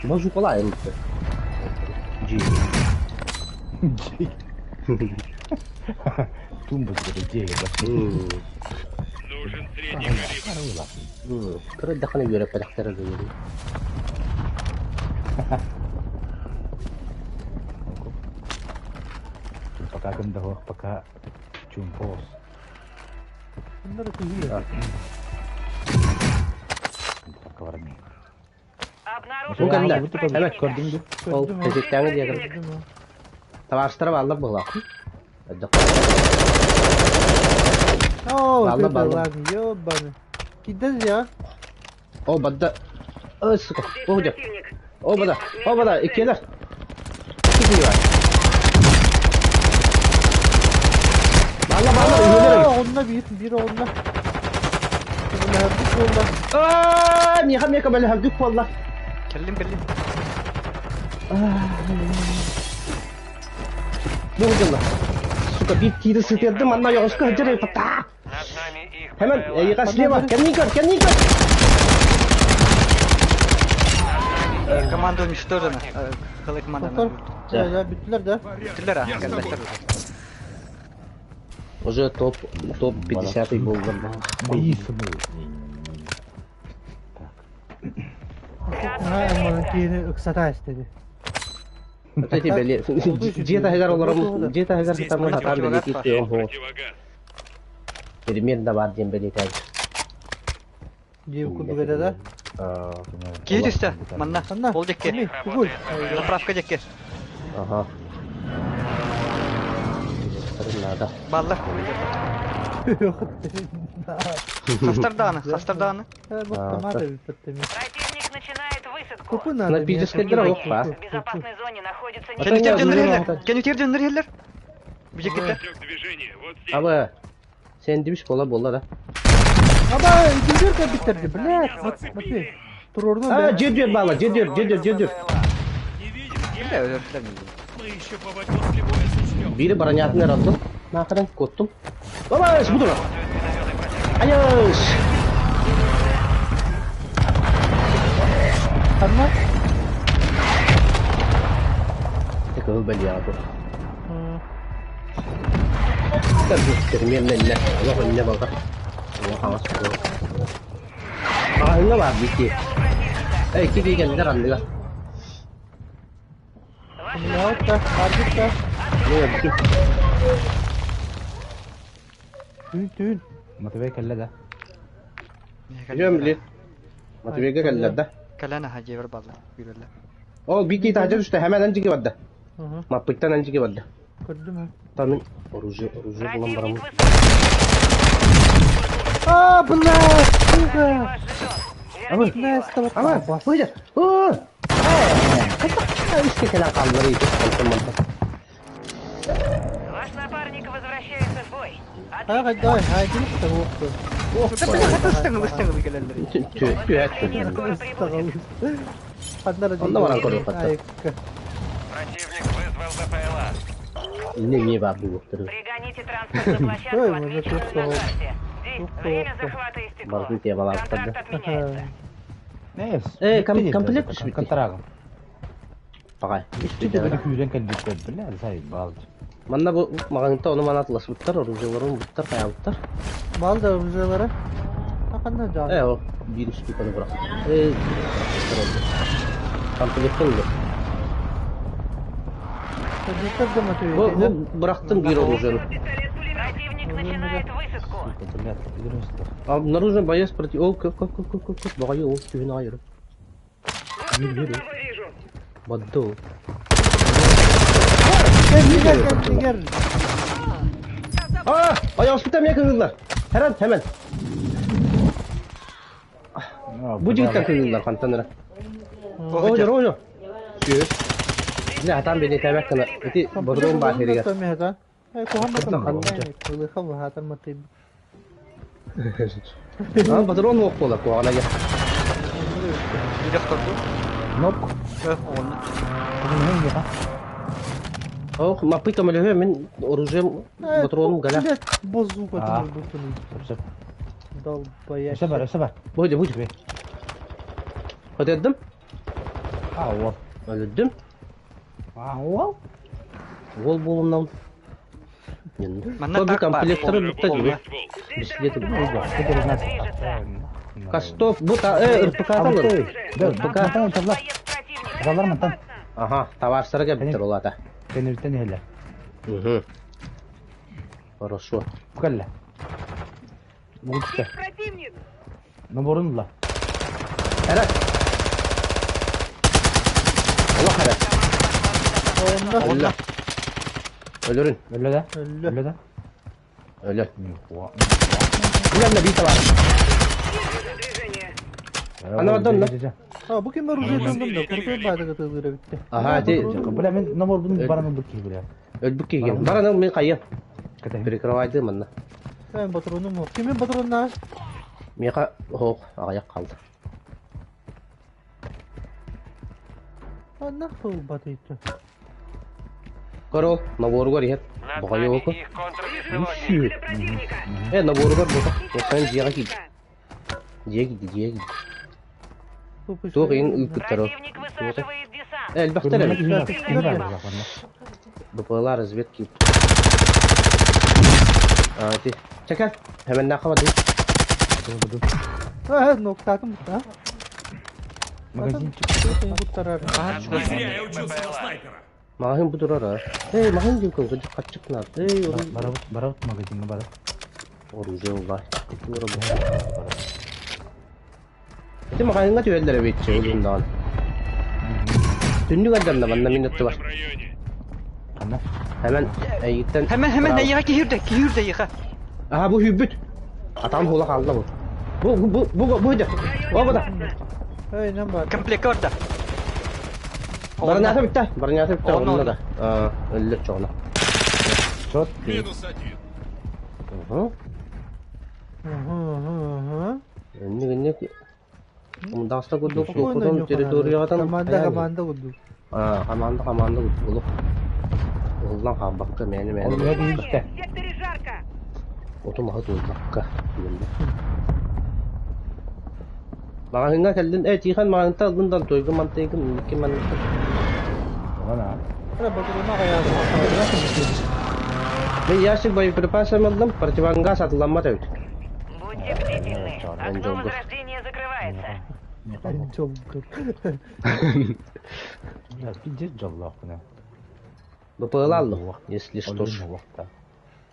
Базукалайым. Жи. Тумбочка де да. Нужен средний калибр. Кыра дахана үөрэ патахтара дылы. Пока кында пока чумпос. Аннары түһү. Пока барми. Обнаружен Бу кэннэ. объект Эме противника. Көрдүң ду? Ол тезиктээҥи диэгэр. Табаарыстара бааллар буолаах. О, Балла, ты балла. ладно, ёбаный. Кидез я. О, бадда. Ой, сука. Здесь О, где? противник. О, бада. О, бада. Иккиэлэр. Икки бар. Балла, балла. Үһүөлэр. Онна bir, bir онна. Бу болла. Аа, миэхэ миэхэ бэлэһэрдик буолла. Кэллим кэллим. Бу дьылла. Сука, биир киири сытыардым, манна йоҕуска сылдьар пата. Над нами их Хэмэн, БПЛА. эйиэхэ слева, кэннин көр, кэннин көр. Команда уничтожена. Халай команда. Тоқтор. Да, да, бүттүлэр да. Бүттүлэр а. Кэлбэттэр. Уже топ топ 50 буолла. Мои сыны. Ага, маны киини ыксата истеди. Это тебе ле. Дьиэ таһыгар олором, дьиэ таһыгар Здесь сытаммын хатаан противогаз бэлиэтии бар. тыам хуо. Противогаз. Перемен да бар диэн бэлиэтээн. Дьиэ курдук да. Аа, Киһи түстэ. Манна. Ханна. Ол жекке. Ами, тугуй. Заправка жекке. Ага. Надо. Баллар. Хастар дааны, хастар дааны. Противник начинает высадку. Купы надо. На пиздец Внимание, опа. В безопасной зоне находится А Кэннитер то дьоннор не, иһэллэр. Кэннитер дьоннор иһэллэр. Бу жеккетте. Засек движение. Вот здесь. Аба, сен дибиш бола болла да. Аба, дүйдер кәбиттерди, блядь. Матвей. Турорду. А, жер бала, жер жер жер жер. Не видишь? Бля, өлөрдүлэр мени. Мы еще после боя сочтем. Бири бронятын арадым. Нахрен коттум. Баба, буду. Айыш. Ханна. Текыл бәли абы. Терминнелле. Алла инне балга. Алла хаңас. Аңа бар бити. Эй, киди келдер анныга. Мынаута, арбитта. Не бити. Түүн, түүн. Матвей кэллэ да. Жөм били. Матвейге келдер да. Кэлэн аха жебер балла. Бирелле. Ол бити тажыр үстэ hemen анжиге барды. Ага, Маппыттан анжиге барды. көрдүм ha. Тамын оружие, оружие булан барамын. Противник высаживает А, блядь, сука. ваш жетон. Ама, Верните его. Настава. ама, выйдет. О! Үсте келен қалдыр еді. Ваш напарник возвращается в бой. Ха, давай, ха, килип та болупту. Ыстың кэлэллэр. Подкрепление скоро прибудет. Ханнара Онда баран көріп қатты. Противник вызвал БПЛА. Не, не бар бұл өктірі. Пригоните транспорт на площадку, Ой, мы отмеченную на записывал. карте. Здесь время захвата истекло. Бардын темалар Контракт отменяется. Нес. Э, комплект түспүт. Контрагым. Бағай. Үстү де күүрен кэлбиттер, бля, сай бал. Манна бу маҕаһыынта ону маны атыласпыттар, оружиеларын ылбыттар, хайаабыттар. Бал да оружиелара. Ханна дьаан? Э, ол биир штуканы бырах. Э, Комплекттан ылар. Комплекттар да Бу, бу бырахтым биир оружиены. Противник начинает высадку. Обнаружен боец против... Ол, көп, көп, көп, көп, көп, көп, баҕайы ол түһүн аҕай Yürü. Бадду. Кэллигэр, кэллигэр. Аа, айаҕыспыта эмиэ кыһыыллар. Hemen, hemen. Бу дьиҥтэн кыһыыллар хантан эрэ. Оҕо оҕо. Сүө. Дьэ, хатаан бэлиэтээбэт гына. Ити бодром баар сиригэр. Аа, бодрон уох буолар куһаҕана дьэ. Илэх торду. Нок. Оҕонно. Ох, маппый көмөлөһүө мин оружием патроным галя. Блядь, базука А. ты Сөп, сөп. Долбоящик. Өсө бар, өсө бар. Бу бу. Өтөрдүм. А, уол. Өлөрдүм. А, уол. Уол буолумнан. Манна Бу так бар. комплекторы бутта дьүбү. Бискилет Костов бу та РПК-талар. РПК. Боец противника. Залар мантан. Аха, товарстара кэлбиттэр ол ата. Кэннибиттэн иһэллэр. Угу. Хорошо. Бу кэллэ. Бу түстэ. Противник! Наборун ылла. Эрэ. Олох эрэ. Онно. Өллө. Өлөрүн. Өллө да? Өллө. Өллө да? Өлө. Нихуя. Билэннэ биир табаар. Движение. Ана оттон да. А, бу ким оружие тылдым да, куркуй баадыга тылдыра битте. Аха, ти Бля, мен наборбун баран ылбыт киһи бля. өлбүк киһи. Баран мен хайым. Кэтэһин. Прикрывайды манна. Мен патроным yok. Kimin patronuna? Миэхэ хоох аҕыйах хаалды. А нахуй батыйты. Корол, наборугар иһэр. Над Баҕайы нами око. их контрбеспилотник. Противника! Э, наборугар бука. Осайн дьиэҕэ киирди. Дьиэ киирди, дьиэ киирди. Туох иһин ыыппыттар ол. Противник высаживает десант. Э, элбэхтэр эбит. Ким бар манна? БПЛА разведки. А, ти. Чекай. Hemen нахава ды. А, ноктатым да. Магазинчик. Куттарар. Не зря я учился на снайпера. Маҕаһыын бу турар а. Эй, маҕаһыын диэн кылгы хаччык наар. Эй, ору- Барабыт, барабыт магазиҥҥа барабыт. оружие улар. Ити маҕаһыыҥҥа түһэллэр эбит улуннаан. Түннүк алдамна манна мин В оттубар. этом районе. Ханна? Hemen эйиттен Hemen hemen эйиэхэ киһи үрдэ, киһи үрдэ эйиэхэ. Аха бу хүбүт. Атам хула хаалла бу. Бу бу бу бу бу О бу да. Эй, нам бар. Комплекка барда. Барынаата бүтте. Барынаата бүтте. Онно, Онно да. Аа, өллө чоҕуна. Чот. Минус один. Угу. Угу, Инник инник. Мундаста курдук угу. суокутун территориятын Команда, команда курдук. Аа, команда команда курдук олох. Уллан хаалбакка мээни Ол мээни. үһэ киһи түстэ. В секторе жарко! Оту маһы туойбакка. Маҕаһыыҥҥа кэллин, э, Тихон маҕаһыынтан ыллын да тойгун мантыйгын, инникки маннык. Оҕана. Ара патрона каяды. Мен ящик боеприпасом ыллым, противогаз атыламмат эбит. Будьте бдительны. Он Окно долго. возрождения закрывается. Жолгур. Бля, пиздец дьоллоох күнэ. БПЛА аллым, если что ж.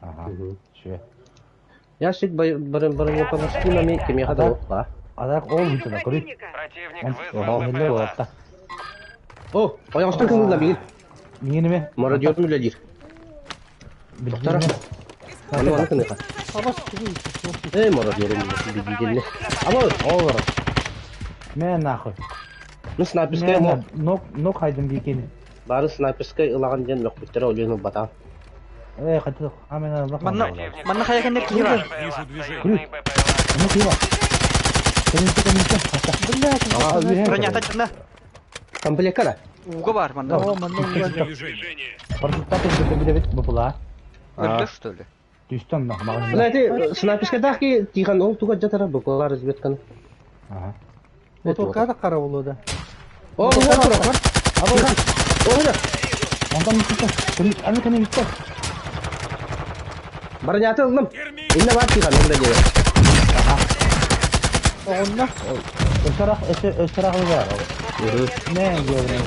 Ага. Мгм. Шүө. Ящик бронепаласкунами кимиэхэ да уоппа. Адар ол бүтүнэ көрүй. Противника! Противник Он вызвал Өллө БПЛА. уолатта. О, ойоҕостон кыҥылла миигин. Миҥин эме. Мародерун үлэлиир. Доктора. Аны аны кыныха. Абас Эй, мародерун билигинне. Аба, Ол бар. Мэ нахуй. ну снайперская мо. Нок нок хайдым бикини. Бары снайперская ылаган диэн мөхпүттэрэ өлүөн ылбатаан. Э, хаты амен Аллах. Манна манна хайа кэннэр киһи бар. Вижу движение. Союзный БПЛА. Ну киба. Кэнники кэнники. Блядь. А, үһэ. Бронята дьанна. Комплекка да. Ууга бар манна. О, манна угар. Движение. Парашютта кэнники билебит бупула. Өлдө что ли? Түстөн на магазин. Бля, ти снайперская ки Тихон ол туга жатара БПЛА разведканы. Ага. Моторка да кара болду да. О, ол тура. Аба, о, да. Онтон түстө. Кэнники аны кэнники түстө. Бронята ыллым. Инна бар тихан, инна диye. Оҕунна. Өсөрөх, өсө, өсөрөх бар. Не, говорю.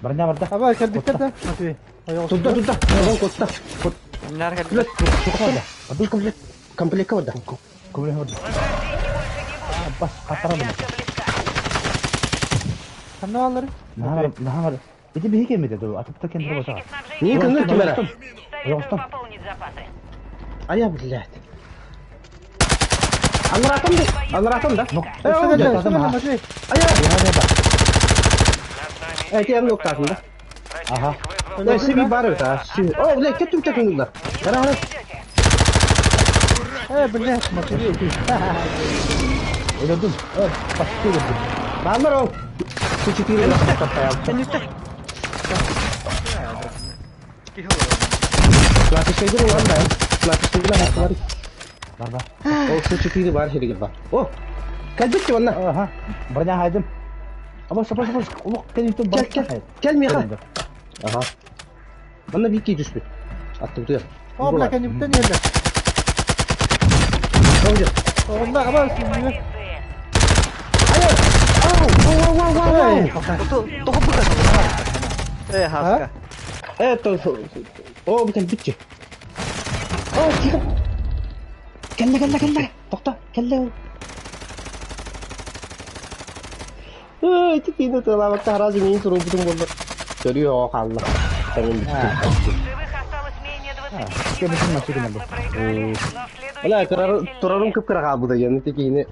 Броня барда. Аба кэлбиттэр да, Матвей. Тутта, тутта. Оҕон кутта. Кут. Нар кэлбит. Кут. Комплект. Комплектка барда. Комплект барда. Бас, хатара Развязка близка. Ханна бааллары? Нахамар, нахамар. Ити биһи кемите ду, атыпта кемите Ящики бота. снабжения Не кыныр кимера. Советую пополнить запасы. Ая, блядь. Алларатым да. Алларатым да. Өссө кэллэ, өссө кэллэ, Матвей. Ая. Э, тем ноктасында. Ага. Э, сиби бар это. О, блядь, кетtim takımda. Kara kara. Э, блядь, Матвей. Өлөрдүм. Э, почти өлөрдүм. Баллар ол. Su четыре на Классический olan da. Классический var. Бар бар. О, su четыре бар херигер бар. О. Кэлбит онна. Ага. Броня хайдым. Абас, абас, абас. Улук кенитен бар. Кел, кел. Кел Миха. Ага. Манна бики түспүт. Аттым туя. О, бля, кэнниптэн иһэллэр. Оңжы. Оҕунна, аба, сүнньүгэр. Позиции. Ая! Ау! Ау, ау, ау, ау, Эй, ау! пока. Тоҕо быка. Э, хаска. Это... О, бу кэлбитчи. О, тихо. Кэллэ, кэллэ, кэллэ. Тохто, кэллэ. Ой, тикини тылабакка харазы мин турубутум болду. Көрүө о қалла. Сәңін бітті. Живых осталось менее 25 Кемитин машина Мы бу. проиграли, но в следующий Ола, будем сильнее. турарым көп кыра қалбыда, яны тикини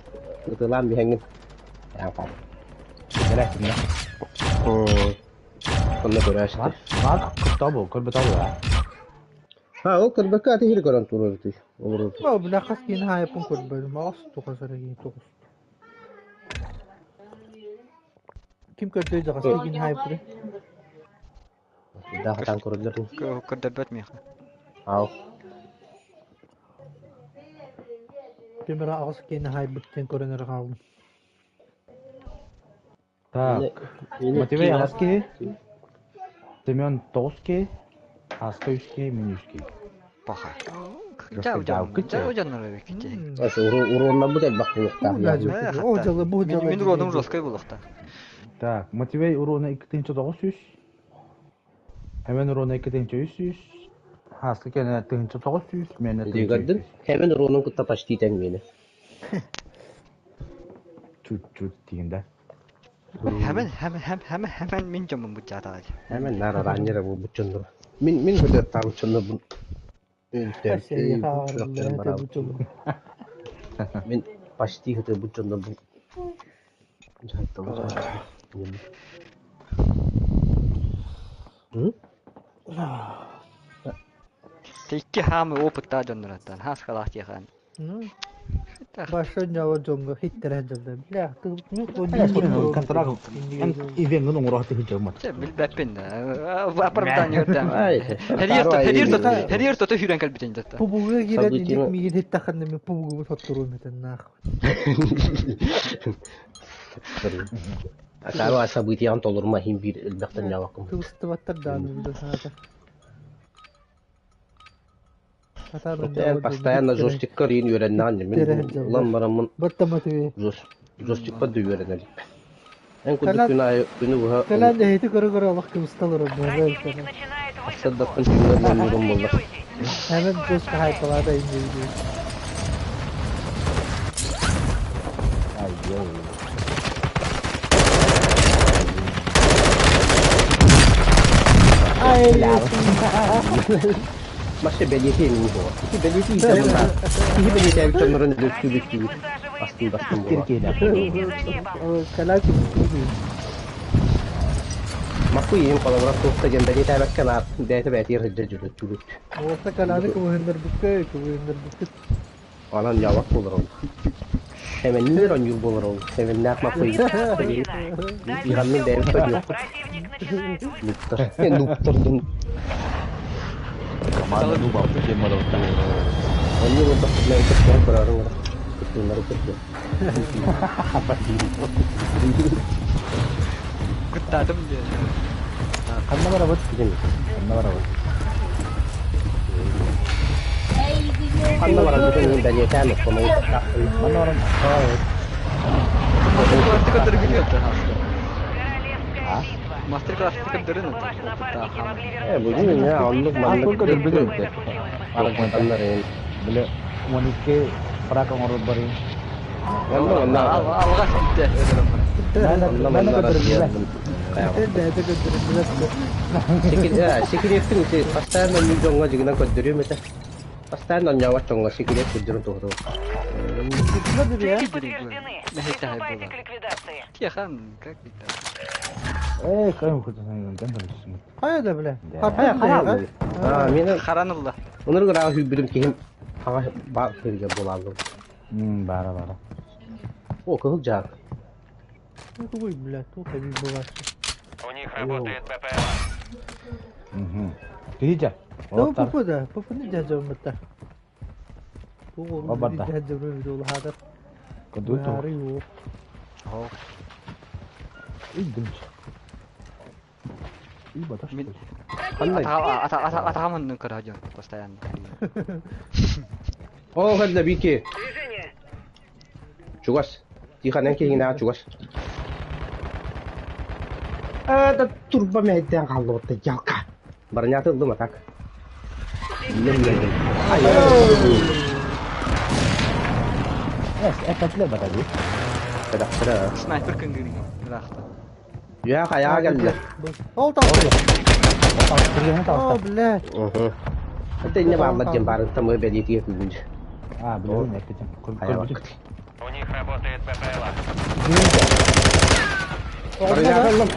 тылам бихәңін. Я қал. Беләсең дә. Онна көрәшті. Бар, бар. Кытта бу, көрбөт алу. Ha, ол көрбөккө аты хири көрөн турар тий. Олор. О, бля, хас киин хаайыппын көрбөдүм. Аас тухасара киин тухус. Ким көрдөй да хас киин хаайыппын. Да хатан көрөлөр. Көрдөрбөт миха. Ау. Кемера аас киин хаайбыттен көрөнөр хаалдым. Так. Матвей Аски. Семен Тоски. Аска үске, мен үске. Паха. Жау жау. Жау жаннар беките. Аш уруунна бу дел бак булукта. О, жылы, бу жылы. Мин уродум жесткой булукта. Так, Матвей уруна 2900. Hemen уруна 2300. Хаска кене 1900, мен Дигердин. Hemen уруунун кутта почти тең мени. Чуть-чуть дигенде. Hemen hemen hemen hemen мин жомун бу жата. Hemen нара раннера бу буччондур. Мин мин хөтө тамчынды бу. Мин почти хөтө буччондур бу. Текки хамы опытта жоннораттан. Хаскалах тихан. Башын жауа жоңго хиттере жылды. Бля, Контракт ивенгин уңурахты хиджамат. Билбеппин да. Оправдание өртәм. Херьер тото хүрен калбитен жатта. Пубуга кирет иник мигин хиттаханны мен пубугу соттуру метен нах. Акаба событиян толурма хим бир элбектен жабакым. Кыбыстыбаттар дааны биле саната. Постоянно джойстикка рейин үйреннен мен улам барамын. Баттаматы. Джойстикка да үйренелик. Эн кудук күн ай күнү буха. Калан эти көрө-көрө алак кыбысталар Противник начинает высадку. Саддаккын түннөр мурун болду. Hemen жестко хайпалада инди. Ай, йоу. Ай, Маша белети эмин була. Ити белети ите була. Ити белети эбит чоннорун өлөктү бүттү. Астын бастын була. Следите за небом. Калан Маку иин колобура туохта диэн белети эбэккэ наар бэйэтэ бэйэтигэр сылдьар дьүлүттүбүт. Оста каланы кубуһуннар бүккэ, кубуһуннар бүккэ. Анан явак болар ол. Хеменнер онюр болар ол. Хеменнээх маку иин. Ираннын бэйэбит тоñуохпут. Противник начинает высадку. Нуптар. Нуптардын. Команда нуба тема да. Онюр болдох бэйэбит тоñуох көрөрүн гара. Кыттыыннары көрдө. Куттадым де. Канна барабыт? Билем. Канна барабыт? Ханна баран бүтүн бэлиэтээн оттомоҕуттаахпын. Манна баран Мастер-класс көрдөргүнү өттө. Королевская А? битва. Мастер-класс Желаю, көрдөрүн чтобы ваши напарники могли Э, вернуться. бүгүн я оннук маннык Сколько көрдөрбүт көрдөрбүт эбит. Это случилось быстрее. Аргытаннар эйин. Бile 12 фрак оҥорор барыйын. Онно онно Алға ситте. Мээнэ онно мээнэ манна көрдөрбүлэ. Россиябын. Бэйэтэ көрдөрүллүбэт. Секреттин ити постоянно мен жоңго жигинен көрдөрүм эте. Постоянно онньообот чоҥго секрет көрдөрүн туһуту. Бүтмөдүр я. Цели подтверждены. Приступайте к ликвидации. Тихан, как это? Эй, кайым хотун кем көрүсүң. Хайа да биле. Да. Хайа Хаппын хайа. да. Аа, мен Харанылла. онор гыра хүбүрүм кихим хага ба хирге болалым. Бара бара. О, кыһыл жаак. Тугуй, бля, тух эби булар. У них работает БПЛА. Киһичэ. Да Оттар. пупу да, пупу не жажамыта. Тугу Обарда. жажамы видео хадar. Көдү ту. Бары yok. Идимч. И баташ. Мен Кандай? Атағамын көрөжөн постоянно. О, кэллэ бики. Движение. Чугас. Тиханан кихин аа чугас. А, да турба мәйден қалды ялка. Барнятылды ма так? Билем. Ай. Эс, эпетле батады. Кадактыра. Снайпер күнгүн рахта. Я хая келді. Ол талты. Кирген О, таста. блядь. Мхм. Это не барлар дем барын тамы бәлетиге күлүнчү. А, билем, эпетем. Хая Көрбүтүм. бак. У них работает БПЛА. Барнятылдым.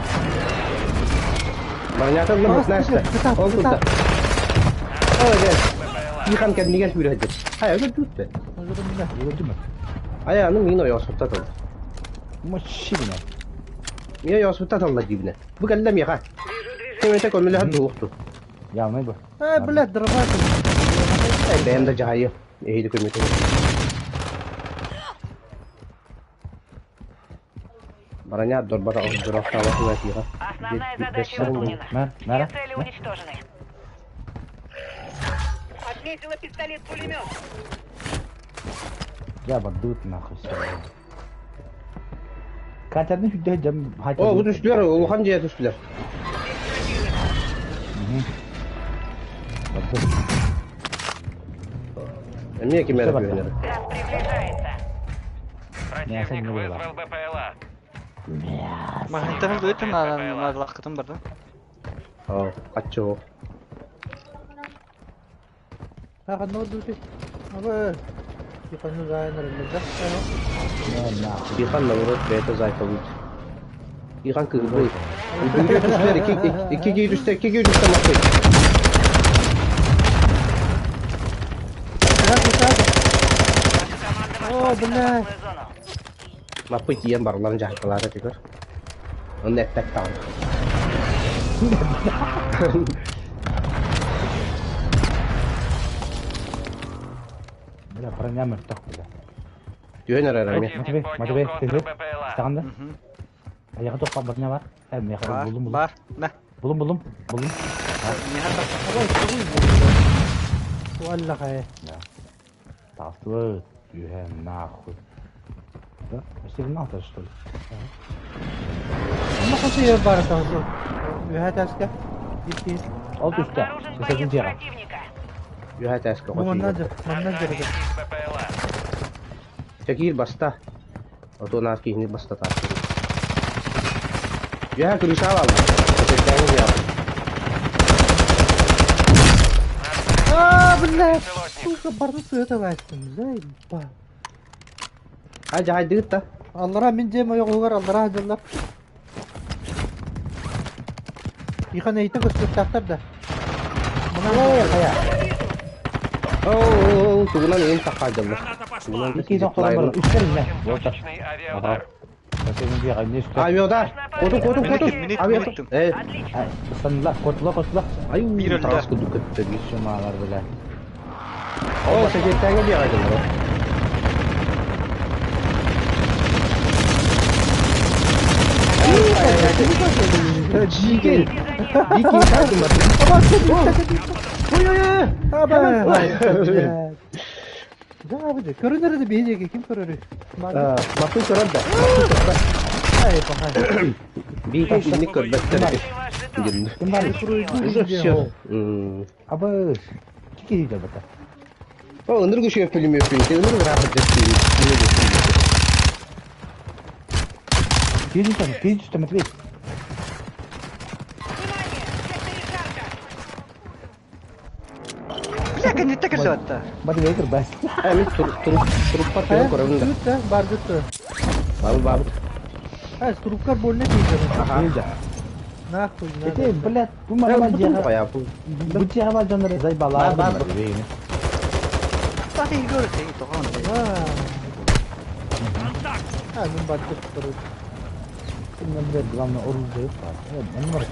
Барнятылдым, знаешь что? Ол турда. О, гел. Тихан кәднигә сүрәдер. Хая, өтө түтпе. Көрдүм. Ая, аны мин оясытта тал. Мощина. Мин оясытта тал дибне. Бу кәлләм яха. Кемете көмөлө хәд дукту. Явный бу. Э, блядь, дробашил. Эй, бәм дә жайы. Эйди көмөтө. Бараня дорбара дорохта вахна тиха. Основная задача выполнена. Мэр, Все мэра. цели уничтожены. Отметила пистолет-пулемет. Я бадут нахуй всё. Катерны хүдде жам О, бу түстүлөр, улахан жая түстүлөр. Бадут. Эмне кимер Всё, бата. көйнөр. Газ приближается. Противник не было. вызвал БПЛА. Магнитофон дуйт на лақытым бар да. О, каччо. Ха, ну дути. Абы. Тихону зайнер да. Нахуй. Тихан наоборот бэйэтэ зайкалыыр. Тихан кыырбый. Үдүргэ түстэр, икки икки киһи түстэ, икки киһи түстэ маппый. Наша команда вошла О, в блядь. безопасную зону. Маппый тиийэн барыларын дьаһаллаата тигэр. Онно эппэт даҕаны. Бля, броня мертвых, бля. Түһэн эрэр эмиэ. Противник Матвей, поднял Матвей, контр ты БПЛА. Стаганда? Аяга тоққа броня бар. Э, меха Бар, булдум, булдум. бар. На. Булдум, булдум, булдум. Валла хай. Тасты, юхэ, нахуй. Да? Почти гнался, что ли? Ama хасы бар тагы. Үһә таска. Битти. Ол түсті. Обнаружен Сесетін боец жеға. противника. Үһэ тээскэ Бу манна хотиир. жа, манна Над нами жа. их БПЛА. Чэкиир баста. Отунаах киһини баста таас. Үһэ крыша баалла. Өтөттээҥи диэҕэ. А, блядь. Пилотник. Сука, барды сыта вайсын. Заеба. Ай дьаһайдыгыт да. Аллара мин жем ойоҕугар аллара дьаллар. Ихан эйтен көстүктаахтар да. Эй, хая. Оо, тугунан эйин таххаа дьаллар. Граната пошла. Тугунан Икки тоқталан бар. Үстер ме? Получен Вот. точечный авиаудар. Сесетін жеға, не үстер? Авиаудар. Хотун, хотун, хотун. Минут, Авиа. минут. Э, Отлично. Санла, котла, котла. ай, Биир өлдө. таас курдук көттө биир. Шумалар, бля. Оо, сэкеттээҥи диэҕэ дьаллар. Жиген. Дикий тартым бар. Ой, ой, ой. Аба. Дьэ, көрүнэр да биһиги ким көрөрүй? Маппый көрөр да. Маппый көрбөт. Ай, пахай. Биир итинник көрбөттөр эбит. Ким бар? Уже все. Абы, кики дьабата. О, ынырык үчүгэй пулемет ынырык ыраах Киһи түстэ, Матвей. Бля, кэнниттэ кэллэ батта. Матвей кырбас. Эми туруппар көрөн көрөбүн да. Түттэ, бар түттэ. Бабы бабы. Ай, трубкар больно дейді. Аха. Нахуй, Эти, блядь, бу Э, мана бу дьиэҕэ хайа бу. бу дьиэҕэ бар дьоннор зайбалаа. Бар, бар. Тахи көрө тоҕон. А, мен бар түттэ. Блядь, главное оружие бар. Э, бар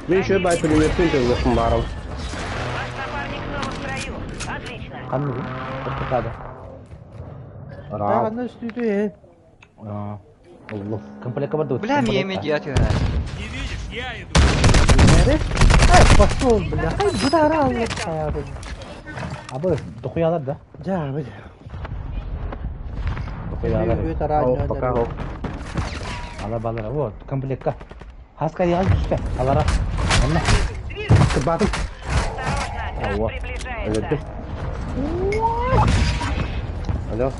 Мен еще бай пулеметтен төлөкүм барым. Ваш напарник снова в строю. Отлично. Ханны бу? Ортакада. Рап. Ана үстүтү, Аа, Аллах. комплекка бар да. Бля, ми эми диятү. Не видишь, я иду. Ай, пошел, бля. Ай, бутара алла. Абы, дохуялар да. Жа, бля. Дохуялар. Пока хоп. Ала балара, вот, комплекка. Хаска ял түстэ. Алара. Онна. Кырбатым. Осторожно, газ Ого. приближается. Өлөрдүм. Алло.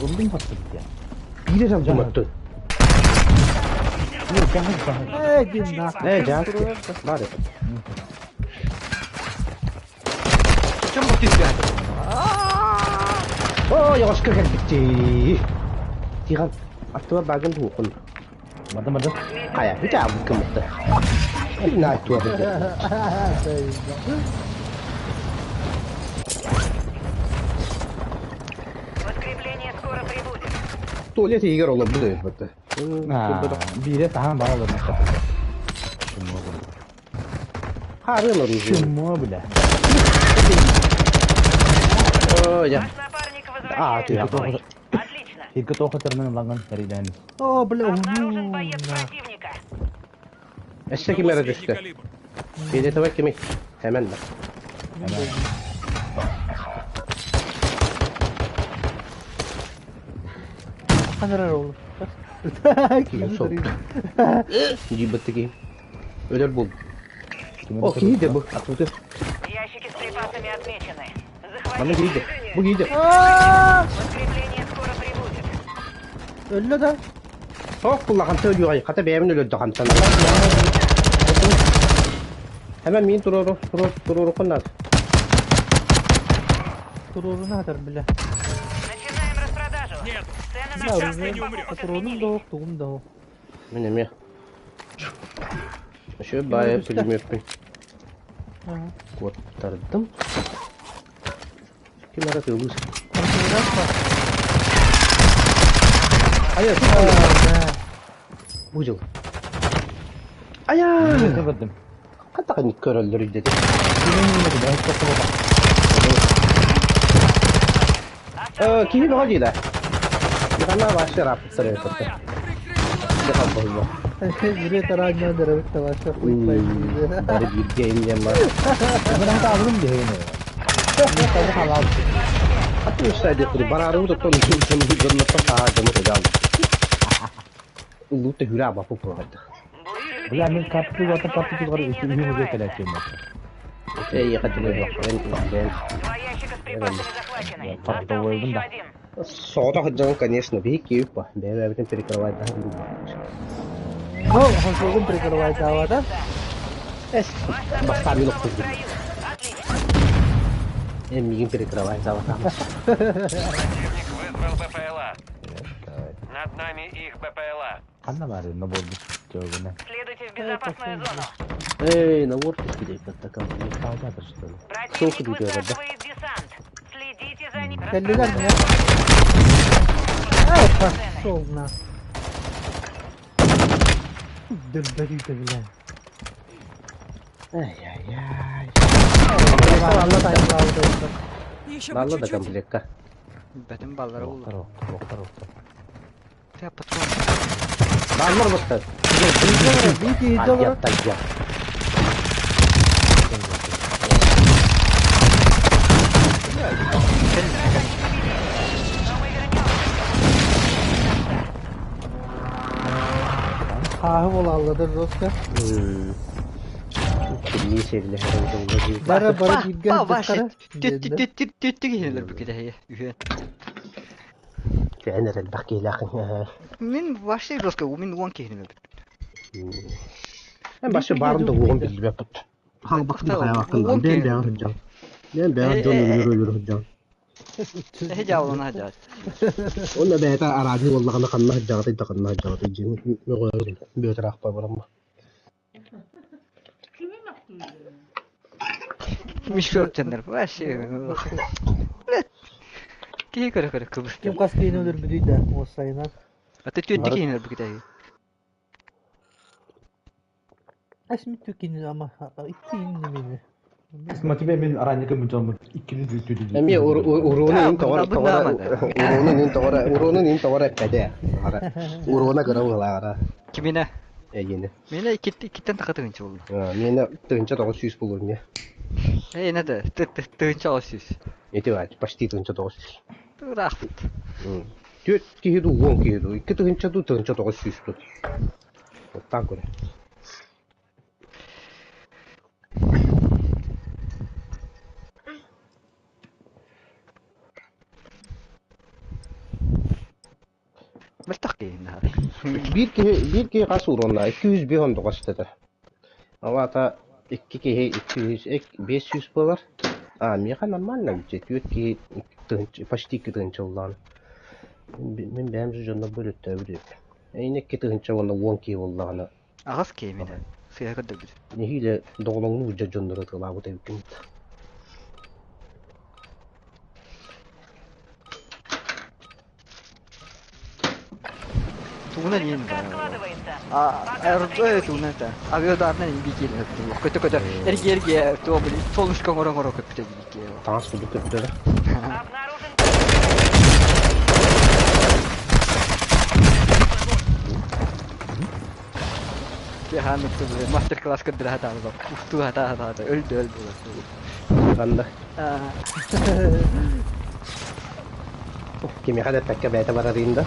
Улдун батты бит. Бире жан маттı. Ну, жахы жахы. Эй, дин нахуй. Э, жан. Бар. Чем бу түстэ? О, яғышка кэлбитти. Тиган аттыба багын туукун. Мады мады. Кая, бит абы кымытты. На туа бит. Подкрепление скоро прибудет. Туалет егер ола бу бит. Аа, бире тахан бара да наката. Харын оружие. Чмо, бля. О, я. Ваш напарник А, ты возвращается в бой. Отлично. Екі тоқы ланган тәридән. О, бля, Обнаружен боец противника. Эссе кимere Средний düştü. калибр. Бейде табак кими? Hemen de. Ханарар ол. Сол. Жибетти ки. Өлөр бул. О, кийди бу. Атуты. Ящики с припасами отмечены. Мана Захватите. кийди. Бу кийди. Подкрепление скоро прибудет. Өллө да. Сок куллаган төлү Ката бэйэмин өлөрдү хантан. Hemen мин турору, турор, турору коннар. Туруруна хатар, бля. Начинаем распродажу. Нет, Цены на Да, сейчас ты шансы не умрешь. покупок Патронум изменились. да ох, тугум да ох. Мен эме. Ошо бая пулеметпин. Ага. Куоттардым. Ким ара тылыс. Ая, бу жыл. Ая! Көрдім. Ката кани көрөлдөр деди. Э, киһи бөҕө диилэ. Бихана башы рапыттар өтөттө. Дехал болбо. Бүрэ тарааннан дәрәбит таваша хуй Бары бирге инген бар. Мен алырым дегені. Аты үстәде куды барары утоттон жоннотто саа жамы тегал. Улута хүрә бапы пугады. Бля, мен картты заты картты тұзғар үсті үйім өзі келәткен. Эй, катыны бак. Мен Два ящика с припасами захвачены. Я Остался попробую, еще да. один. Сода хаджан, конечно, бики юпа. Бәбә перекрывать да. Ну, хосугун прикрывает ава, да? Эс, Ваш напарник бастамин снова в окуды. строю. Отлично. Эм мигин перекрывать зава. Противник вызвал БПЛА. Над нами их БПЛА. Қанна бар, наборды жауабына. Следуйте в безопасную зону. Эй, на ворд кидей такам. Қайда что ли? Противник Сколько людей, да? высаживает десант. Следите за ним. Кэллилэр Распродажа меня. Ай, пошел на. Дөлбөрүтэ, бля. Ай-яй-яй. Еще бы Балла да чуть-чуть. комплектка. Бэтим баллары улу. Оқтар, оқтар, оқтар. Бля, патрон. Баллар бакта. Бити, Ая, тая. Хааһы буолаллар жестко. Кимни севилэһэр долла дии. Бары бары бииргэ Па, ваше сылдьыттара диэннэр. түттү киһилэр бу китэһи үһүөн. Кээн эрэлбэх киһилээх. Мин вообще жестко, мин уон киһини өлбүт. Мен башы Биир барын да киһи уоҕун өлбүт. билбэппит. Халбакты Та хайабаккын уон бэйэм киһини бэйэҕэр өлбүт. сылдьаҕын. Бэйэм бэйэҕэр дьон өлөр өлөр сылдьаҕын. Эһи дьаалана сылдьаат. Уонна бэйэтэ араадьы буоллаҕына ханна сылдьаҕытый да ханна сылдьаҕытый дьиҥ мөҕөөрүн Бүөтүр аахпа барамма. Мишок дьоннор вообще. Киһи көрө-көрө Ким кыбыстар. хас киһини өлөрбүтүй да уоссайынан. Аты түөртү Бары киһини өлбүт китэһи. Әсмит түкини ama икки мини. Смотри, мен ранника мучалмын иккини жүттү Эмиэ уруону Да, ин тоҕор бу тоҕор наамада. уруону ин тоҕор уруону ин тоҕор эппэтэ. Уруона кыра быһалааҕара Кимине? эйиэнэ. Мене иккиттен тахатыгынчы болду. Миэнэ тыһыынча тоҕус сүүс буолуо эмиэ. Эй, надо, тыгынча алыс сүүс. Ити баат почти тыһыынча тоҕус сүүс. Тураахпыт. Түөрт киһи дуу, уон киһи дуу, икки тыһыынча дуу, тыһыынча тоҕус сүүс дуу. Оттаан көрө. Мөлтөх киһи наһаа. Биир киһи хас уруонна? 205 ондоҕос этэ. Ол аата икки киһи 200 500 буолар. А, миэхэ нормально эбит түөрт киһи тыһыынча, почти икки тыһыынча ыллаҕына. Мин бэйэм дьоннор бөлөттөөбүт эбит. Эйиэнэ икки тыһыынча уонна уон киһи буоллаҕына Аҕыс киһи минэ. Сыыһа көрдөрбүт. нэһиилэ доҕолоҥнуу сылдьар дьоннору ытыалаабыт эбиккин. Тугунан иин Выставка откладывается. А, Пока РБ потренируйтесь. тугунан это. Авиадарынан иин биир Көтө көтө. Эрги эрги туо били солнышко оҥоро оҥоро көппүтэ биир Таҥас курдук көттөрө. Обнаружен Киһи били мастер-класс көрдөрө хатаабыт. Устуу хатаа хатаата өлдө өлдө. Ханна Аа. кимиэхэ да эппэккэ бэйэтэ барарыын да.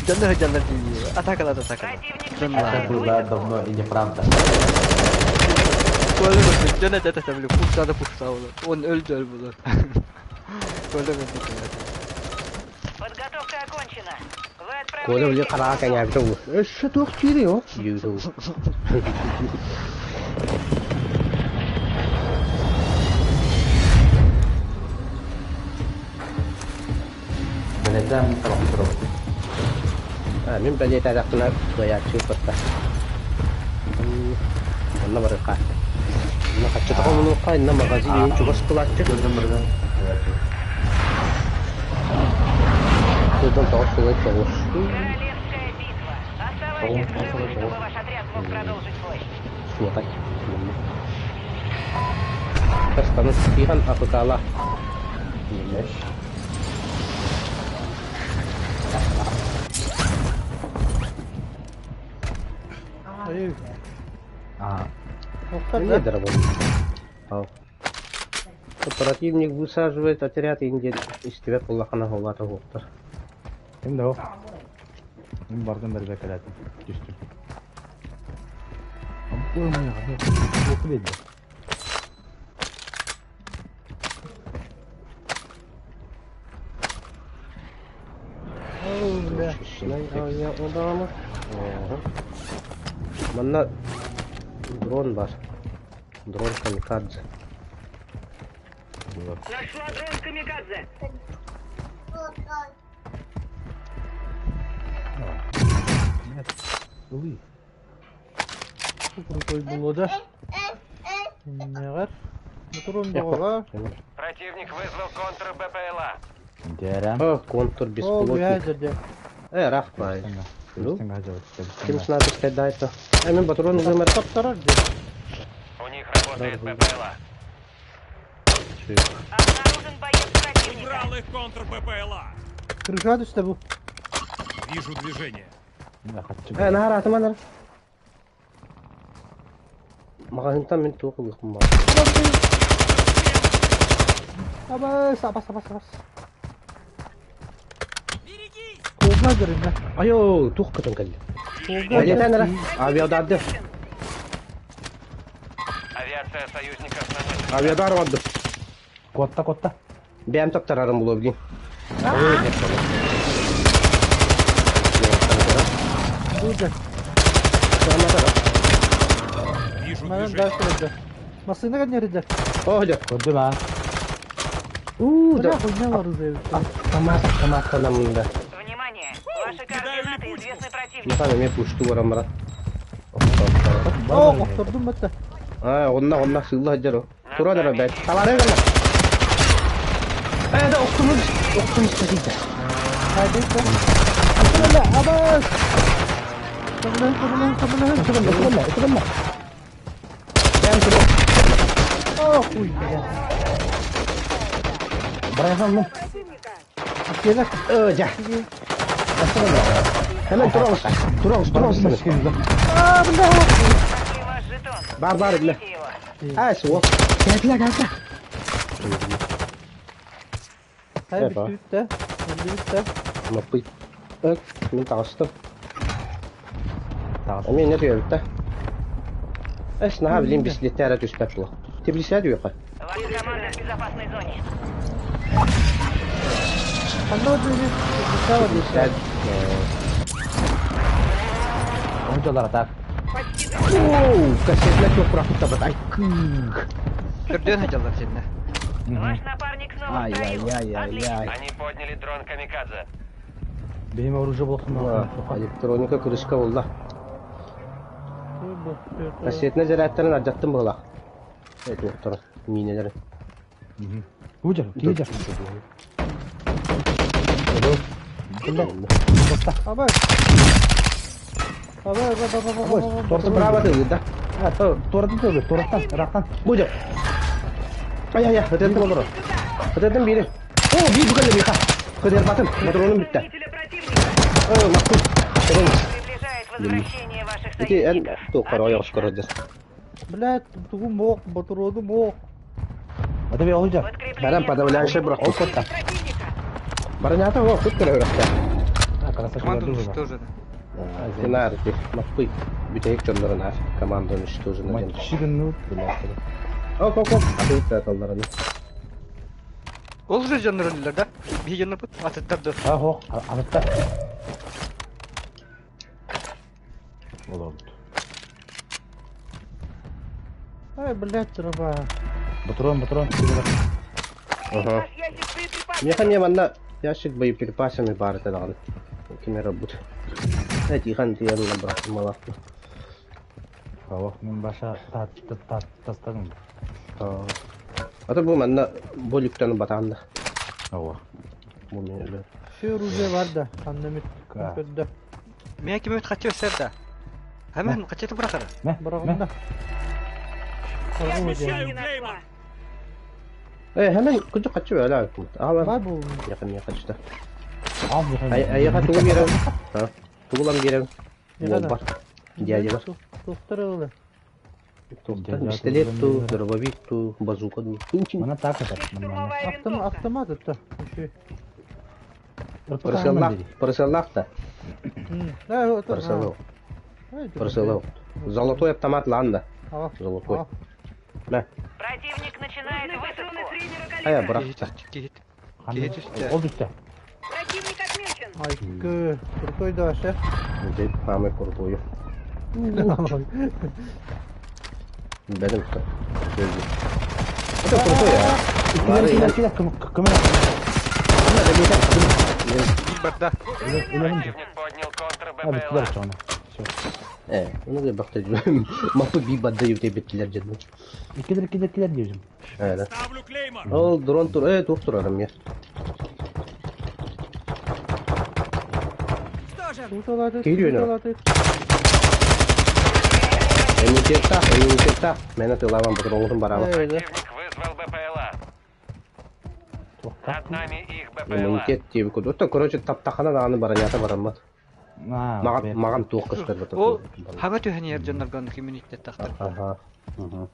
Дьоннор дьоннор дии. Атакалат атакалат. Противник Дьон Это начинает лаа. было высадку. давно и неправда. Көйлө көрдө. Дьон этэ этэ били пушта да пушта болор. Он өлдө өл болор. Көйлө көрдө. Подготовка окончена. Вы Коля били отправляетесь в хараҕа зону. кэҥээбитэ уу. Өссө туох диирий ол? Диэбитэ уу. Бэлэтэ табахтыров. А, мин бэлиэтээтэхпинэ кыайааччы кытта. Онно барыахха. Онно хаччатаха мунуохха, инна магазин иһин чугас кылааччы. Көрдөн бардан. Тыдан тоҕус сылай тоҕус. Королевская битва. Тоҕус Оставайтесь в сылай живых, тоҕус. чтобы ваш отряд мог продолжить бой. Суотай. Кастаны тихан апыкала. Ешь. Ай, А, Тоқтар Не да? дорогой. Ау. Противник высаживает отряд инде истибет куллахана холата хуктар. ким да ол? Мен бардым бір бәкеләтім. Түстім. Оқып еді. Оу, бля. Авиа Манна дрон бар. Дрон камикадзе. Нашла дрон Камикадзе. Ылый. Крутой было, да? Неғар. Моторон доға. Противник вызвал контр БПЛА. Дәрәм. О, контур О, бля, беспилотник. жерде. Э, рахпай. Ну, Ким ким снайпер кайдайта. Э, мен патрон вымер. Таптарар де. У них работает БПЛА. Обнаружен боец противника. Убрал их контр БПЛА. Крыша түсті бұл. Вижу движение. Э, нахар атыманар. Магазинтан мен туох ылыхым бар. Абас, абас, абас, абас. Куга көрүннэ. Айо, туох көтөн кэллэ. Валетан эрэ, авиадарды. Авиация союзников наносит Авиадар барды. Куотта, куотта. Бэйэм таптарарым булуо билин. Burada. Вижу Манан движение. дальше көрдө. Массыына кэннеридэ. О, дьэ. Көрдүм аа. У, да. Бля, хуйня бар уже. Автомат, автомат ханамында. Внимание! Ваши Кидаю координаты липучку. известны противнику. Мыхан эмиэ пушту баран баран. О, охтордум батта. Аа, онна, онна сыылла сылдьар о. Туран эрэ бэт. Табаарай гына. Ээ, да охтумун, охтумун истэтийдэ. Хайда. Абас! Абас! Көмөлөһүн, көмөлөһүн, көмөлөһүн. Ытырылла, ытырылла. Бэйэм туруо. О, хуйня. Барайхан ну. Келе. Ээ, дьэ. Hemen тура оҕус. Тура оҕус, тура оҕус. А, бля. Нашли ваш жетон. Бар, бар, бля. Заберите его. Аа, суох. Кэллэ, кэллэ. Хай Эпа. бүттү. Бүттү. Маппый. Эк, мин таҕыстым. Таҕыс. Эмиэ иннэ түһэбит да. Эс, наһаа билин бислиттэ эрэ түспэт буолуох. Тибилисээ түһүөххэ. Ваша команда в безопасной зоне. Ханна били. Тибилисээ. Оҥочолор атаак. Оу, кассетная туох курахпыт табат. Ай, кыых. Көрдөөн сылдьаллар синнэ. Ваш напарник снова в строю. Отлично. Ай-яй-яй-яй-яй. Они подняли дрон Камикадзе. Бэйэм оружие буолсун. Электроника крышка буолла. Кассетная зарядтарын алдьаттым быһыылаах. Э, туохтара, миинэлэрин. Кучер, кичер. Абас. Абас, абас, абас, абас. Торты право ты, да? Туораттан тылы, туораттан, ыраахтан. Будем. Ай-яй-яй, хытыттым олору. Хытыттым бири. О, бии бүгін миха. Хытырбатым, патроным бүтті. Истребителя противника. О, мақпый. Тырын. Приближает возвращение ваших Ити эн союзников. туох ойоҕос көрөдүс. Блядь, тугу мок, батуроду мок. Это бе олжа. Подкрепление Баран подавляющий брак. Ол котта. Противника. Баранята о, тут көрө А, красавчик. Команда уничтожена. Динар, мақпый. Бүтэйик чоннорун ар. Команда уничтожена. Мальчигин, Оп, оп, оп. Атыйт аталларını. Ол уже дьоннор өллүлэр да? Биһи дьоннор бут атыттар да. А, хох, атытта. Ол oldu. Ай, блядь, труба. Патрон, патрон. Ага. Наш ящик с боеприпасами. Меха не манна ящик боеприпасами баар этэ даҕаны. Ким эрэ бут. Э, тихан тиэн набрат малафты. Хох, мен баша та та тастадым. Ата бу манна болүктен батаанда. Ого. Бу мен өлө. Все оружие бар да. Ханна мит. Ка. Көрдө. Миэ ким өт хачы өссөр да. Хэмэн хачы бырахара. Мэ, мэ. Барагында. Я Размещаю не клеймор. нашла. Э, hemen кыжы качы бөлө айкым. Бар Ала. бу. Якын якын чыта. Ал Ай айга тугу берем. Ха. Тугулам берем. Яга Бар. Дядя бар. Туохтар ылы. Туохтан Дядя пистолет тугулам ту, берем. дробовик ту, базука ту. Мана так это. Есть штурмовая Автом, винтовка. автомат это. Еще. Парасаллах, парасаллах та. Да, это. Парасаллах. Парасаллах. Золотой автомат ланда. А, Золотой. На. Противник начинает Нужны патроны высадку. среднего Ая, калибра. брат. Киһит. Киһит үстэ. Ол үстэ. Противник отмечен. Айкы, крутой да, шеф. Дед самый крутой. Бедем что. Это крутой, а. Килер, килер, килер, көмөр. Биир барда. Противник поднял контр А, бүттүлэр БПЛА. чоҕуна. Всё. Э, ну я бахта мапы би бадда юте биттилер жедим. Килер, килер, килер диэбитим. Э, да. Ставлю клеймор. Ол дрон тур, э, тух турарым я. Кириөнө. Иммунитетта, иммунитетта. Мен атылавам патронгутун бараба. Противник вызвал БПЛА. Над нами их БПЛА. Иммунитет деп код. Отто, короче, таптахана дааны баранята бараммат. Маған маған туох көстөр бат. Ол хаба түһэн иһэр дьоннорго иммунитет тахтар. Ага. Ага.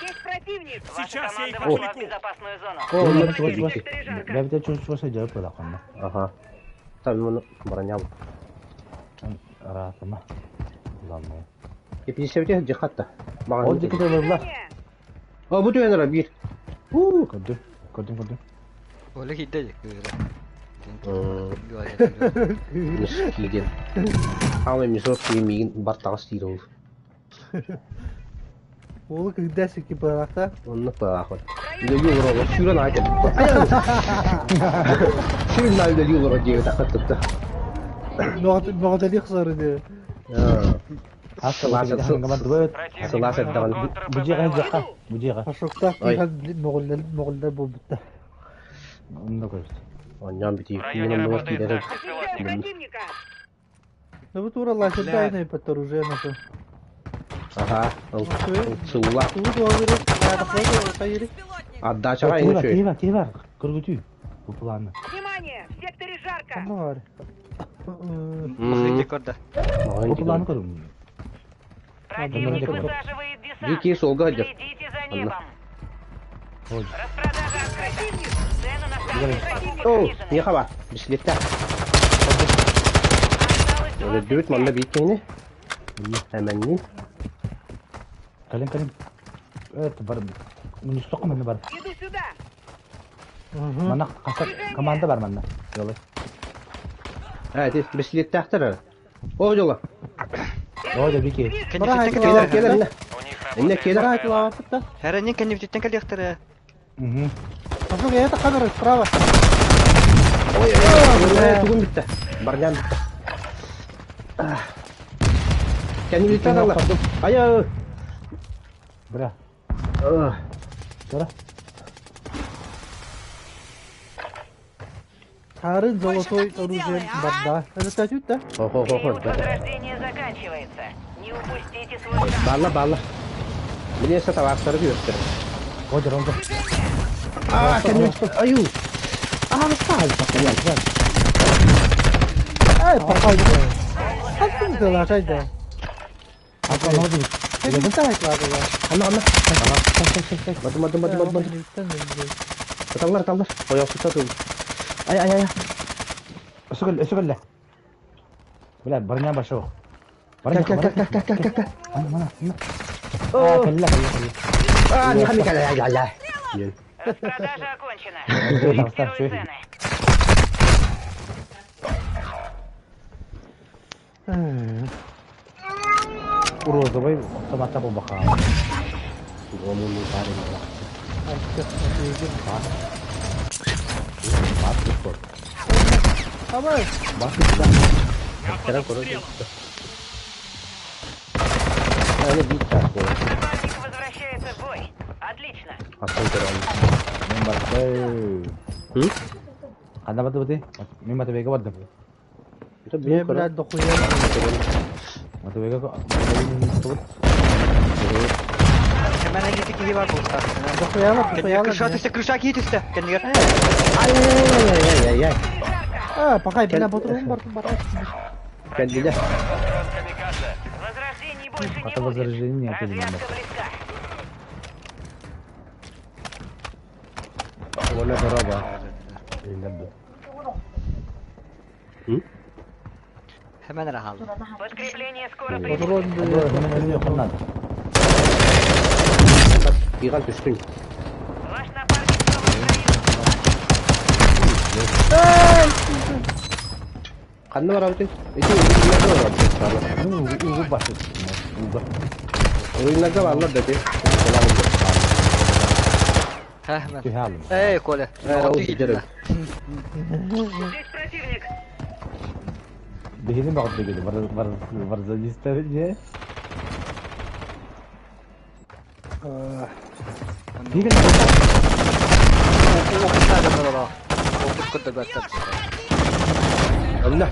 Есть противник. Противник! Ваша Сейчас я команда их вошла в отвлеку. безопасную зону. О, Онно онно чугас чугас. киирбит. Секторе жарко. Бэбитэ чугас чугас сылдьар буоллахха онно. Аха. Там оны броня. Ыраатыма. Главное. Кеписебите дихатта. Ол Маған. диэки тылылла. Движение! О, бу түһэн бир. У. Көрдүм. Көрдүм көрдүм. Оля киирдэ дии, кыыра. Мискиген. Хамай мисок мигин бар тагыс тиир ол. Уолу кыгда сикки бырахта. Онно паахот. Үлэлии олорор, сүүрэн аҕай кэлбит. Сүүрэн аҕай үлэлии олорор диэби таххаттытта. Мөҕөтөлүү хсары дии. Хас Сылаас сылаас бардыбыт. Противник Сылаас вызвал эрдэҕин контр Бу дьиэҕэ БПЛА. дьиэхэ. Бу дьиэҕэ. Пашоктаах Ой. киһи мөҕүллэр мөҕүллэр буолбуттар. Онно көрүст. Онньоон В бүтүү. районе Мин оннугар работает киирэр. наш Отвлекаю беспилотник. противника! Ну бу тура лазерда Бля. айнай паттар уже на то. Аха. Сылла. Тугу тугу хайыри. Отдачаҕа Киһи ини бар, үчүгэй. киһи бар, киһи бар. Көргүтүү. Бу планы. Внимание! В секторе жарко! Онно бар. Махын декорда. Бу планы көрүм. Противник Ага. высаживает десант. Дикий солга идет. Следите за Ладно. небом. Ой. Распродажа открыта. Цены на старте покупок О, снижены. не хаба. Бислетте. Осталось Өлөрдүбүт манна 25. биир киһини. Эмэннин. Кэлин кэлин. Эт бар. Мунустокко манна бар. Иду сюда! Манна хаса команда бар манна. Жолы. Э, ти бислеттээхтэр. О, жола. Ой, да бики. Бара Кэннибититтэн Келер, кэлиэхтэрэ. келер, инне. У них Инне работает келер. Бара БПЛА. айтылаабыт да. Хәрәнин кэннибититтэн кэлиэхтэрэ. Мгм. Пашок это камера справа. Ой, ой, ой, тугун бүтте. Барнян бүтте. Кэннибититтэн алла. Ай, Бра. ай. Тура. Тарын золотой оружие барда. Это татют да? Хо, хо, хо, Период хо. возрождения заканчивается. Не упустите свой шанс. Балла, балла. Мне сата вастары бүйөттөр. Ой, ронда. А, кэннибит. Аю. А, стал, постоянно. Ай, пахай. Хаттын дала кайда. Ата ноги. Кэннибититтэн айтылаабыт. Анна, анна. Мады, мады, мады, мады, мады. Таллар, таллар. Ой, осута тул. Ай, ай, ай. Өсөгөл, өсөгөл. Бля, барня башок. Кел, кел, кел, кел, кел, кел, кел. Ана, ана, ана. А, кэллэ, кэллэ, кэллэ. А, не хами, ай, ай, ай. Распродажа окончена. Там, там, Фиксируй всё. цены. Розовый автомата бу баха. Гомун парень. Абай. Я под Керен көрөр. обстрелом. Аны бит чаас болот. Напарник возвращается в бой. Отлично. Астан көрөм. Мен барды. Хм? Канда барды бути? Мен матабеге бардым. Это Не, бир көрөм. блядь, дохуя. Матабеге Хэмэн ити киһи бар буолуохтаах. Дохуя, Кэннигэр дохуя. крыша түстэ, крыша киһи түстэ. Кэннигэр. Ай, ай, ай, ай, ай. А, пахай, бля, батырым бар, бар. Кэлдилер. Дрон камикадзе. Возрождений больше не Ата будет. возрождение не Развязка близка. Ола дорога. Хм? Хэмэн рахал. Подкрепление скоро прибудет. Патрон, Кийган түштүң. Ваш напарник снова в строю. Канны бар абытын? Эти уйуннарга бар абытын. Угу башы. Угу. Уйуннарга барлар да ти. Ха, хэмэн. Түһэ алым. Эй, Коля. Э, ол сидер. Здесь противник! Бихини багыт дегеди. Бар бар бар задистер же. Деген Онна.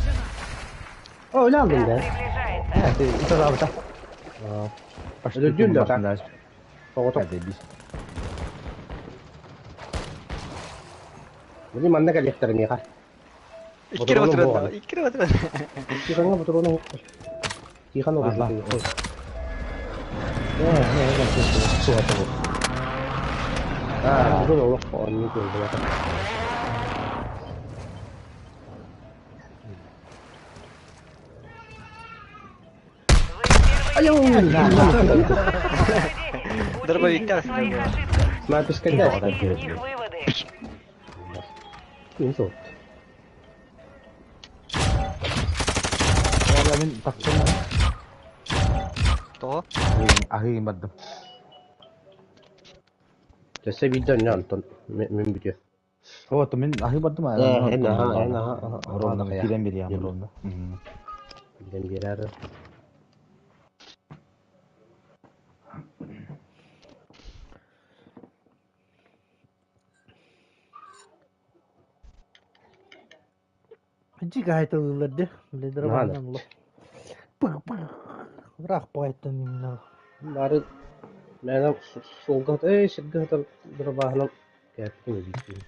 О, өлө алдым да. Приближается. Это забыта. Өлөрдүм да. Огото. Били манна кэлиэхтэрин миэхэ. Иккире батыран. Иккире батыран. Тиханга ботуруна Тихан Бар, бар. огото. Аа, бүгүн олох оонньуу кыаллыбата. Дробовиктар Учитесь на своих ошибках. Снайперская Делайте из них выводы. Инсult. Валя мин тахсым. Тоҕо? Аһыйын бардым. Өссө биирдэ онньо Антон мин бүтүө. Вот мин аһыы бардым Э, эн аха, эн аха, аха, Ровно аха, киирэн биэриэм ровно. Билэн биэрээр. Дьиҥ аһайталыыллар дии, блин, Наһаа романынан олох ыраах баҕайыттан именно Бары мээнэ суолга эй сиргэ сытар дырабааһынан кээппитим эбиитин.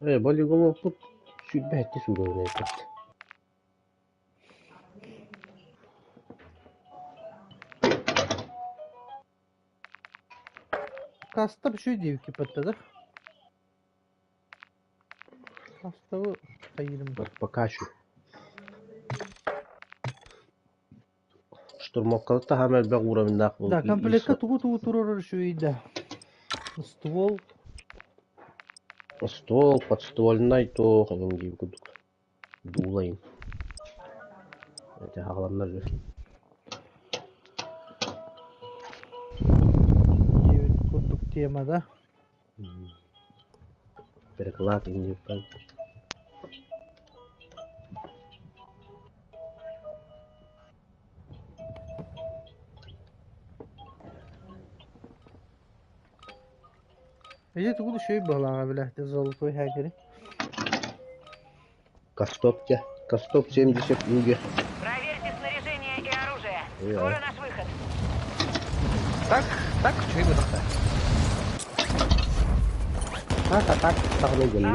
Ээ, полигоноппут 27 сүүрэрин эппит. Каста үчүгэй диэбиккит баттада. Кастабы хайыырым Пока что. Штурмовкалар таһаама элбэх уровеннаах Да, комплекка тугу-тугу туруорар үчүгэй да. Ствол. Ствол, подствольнай туох эҥин диир курдук. Дуулайын. Эти хаҕаланнар үһү. Диэбит курдук тема да. Переклад индиппен. Эдьэ тугу да үчүгэй быһалааҕа билээхтэр золотой хакери. Кастопте. Кастоп 70 уге. Проверьте снаряжение и оружие. Скоро наш выход. Так, так, үчүгэй буолуохта. Так, а так, тағына geldi.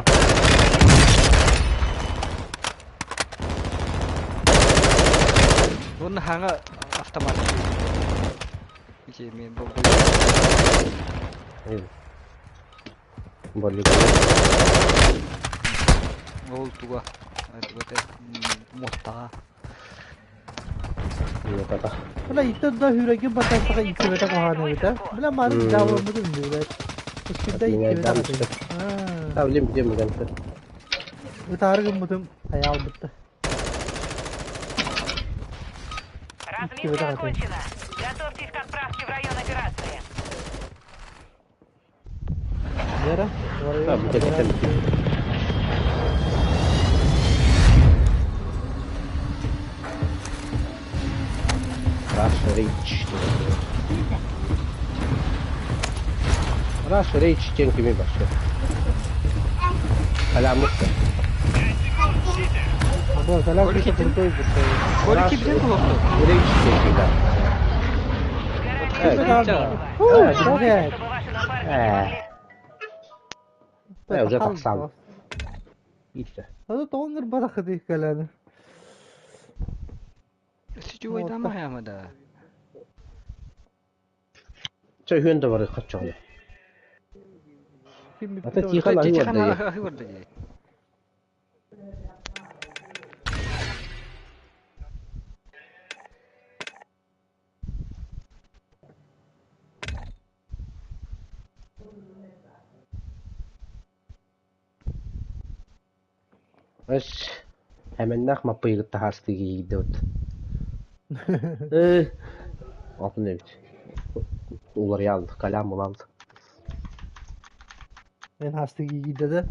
Уонна хаҥа автомат. Ити мен бу Болли. Ол туга. Туга муоттаҕа. Тата. Бля, иттэн да хүрэгин батастаға иттибэтэ куһаҕан эбит ээ. Бля, маны дьаабыламмытым блядь. Ускунда иттибэтэ хатыйда. А, билим, билим, билим. Ытаары гыммытым хайаалбытта. Разминка окончена. Готовьтесь к отправке в район операции. Вера, в район операции. Rush Rage. Rush Rage диэн кими барса? Калямыкка. Бу калям крутой крутой Коли кибден кулокту? Rage диэн киһи. Э, уже тахсан. Иттэ. Аны тоҕо ырбатаххытый кэлэни? Сетевой дама яма да. Чэ үһүөн да бары хаччоҕуна. Ата Тихон аһыы Тихон барда аһыы барда дии. Эс Хэмэннээх маппыйыгыт таһаастыы киирдибит. Э, атын эбит. Уларыйалды, калям булалды. Мен хаастыы киирдэ да?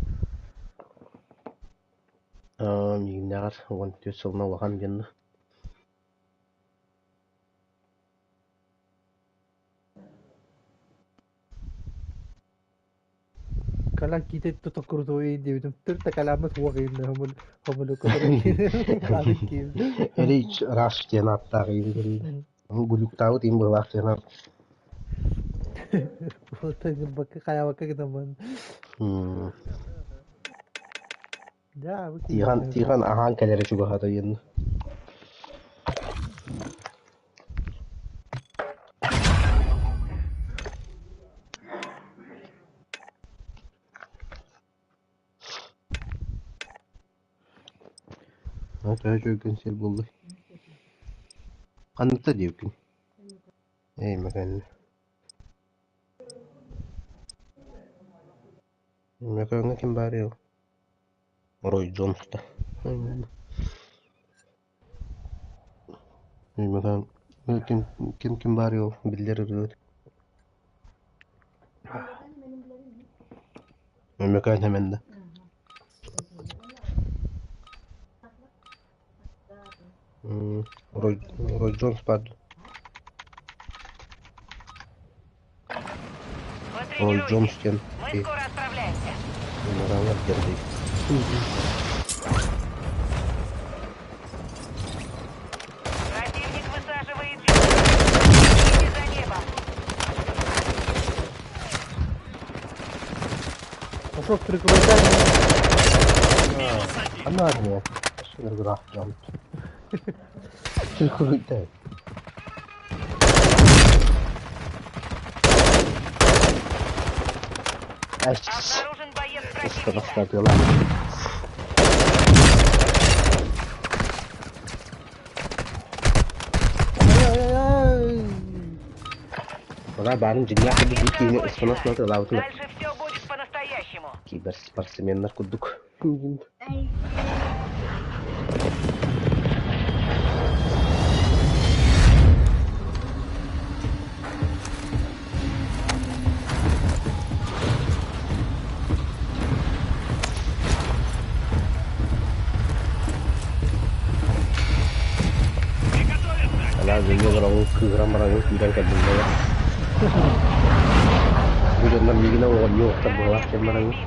Миигиннээҕэр 14 сылынан улахан диэн Калан киитэ тото крутой диэбитим. Төрт калааммыт уох иһиннэ хомул хомулукка Рейч Раш диэн ааттаах иин Гулюктаабыт иин быһылаах диэн аат. Бакка хайабакка гынаммын. Тихон Тихон аһаан кэлэрэ чугаһаата диэн. Төһө үчүгэй сир буоллуй? Ханныта диэбиккин? Өймөкөөннө. Өймөкөөҥҥө ким баарый ол? Рой Джонс да. Өймөкөөн ким ким ким баарый ол биллэр ырыаһыт. Өймөкөөн Сэмэн да. Рой, Рой Джонс баар дуо? Рой Джонс Потренируйтесь. диэн Мы киһи скоро отправляемся. Өймөкөөҥҥө дьарыйар. Противник высаживает Следите за небом. Пошел прикрывай. Ханна армия? Граф Джонс. Прикрытай. Обнаружен боец противника. Ай-яй-яй. Бара баарын дьиҥнээх курдук Битва киһини окончена. ыстанасына тылаабытын Дальше все будет по-настоящему. киберспортсменнар курдук. Ана дьиҥҥэ олоробун кыыһыран баран киирэн кэллим да Бу дьоннор миигин оҕонньуо охтор быһалаах диэн Женская баран битва.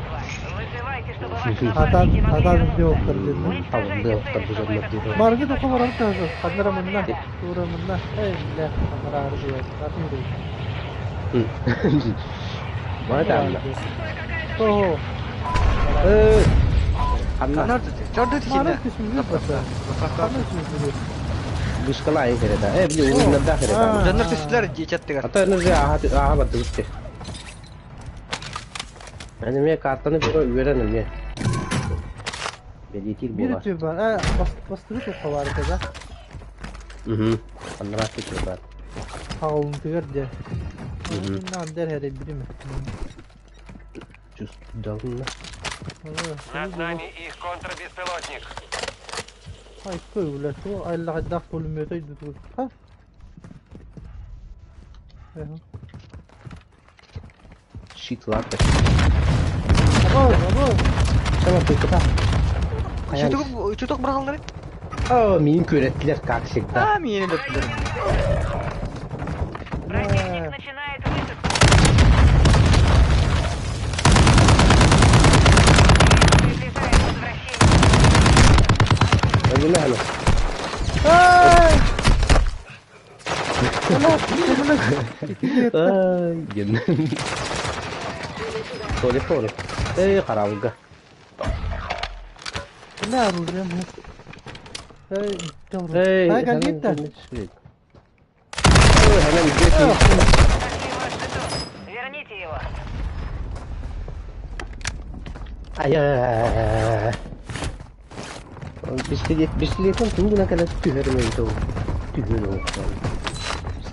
Выживайте, чтобы ваши Хатан напарники могли хатан вернуться. диоктор диэн. Уничтожайте табыллыа охтор цели, бу чтобы дьоннор этот диэн Маргы пулемет тоқо барар тағы. Қандыра мынна. Победа! Тура мынна. Эй, бля, қандыра аргы. Атын Баатаанна. Ого. Э, ханна Канар чорду Мары тихинэ. түсүнү баса. Қаны түсүнү. бышкала айын кереда. Э, били уруйнарда кереда. Дьоннор түстүлэр дьиэчэттигэр. Ата энерге аха аха бардыбытты. Мен эме картаны бу үөрен эме. Белитир Бир буолар. тү бар. Э, бастыры тоқо бар да. Мгм. Аннара түтүр бар. Хағылын тігер де. Мгм. Нан дер хәрі білім. Чувствую, давно. Над нами их контрбеспилотник. Ай, көй үлі. Ту айлағайдақ пулемет өйді тұр. Ха? Щит лапы. Абау, абау. Сама тыкта. Чутук бырахаллары. О, мин көреттилер, как всегда. А, миени дөптүлэр. Противник начинает высадку. Приближает возвращение. Öyle mi? Ай! Ay, gel. Телефон. Эй, карабылга. Не оружие? Эй, Эй, Ай, калитта. Эй, hemen ücret Нашли ваш жетон. Верните его. Ay, ay, ay. Пистолет, пистолетом тугuna kadar tühörüm öldü. Tühör oldu.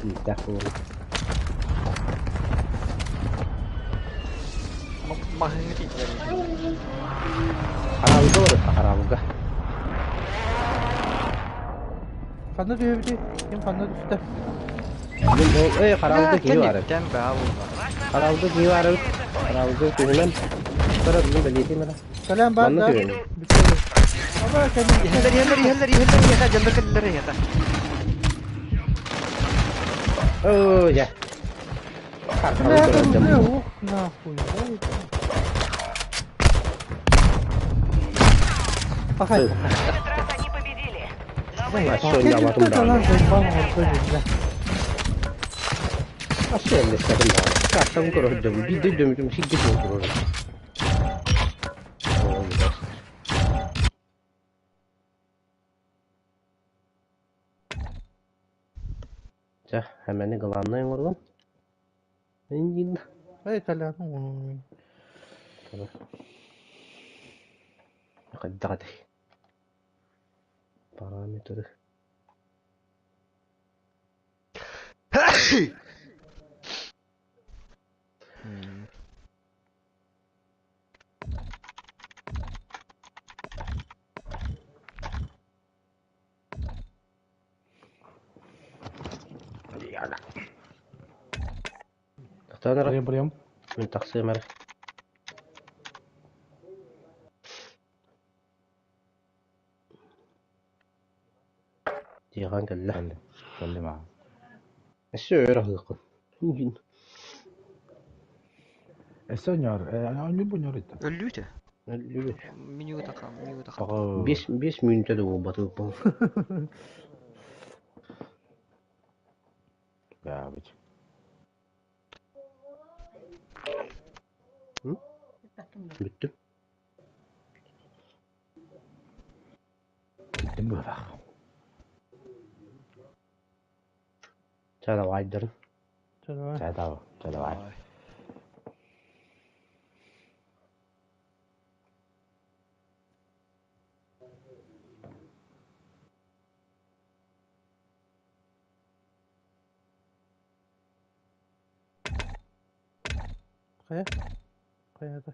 Пистолет oldu. Маһыңы тийтилер. Карабылга бар, карабылга. Қанда түйе Ким қанда түсті? Эй, карабылга кии бар. Кенниттен баа буолла. Ваш Карабылга напарник кии бар. возвращается в бой. Карабылга киһинэн. Тара билин белиэтин ара. Калям бар Манна да. түйөн. Аба, кәмін. Иһэллэр иһэллэр иһэллэр иһэллэр иһэ дьоннор кэллилэр иһэ. О, я. Бля, Карабылга оружие, көрөдüm. ох, нахуй. Ой. Пахай. В этот раз они победили. Но вы А что, вернетесь я в потом бой. дам. Lan заебал да. Asıl ellesledim daha. Kartam көрөдüm. Bir de dömdüm, şiddet көрөдüm. Ча, hemen главное орлом. Индин. Эй, Колян, ну, Қаддағады. Параметры. Тахсан эрэ. Прием, прием. Мин тахсыам эрэ. Тиэхээн кэллэ. Кэлли. Кэлли маа. Өссө өр аһыаххын. Өссө өнөр, оонньуур бу өнөр итэ. Өллүүтэ. Өллүбүт. Минута хам, минута хам. Тоҕо 5 мүнүүтэ да буолбатыбыт буол. Баабыт. Бүттүм. Бүттүм быһалаах. Чэ давайдарын. Чэ давай. Чэ давай. Чэ давай. Хайа? Хайата?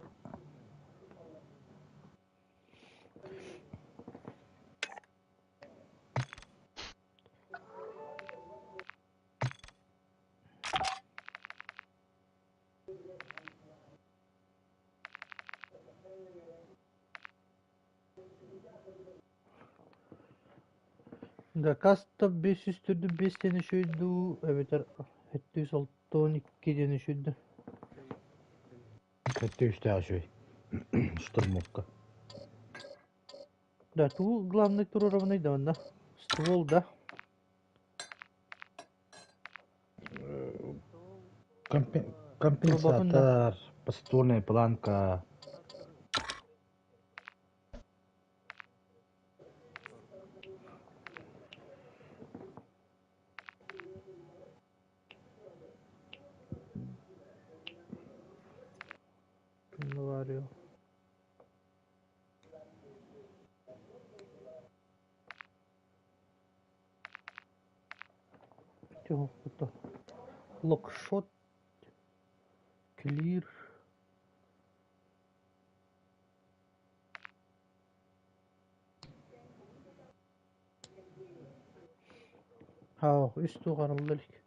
Да, каста 545 диэн үчүгэй дуу, эбэтэр 762 диэн үчүгэй дуу. Өттө үстээх үчүгэй. Штурмовка. Да, тугу главный туруорабыный да онно? Ствол, да? Компенсатор, подствольная планка. Говорю. Чего-то. Локшот. Клир. Haa, үс туҕарылла илик.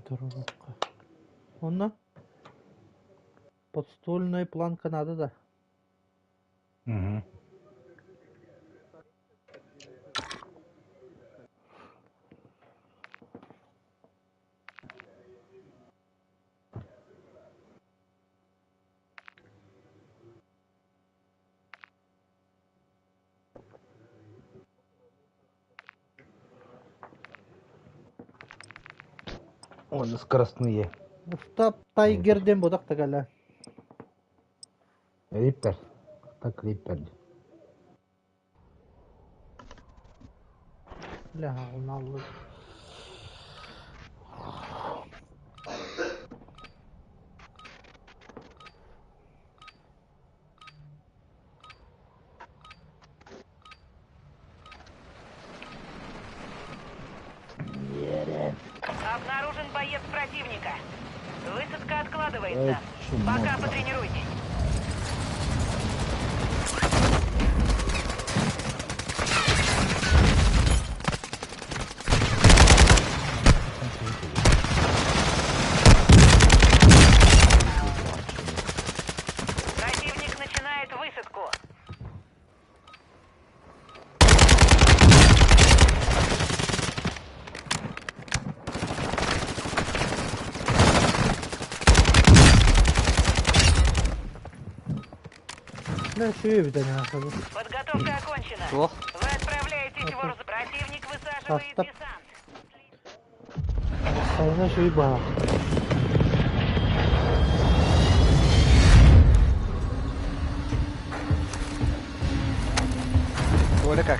Туруорукка. Онно подствольная планка надо да? Угу. Ой, скоростные. Штаб Тайгер диэн бодох тагаля. Риппер. Так, Риппер. Бля, уналлы. Обнаружен боец противника. Высадка откладывается. Пока потренируйтесь. Противник начинает высадку. Бля, үчүгэй эбит аны хабы. Подготовка окончена. Суох. Вы отправляетесь в Орз. Противник высаживает Стоп. десант. Сайына үчүгэй баҕа. Оля как?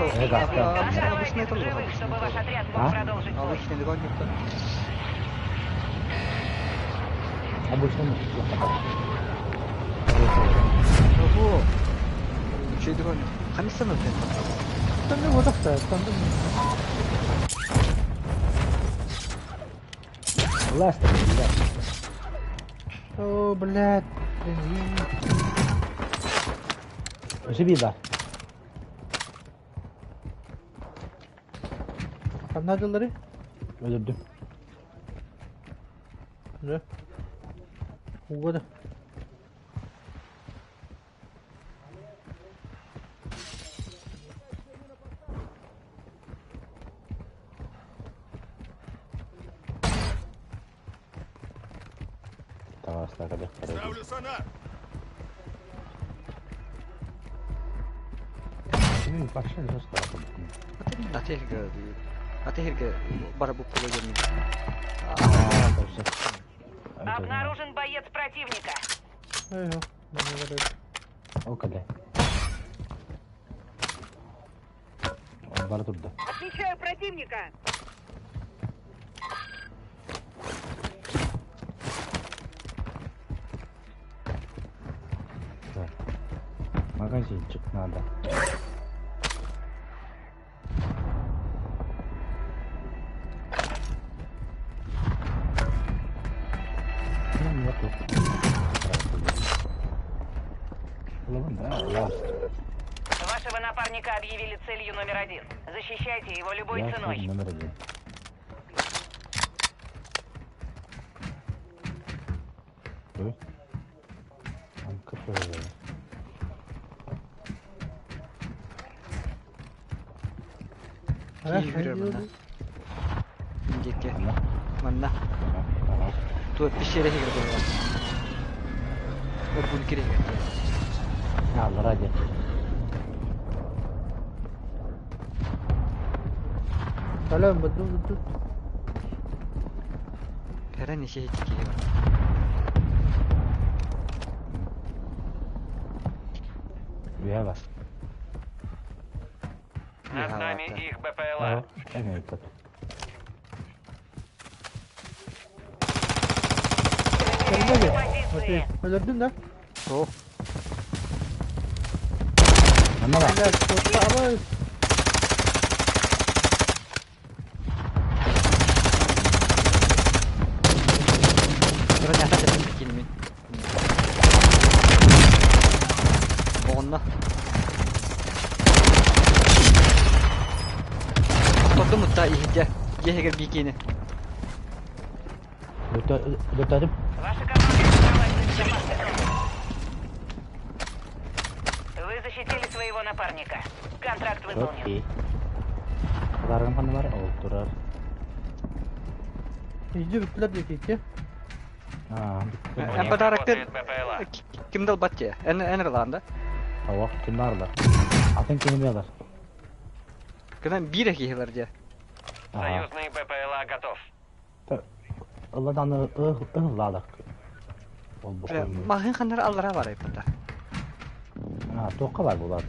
Обычный Оставайтесь в живых, чтобы ваш отряд мог А? продолжить бой. Обычный догонник-то. Обычно мы. Ого. Үчүгэй догонник. Хамиссан өтен. Тонны бодохта, тонны. Ласт, блядь. О, блядь. Блин, Живи, да. Ханна дыллары? Өлөрдүм. Да. Угода. Таҕаслака дехтар. Ставлю сонар! Вообще жестко. Атехге Атехге бар бу положение. Обнаружен боец противника. Эй, Ол кэлэ. Бар турда. Отмечаю противника. Так. Магазинчик надо. Ну, нету. Ладно, да, ладно. Вашего напарника объявили целью номер один. Защищайте его любой Я ценой. цель номер один. Ой. Там КП. Киһи манна. Диэки. Ана. Манна. Ага. Туа пещера хигер буолла. Бункер хигер. А, ради. Салам, баду, баду. Хәрән ничә киһи бар. Уява. Над нами их БПЛА. Эми тут. Кэллэ. Позиции. Өлөрдүн да? О, Ана бар. Блядь, абай. Хәрән ата деп килми. Оғынна. Торду мутта ихде. Ехегер бикини. Дөтәрим. Ваша команда собралась на безопасной зоне. Вы защитили своего напарника. Контракт выполнен. Окей. Барган ханы бар, ол турар. Иди бүттүлэр диэки. А, У Эн них подароктыр работает БПЛА. кимдал батчы. Эн эн да. Ава, кимнарлар. Атын кимнерлар. Кынан бир киһилер де. Ага. Союзный БПЛА готов. Алладан ылладык. Ол бу. Махын ханнар аллара бар айпында. А, тоққа бар булар.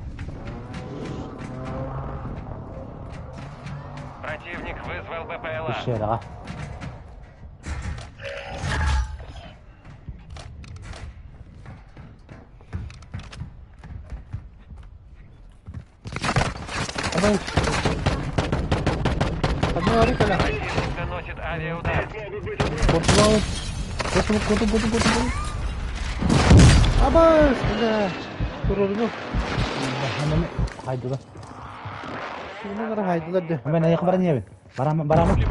Противник вызвал БПЛА. Пещера. Абай. Ханна кала. Противник наносит авиаудар. Котла. Коту, коту, коту, коту. Абай, бля. Турурну. Хайдыла. Шуну хайдылар де. Мен аяқ бар не Барамы, барамы.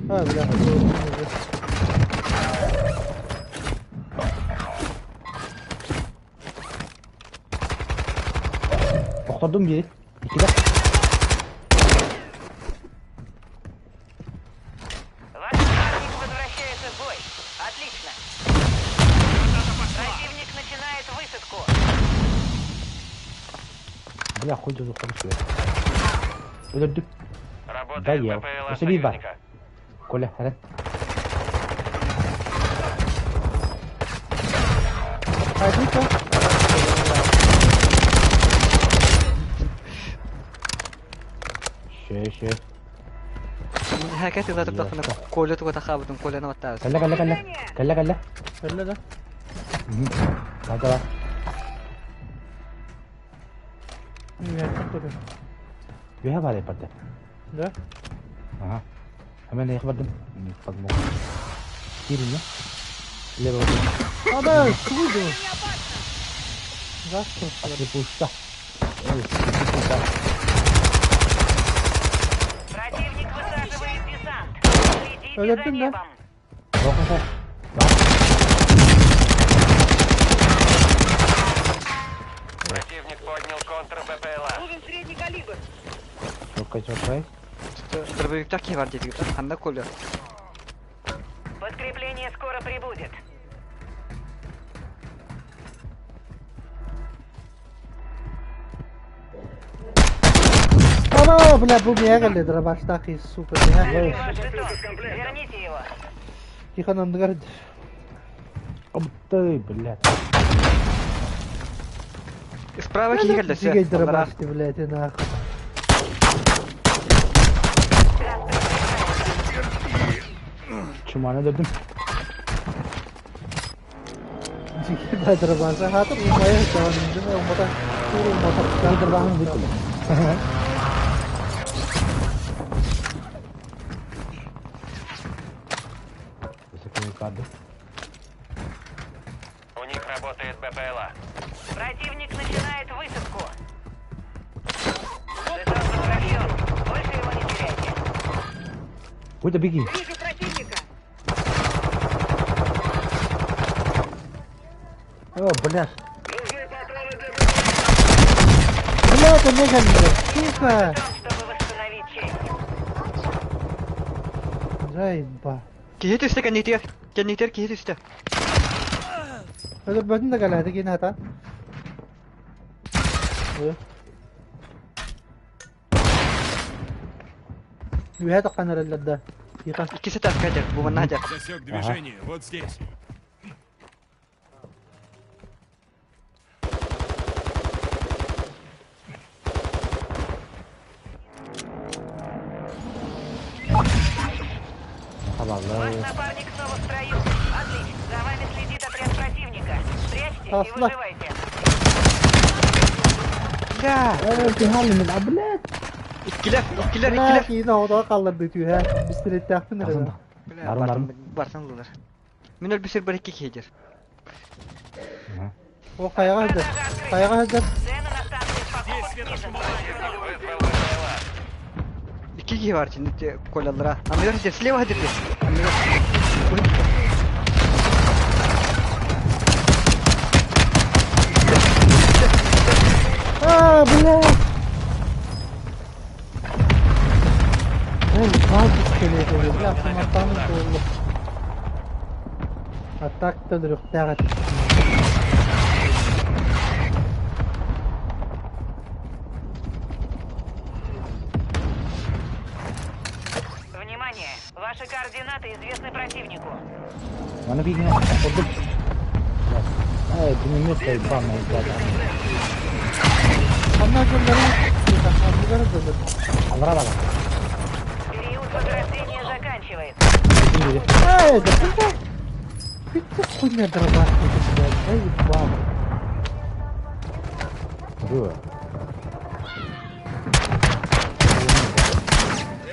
А, бля. Тоқтырдым бiri. İki de. Ваш напарник возвращается в бой. Отлично. Противник начинает высадку. Бля, хуй жозу konuşuyor. Öldürdüm. Работает Да ел. БПЛА Осы bir бар. союзника. Коля, хәрен. Хайды ка. Еще, еще. Хакет ыла турдахпына Коля туга тахаабытым, Коляны баттаабыт. Кэллэ, кэллэ, кэллэ. Кэллэ, кэллэ. Кэллэ да? Давай, давай. Үөһэттэн көрөр. Үөһэ баар барда. Да? Ага. А мен эйиэхэ бардым. Подмог. Киириннэ. Лево. Ада, тугуй дуу? Газ Пушта. Противник высаживает десант. Следите за Өлөрдүм да? небом. Противник поднял контр БПЛА. Нужен средний калибр. Чокай, чокай. Дробовиктах киһи бар диэтигит. Ханна Коля? Подкрепление скоро прибудет. Ана, бля, бу миэхэ кэллэ дробаштаах киһи, сука, миэхэ. Ваш жетон. Верните его. Тихон анныгар Ты, блядь. Справа киһи кэллэ. Дьигэй дробашты, блядь, и нахуй. Чумана дедим. Дьигэй бай дробаша. Хатыр умайа жаван индиме умата. Тур умата. Дробаһын бүттүлэр. У них работает БПЛА. Противник начинает высадку. Жетон возвращен. Больше его не теряйте. Куда беги? Вижу противника. О, блядь. Блядь, он кэллэ, сука. Жетон, чтобы восстановить честь. Жайба. Киһи түстэ кэннитигэр. Кэннитигэр киһи түстэ. Өлөрбөтүн да кэлээтэ киин хата. Үөһэ таххан эрэллэр да. Тихо. Иккис этажка дьэр. Бу манна дьэр. Засек движение. Вот здесь. Ваш напарник снова в строю. Отлично. За вами следит отряд противника. Прячьтесь и Асла. выживайте. Бля. Блядь. Иккилэр, иккилэр, Бля, иккилэр. киин оҕотоҕо хаалларды түүһэ. Пистолеттээхпин эрэ. Бля, Барым, барым. барсан ыллылар. Мин өлбүсэр бар икки киһи дьэр. О, хайаҕа сылдьар. Хайаҕа сылдьар. Цены на станциях покупок снижены. Противник вызвал БПЛА. Икки киһи бар чинди Колялара. Анныгар дьэр, слева дьэр. Анныгар. А, бля! Эй, газ пистолети, бля, автоматтан буолла. А так-то өлөрүөхтээх этэ. Внимание! Ваши координаты известны противнику. Маны беги. Ордук. Ай, пулемет ебаный, блядь. Ханна дьоннорун, анныгар дьоннор. Аллара бала. Период возрождения заканчивается. Эй, да куда? Бүттэ хуйня дробаш, блядь, заебал. Дура.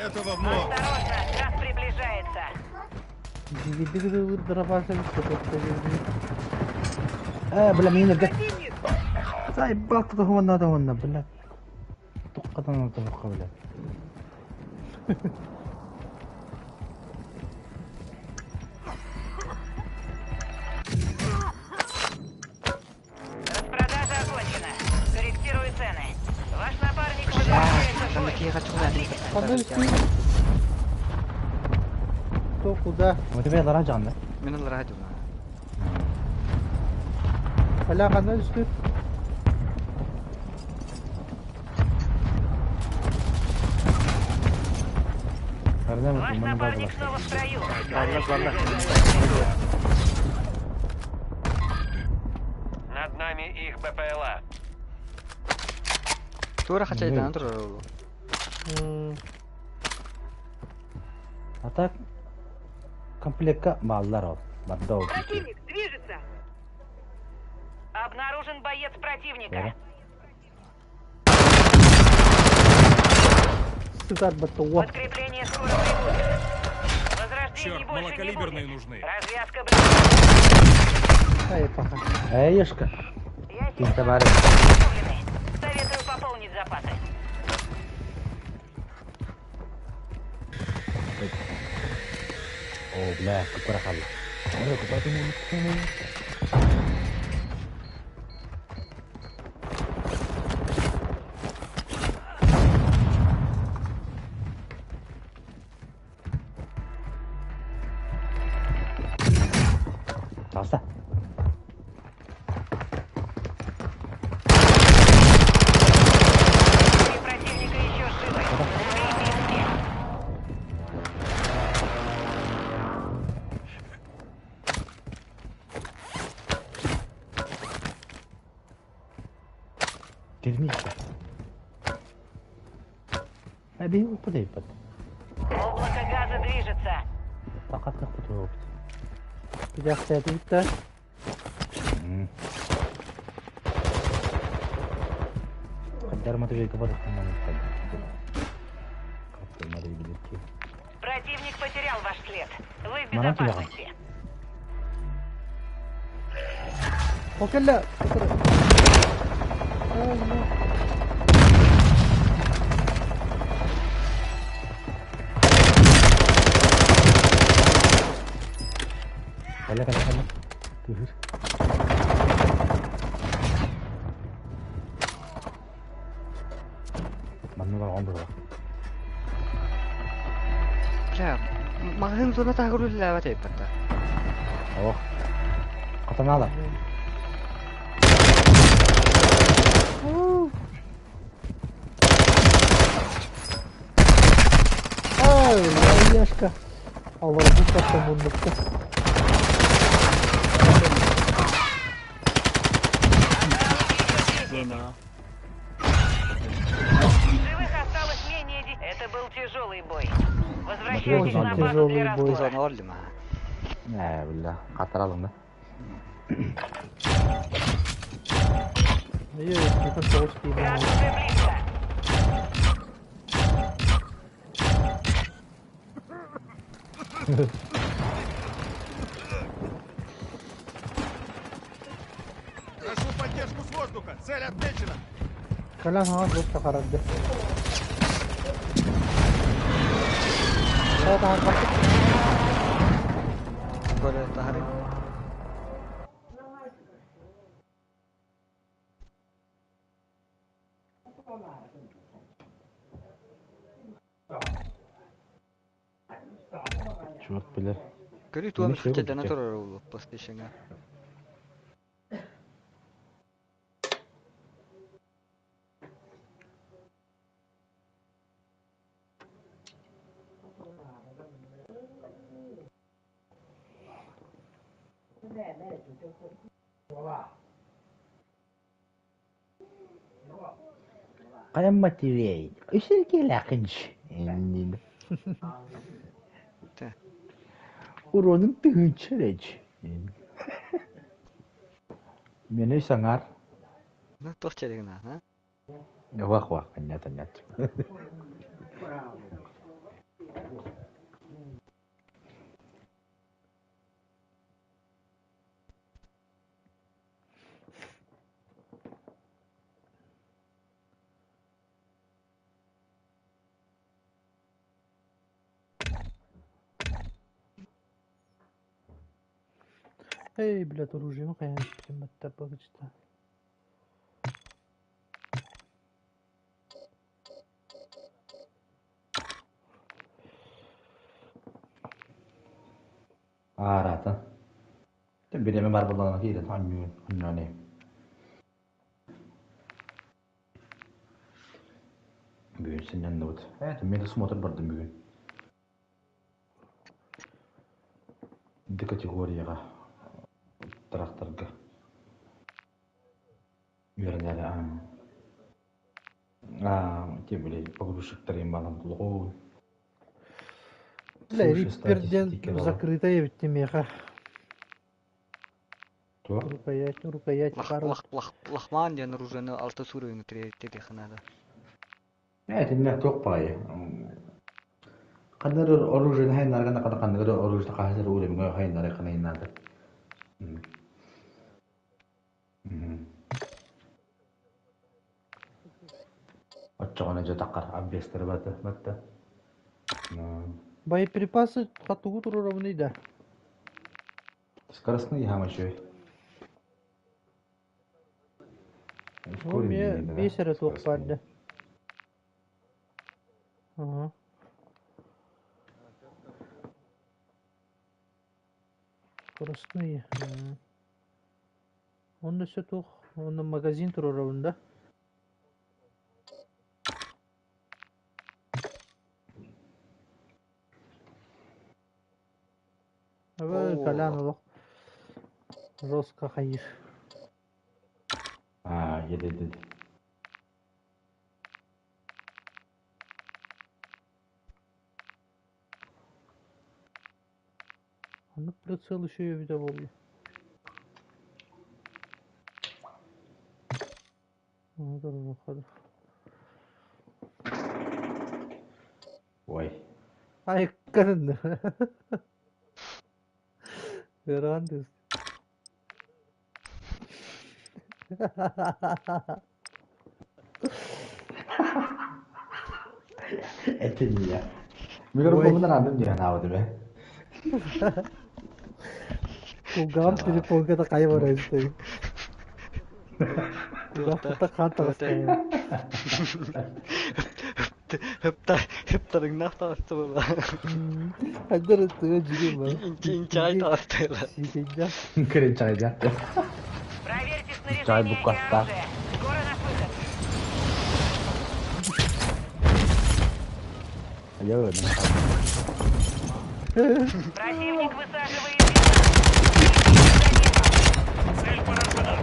Этого много. Осторожно, газ приближается. Дьигидигидигид дробаша пистолет. Бля, мин эрдэ. Противник. Заебал ты того надо он, блядь. Туққадан туққа, блядь. Распродажа окончена. Корректирую цены. Ваш напарник возвращается в Ханна бой. киһи хаччы Отлично. Ханна үстүү. Кто куда? У тебя аллара жан, да? Мин ыллара дьэр. Аля ханна үстүү. Ваш напарник снова в строю. Балла, балла. Над нами их БПЛА. Тура хачайдан турар. А так комплекка бааллар ол. Барда ол киһи. Противник движется. Обнаружен боец противника. Бара. Сытар батта уа. Подкрепление скоро прибудет. Возрождений Черт, больше не малокалиберные будет. нужны. Развязка близка. Ай, паха. Эйешка. Я Ким товарищ. подготовлены. Советую пополнить запасы. О, бля, купара халла. Таста. Три противника еще живы. Убейте их всех. Термита. Аби упадайпат. Облако газа движется. Фақат кутуруп. Пидяхта битта. Қаддар Матвейка бар Противник потерял ваш след. Вы в Марат безопасности. Ол кэллэ. Кәлә кәлә кәлә. Түһүр. Манны бар он бар. Бля, магазин зона тагыр үлләбәт әйбәттә. Ох. Катанала. Ай, Яшка. Алар бу катта мундукта. Зона. Живых осталось менее 10. Это был тяжелый бой. Возвращайтесь Очень на базу тяжелый для бой. разбора. Зона олдым, а. Ә, бля, катыралың да. Ей, телефон тоғыз кейбір. Газ уже близко. Прошу поддержку с воздуха. Цель отмечена. Калан ха бу тахарады. Böyle тахары. Черт, бля. Көрü туам Мені şey хитеден болды. турар ул PlayStation'га. Каян Матвей. Үсер келәкинч. Иннин. Те. Уронун тыгынчыреч. Мени саңар. Ну, тох черегна, а? Вах вах, понятно, понятно. Эй, блядь, оружие, ну конечно, получится. Арата. Биреме бар болған кейде танюн, аннане. Бүгін сенен вот. Это мен смотр бардым бүгін. Д категорияға тракторга. Вернее, а Эти, блядь, погрузчиктар имбанам плохой. Бля, Свыше Риппер диэн 110 кило. закрытая эбит миэхэ. Туох? Рукоять, рукоять Лах, баар. лах, лах, лахмаан диэн оружиены алта суруйуҥу тириэххэ наада. Э, итиннэ туох баҕайы. Ханна эрэ оружиены хайыннаргана ханна ханныгы эрэ оружиены хаһыс эрэ уровеҥҥа хайыннары ханайын наада. Оччоҕуна дьэ таххар обвестары барда батта. Боеприпасы хатыгы туруорабыный да? Скоростные хамачой. Ол эмиэ биэс эрэ туох баар да. Ага. Скоростные. Онно өссө туох, онно магазин туруорабын да? Ой, Колян олох жестко хайыр. А, едет. Аны прицел еще эбитэ буолла. Ой. Айыккарын. Ыарахан тыс. Этиннэ. Микрофонун араадым диэн аабыт эбэ. Кулгаҕым телефонга да хайа барар эбит. Кулгаахпыттан хаан таҕыста. Ыптарыҥнаах таҕыста буолла. Хайдар ытыга дьигэ бар. Инчэҕэй таҕыста Сиикэйдээх. Кырынчаҕайдаах. Проверьте Чай снаряжение и буккастаах. оружие. Скоро наш выход. Айа Противник высаживает десант. Цель поражена.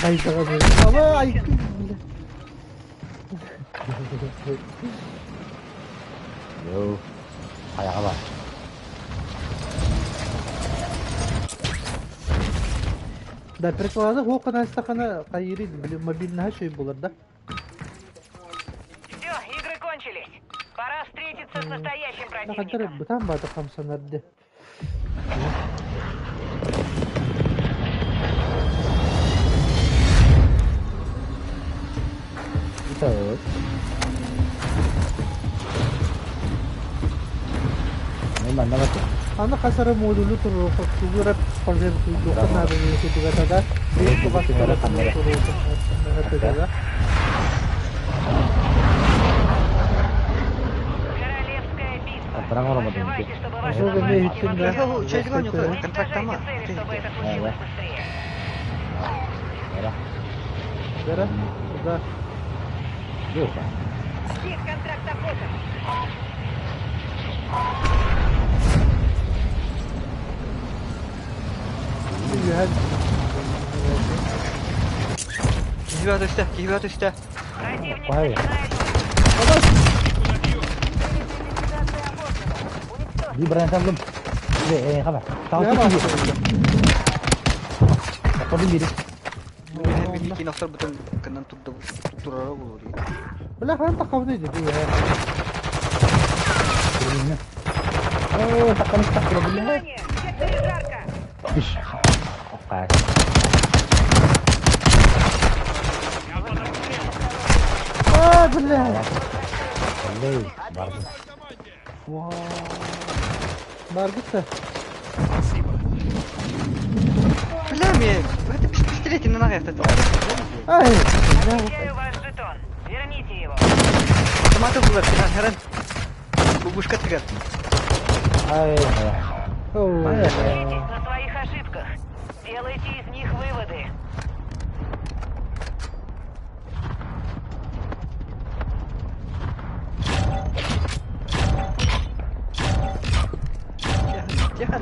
Хайдаҕа Ама айкын Йоо. Хайаҕа бар. Да, приклады хуоккана истахана хайыри мобильнаһа шөй булар да. Все, игры кончились. Пора встретиться с настоящим Хантар противником. бытаан баата хамсанарды. Так. Манна бат. Аны хасара модулу туруохха тугура пожар туохха кудугатада биир кубастара туруохха Королевская битва. Аттаран оромодун. Желайте, чтобы ваши Жол эме напарники иттин да. могли Контрактама. Уничтожайте цели, чтобы это случилось быстрее. Эра. Бера, да. Духа. Есть контракт охота. Үһэн. Киһи түстэ, киһи түстэ. Противник Ой. начинает ликвидация опорного. Уничтожьте. Ди бронеталлым. Э, хаба. Үһэ Тау баасты. Тохтолун бири. Били кин охтор бутун кынан турда турара болор. Бля, хан тахабыны диди үһэ. Оо, таккан таккан биле. Внимание! В секторе жарко! Иш. Окай. Я под обстрелом. А, бля. Аллей, барды. Баргытта. Бля, мен, это пистолет на ногах это. Ай, бля. Получаю ваш жетон. Верните его. Автоматы булар, харан. Бабушка тыгар. Ай, Оу. Учитесь на своих ошибках. Делайте из них выводы. Тихо,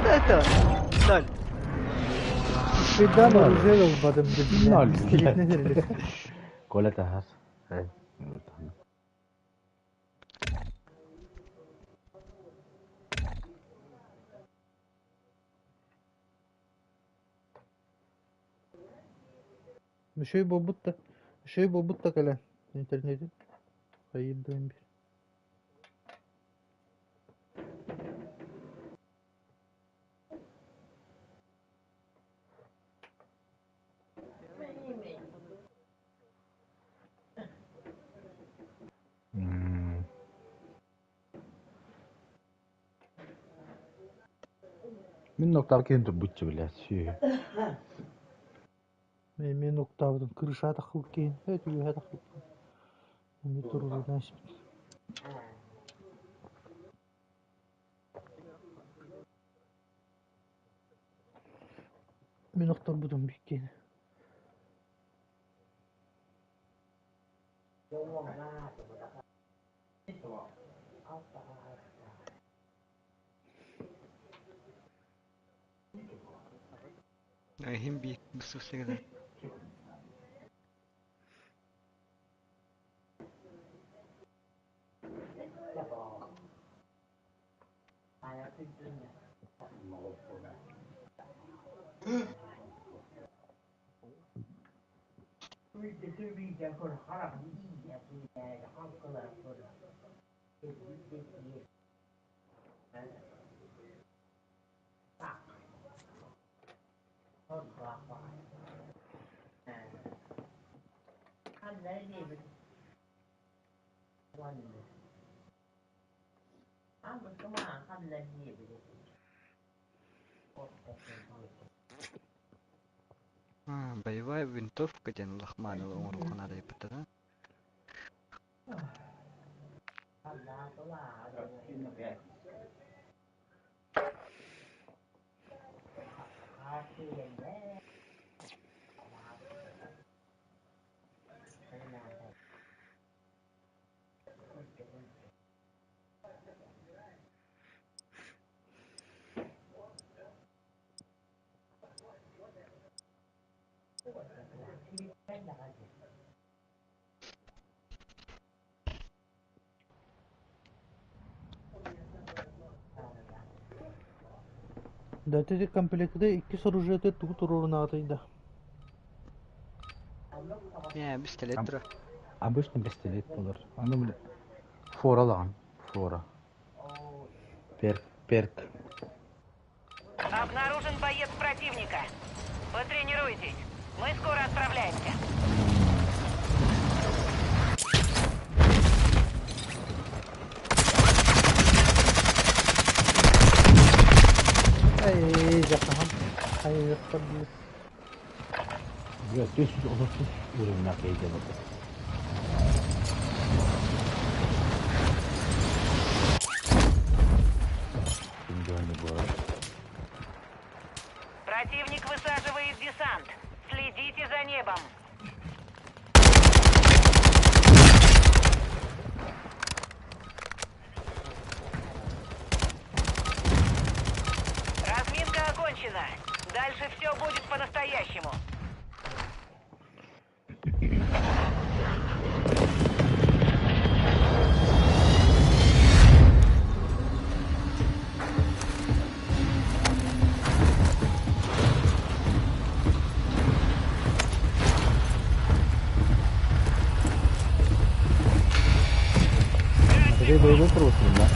Это, ноль. Беда Ноль. оружие ылбатым деп. Ноль. Пистолетне сэрилик. Коля тахас. Үшөй буолбут да, үшөй буолбут да кэлэн интернетин хайыырдыын бир. Мин ноктар киһин турбутчу бля сүө. Мен мен октаабытым крыша тахыл киин, өтүгүһэ тахыл. Эми туруруна испит. Мин охторбутум биккиэн. Хим би бысусыгына. А, боевая винтовка ден лахманова оҥоруохха наада да? Да ити комплекты икки оружиеты тугу туруруна атыйда. Не, пистолет тура. Обычный пистолет болар. Аны бля фора лаган, фора. Перк, перк. Обнаружен боец противника. Потренируйтесь. Мы скоро отправляемся. Эй, жакаһам. Хайыктар бир. Бля, 430 уровня кейде болды. Күндө бар. Противник высаживает десант. Следите за небом. Разминка окончена. Дальше все будет по-настоящему. Матвей боевой просто, да?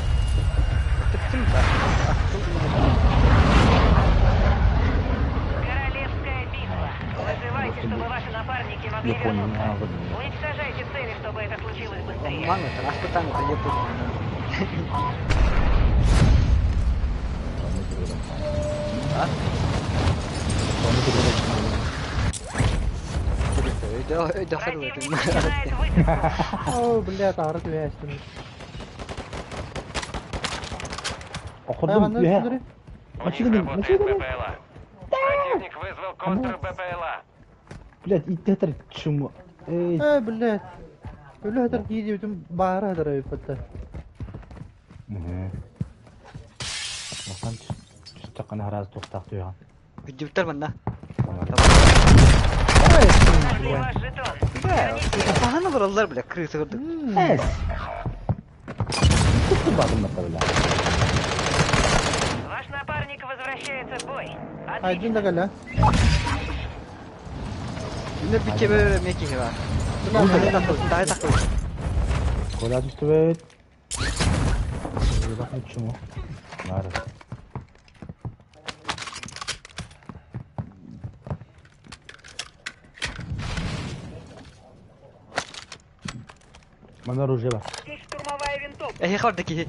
Королевская битва. Вызывайте, чтобы ваши напарники могли Я понял, вернуться. а, вот. Уничтожайте цели, чтобы это случилось быстрее. Маны, распытан это я А? Противник начинает высадку. О, бля, тары түһәстим. Охордум, Айганнар үһә. үстүлэри. У них работает БПЛА. Противник вызвал контр-БПЛА. Блядь, иттетер чуму. Эй, Э, блядь. Өлө хатар киди бүтүн баара хатар өйпөттө. Мгм. Бахан түстэххинэ араас туохтаах түһэҕин. Бүддүбүттэр манна. Нашли ваш жетон. Бля, хаһан олороллор, бля, крыса курдук. Эс! Тутту бардым бля. Ваш напарник возвращается в бой. Айдын да Отлично. кэлэ. Мин бичебе меки бар. Тай такыл. Кола түстүбүт. Бак чуmu. Бар. Мана оружие бар. Здесь штурмовая винтовка. Эхе хорда ки.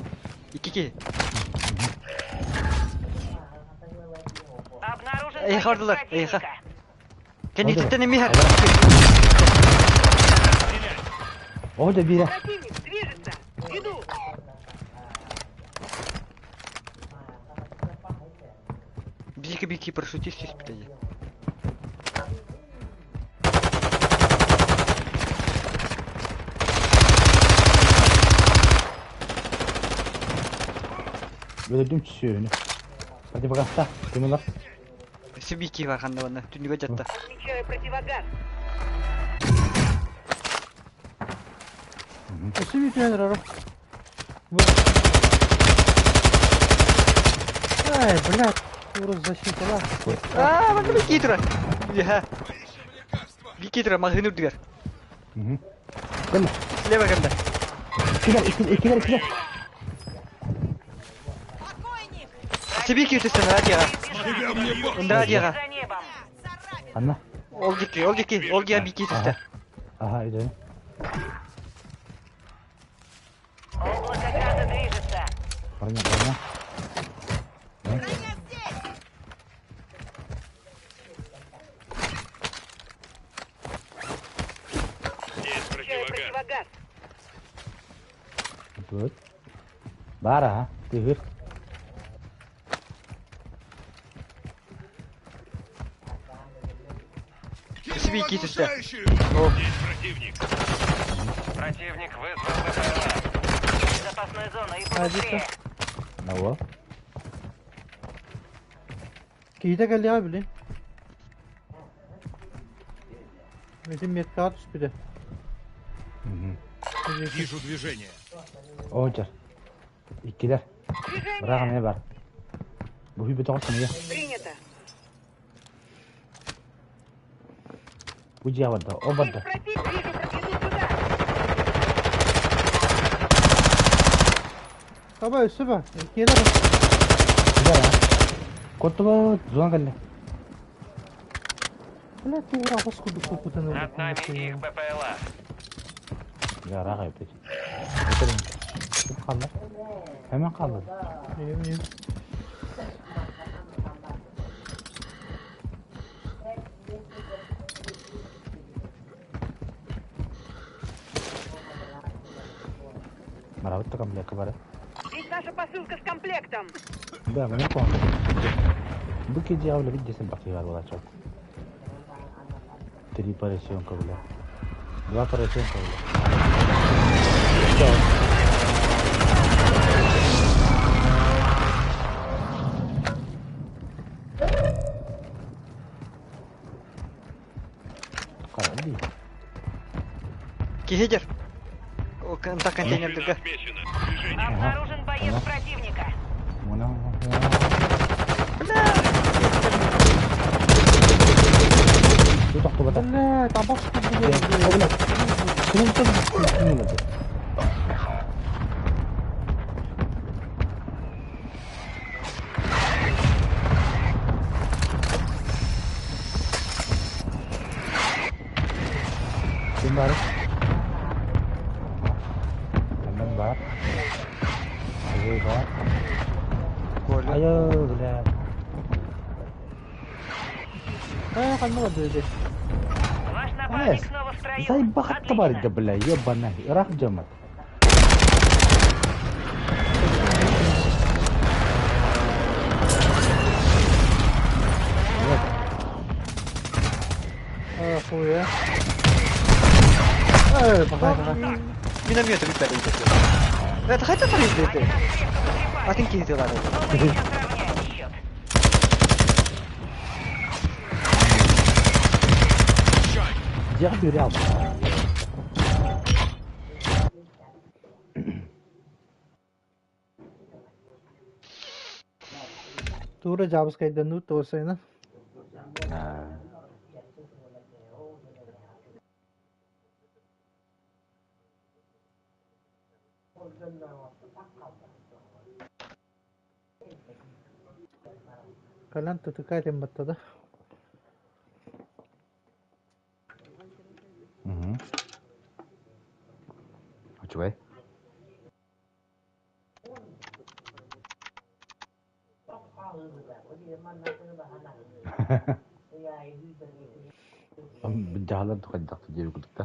Ики ки. Обнаружен Эй, боец хордулар, эй, противника. Кенниктен эмиһэр. О, да бира. Противник движется. Иду. Бики бики прошутись түспүтэ. Өлөрдүм түсүөнү. Hadi bagasta. Кимилар? Сибики бар ханна ванна. Түнүгө жатта. Отмечаю противогаз. Өссө bir түһэн эрэр. Ай, блядь, урус защитала. Аа, манна бики турар. Яха. Бики турар магын үрдүгэр. Кем? Слева кэннэ. Иккилер, иккилер, иккилер, иккилер. Сибики түстэн радиога. Радиога. За небом. Анна. Ол дики, ол дики, ол дия бики түстэ. Ага, иди. Облако газа движется. Броня, броня. Есть Отмечаю противогаз. противогаз. Вот. Бар, ага. Тыгыр. Сибики түстэ. Есть противник. Противник вызвал БПЛА. Запасную зону и побыстрее. На вот. Киһитэ кэллиэҕэ билин. Этим меткаҕа түспүтэ. Вижу движение. О, жар. Иккилер. Быраҕын эмэ бар. Бу хүбү тоҕус сымыйа. Принято. Бу дьиэ барда. О барда. Противник, вижу, иду сюда. Таба өссө ба. Киһитэ бар. Бар, а. Коттуба зона кэллэ. Блядь, тугура хос курдук куппутан Над нами их БПЛА. Я раҕай опять. Ким қалды? Hemen kaldı. Марабытта комплект бар. Здесь наша посылка с комплектом. Да, мен понял. Бу кеже авла видесен бакыгар болачак. Три поросенка, бля. Два поросенка, бля. Всё. Каради. Киһи О, конта контейнердерге. Отмечено. Движение. Обнаружен боец Ага. противника. Мына. Тут тоқтап Блядь, табах курдук. Kim бар? Hemen бар. Ой бар. Айо, бля. Ай, ханна барды. Ваш напарник снова в строю. Зай бахатта бар Отлично. иди, бля, ебана. Ирак жамат. Охуя. Эй, бахай, бахай. Миномет бүппэт. Это хотя бы Они нас крепко потрепали. Атын киһи тылары. Но мы еще сравняем. Дьиэҕэ түһэрэ хаалбыт. Туура дьаабыскайданыы туосайынан. Кэлэн тутука этим баттада. Үчүгэй. Дьаһалар хайдах диэби курдук да.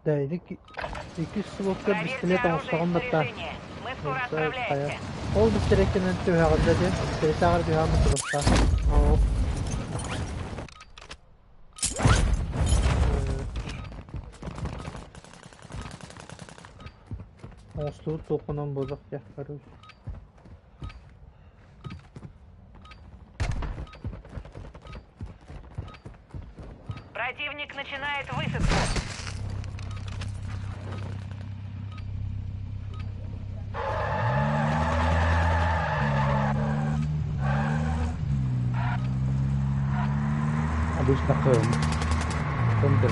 Да, иккис слотка Проверьте пистолет оружие и оҥостоҕун батта. снаряжение. Мы скоро Хайа. отправляемся. Ол бистэрэккинэн түһэҕин да диэн, пистолетааҕар түһэҕин тубуста. Ол. Оҥостубут туоххунан буолуох дьэ, короче. Противник начинает высадку. Обычно Кым. Кым да?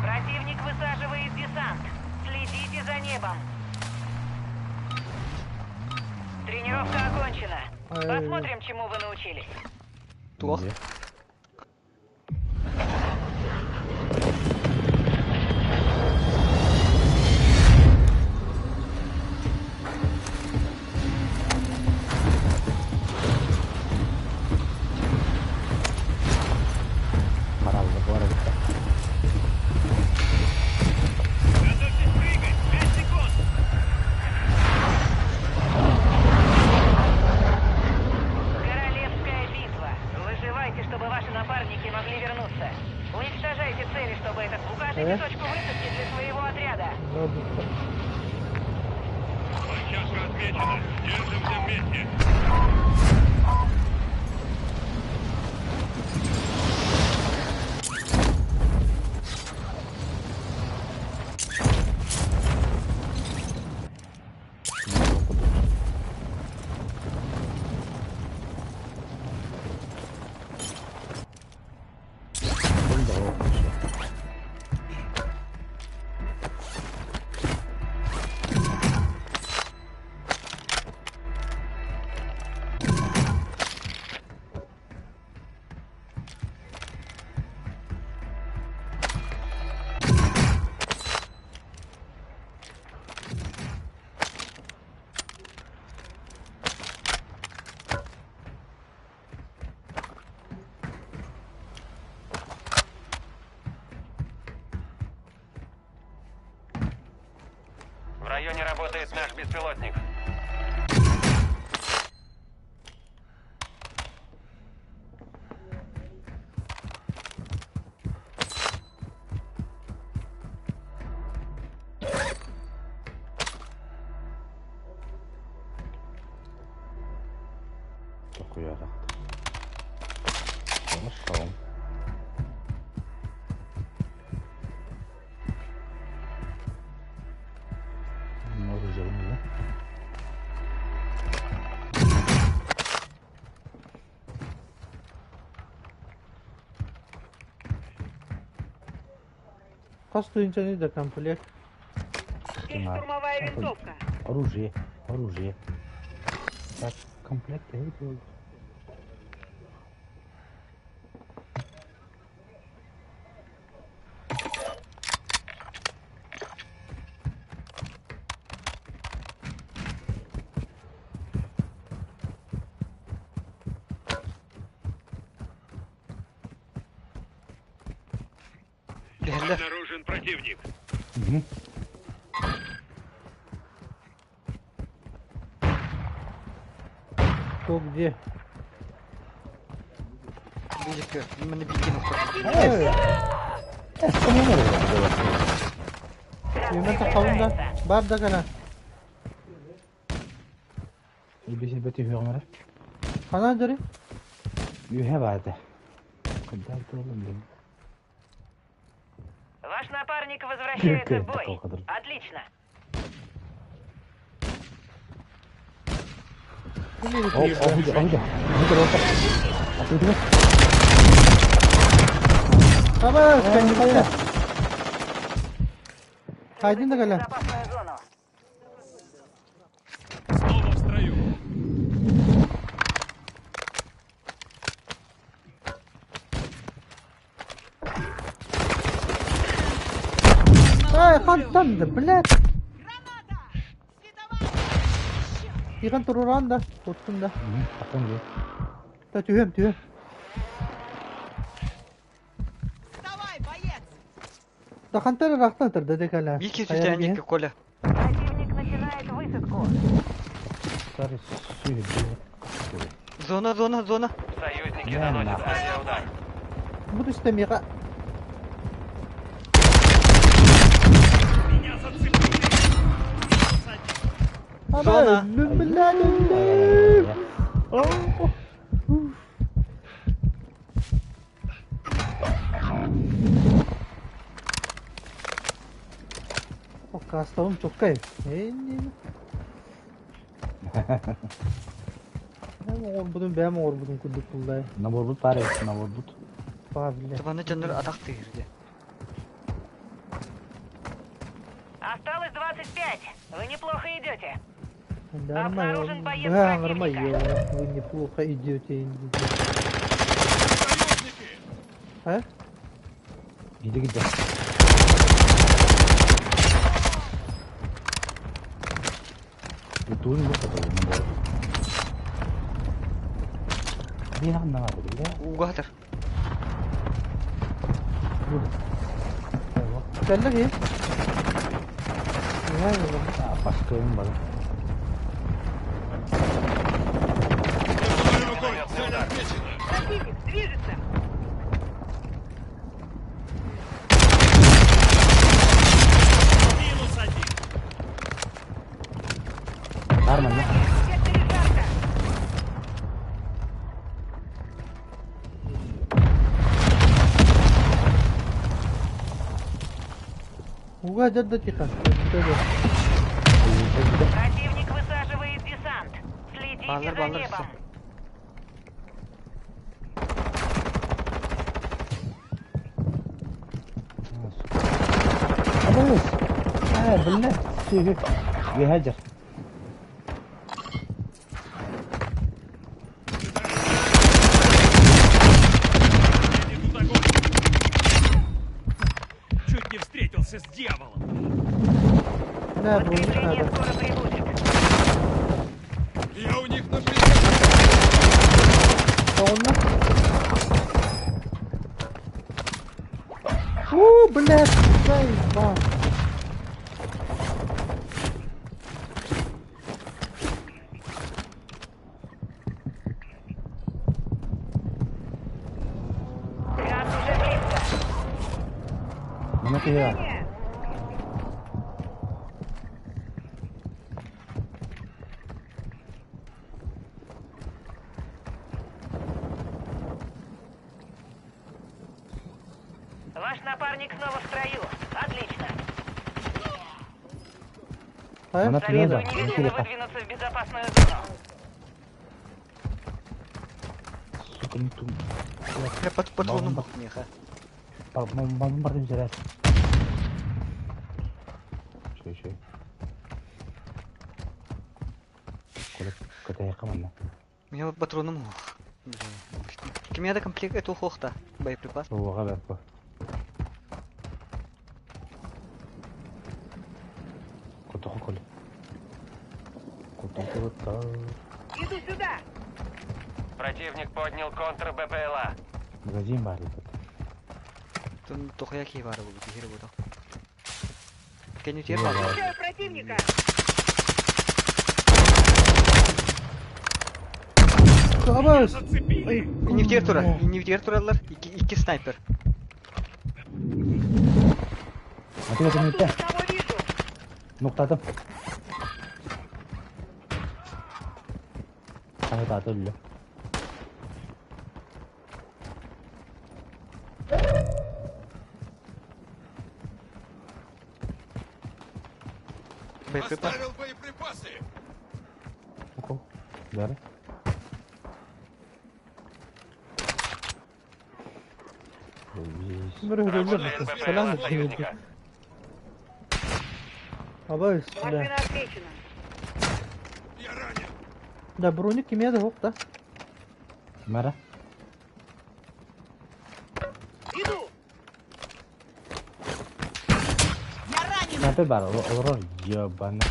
Противник высаживает десант. Следите за небом. Тренировка окончена. Посмотрим, чему вы научились. Туох. ваши напарники могли вернуться. Уничтожайте цели, чтобы этот... Укажите Э? точку высадки для своего отряда. Площадка отмечена. Держимся вместе. В районе работает наш беспилотник. Такой я Хорошо. Много зерна, да? Хас тыһыынчаны да комплект. Здесь штурмовая винтовка. Оружие, оружие. Так, комплект я видел. Бәллә. Обнаружен противник. Угу. Кто где? Бузика, мене бикин укыр. Yemek takalım da. Бар да кана. Ибесе бөтө хөрмөрө. Хана дөрү. Үһэ баата. Кыддар толым дем. Ваш напарник возвращается в бой. Такого кадра. Отлично. О, о, о, о, Tamam, kendine. Haydin de В gelen. безопасную зону. Снова в строю. Ay, хантан да, блядь. Иган туруран да, туттун да. Такын же. Та түһөм, түһөм. Давай, боец! Да хантар рахтан тыр да декала. Бики сүтәнеке Коля. Противник начинает высадку. Сары сүйү. Зона, зона, зона. Союзники Да, наносят нахуй. авиаудар. Буду истемиға. Меня зацепили. Зона. Зона. Кастовым чоккай. Орбудун бәм орбудун курдук булдай. Наборбут бары, наборбут. Ба биле. Табаны жаннар атак тыгырды. Осталось 25. Вы неплохо идете. Нормально. Обнаружен боец Да, противника. нормально. Вы неплохо идете. А? Где где? Туун бу катар набор. Бина на бу да. Угатыр. Кэллэ ки. Паскын бар. Цель отмечена. Противник движется! Уга дьэ тихо. Противник высаживает десант. Следите Баллар, за баллар, небом. Абыс! Аа, бля, сиги. Выхажар. Ведут огонь. Чуть не встретился с дьяволом. Да, броник Подкрепление надо. скоро прибудет. Я у них на прицеле. Тоҕунна. Уу, блядь, заебал. Газ уже близко. Мана киһи. Движение! Ваш напарник снова в строю. Отлично. Хайа? Мана киһи Советую да. немедленно выдвинуться в безопасную зону. Сука, не ту. Я под патроном бах меха. Бам бардым жерер. Шөй шөй. Коля, коля якаманна. У меня вот патроном. Ким да комплект это хохта. Боеприпас. Ууга баппа. Котохо коля. Котохо та. Иду сюда! Противник поднял контр БПЛА. Магазин бар. Тут тохая ки бар бу кихир бу. Кеню тер бар. Встречаю противника! Абыс! Зацепили. Не тура, не туралар, икки икки снайпер. Матыга Вот төнүттэ. тут одного вижу! Нуктатым. Хайта өллө. Боеприпас. Оставил боеприпасы. Око. Бары. Бер Работает БПЛА Салам союзника. Абыс, бля. Машина отмечена. Я ранен. Да, броник кимия да хохта. Мара. Иду! Я ранена! Снайпер бар. Олорор ебана.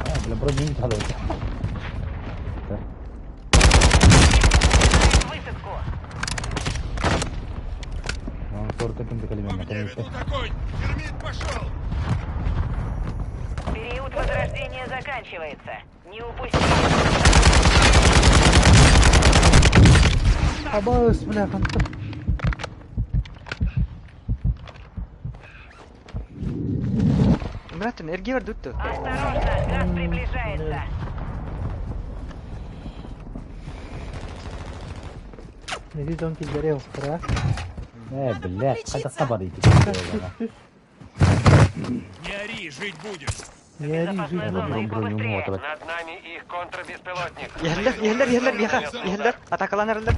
А, бля, броню не надо. Начинает высадку. Он торта ким По декалимен. мне ведут огонь. Термит пошел. Период возрождения заканчивается. Не упустите. Абыс, бля, ханта. Братан, эргивер дутту. Осторожно, газ приближается. Не дон киллере охтара. Э, бля, подлечиться. кайда хабар идти. Не ори, жить будешь. Не ори, Безопасную жить. зону и Броню побыстрее. мотовать. Над нами их контрбеспилотник. Яһлер, яһлер, яһлер, яха, яһлер. Атакаланарлар.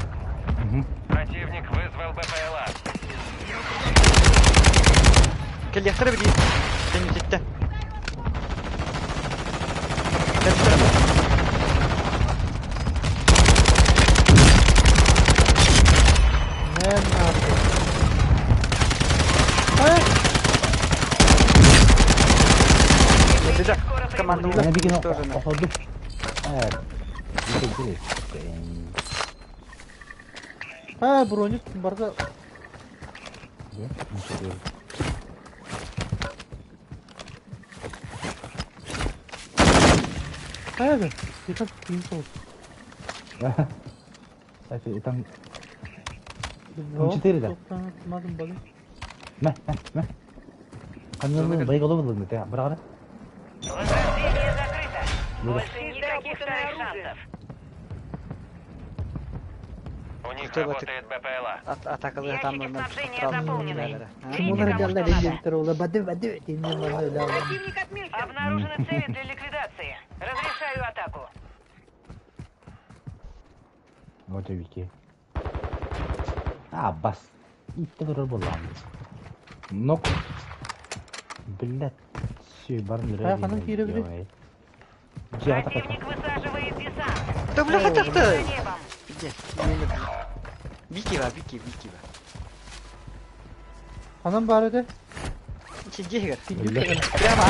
Противник вызвал БПЛА. Кел яхтыр бир. Кеню титте. Не нахуй. Ай! Беда. Команда Мен бигин тоже на. оходу. Э, бигин А, броник барда. Хайа, тихо, тихо. Кстати, там четыре, да? Мә, мә, мә. Камераны байгалы булды те, бирагы. Возрождение закрыто. Больше Чистое никаких опутанное вторых оружие. шансов. У них Крутой батык. работает БПЛА. Атакалыы Ящики сатаан снабжения баран заполнены. үлэлэрэ. Ким Берите, олар кому дьалла что надо. диэбиттэр ола бады бады диэн манна үлэ Противник отмечен. Обнаружены цели для ликвидации. Разрешаю атаку. Вот Вики. А, бас. Иттэ көрөр буоллаҕым. Нок. Блядь. Все, барын Хайа ханан киирэбитий? Дьиэҕэ тахса. Противник высаживает десант. Да бляха За тахта! небом. Пиздец. Вики ба, Вики, Вики ба. Ханан баар этэ? Дьиэ Блядь. Прямо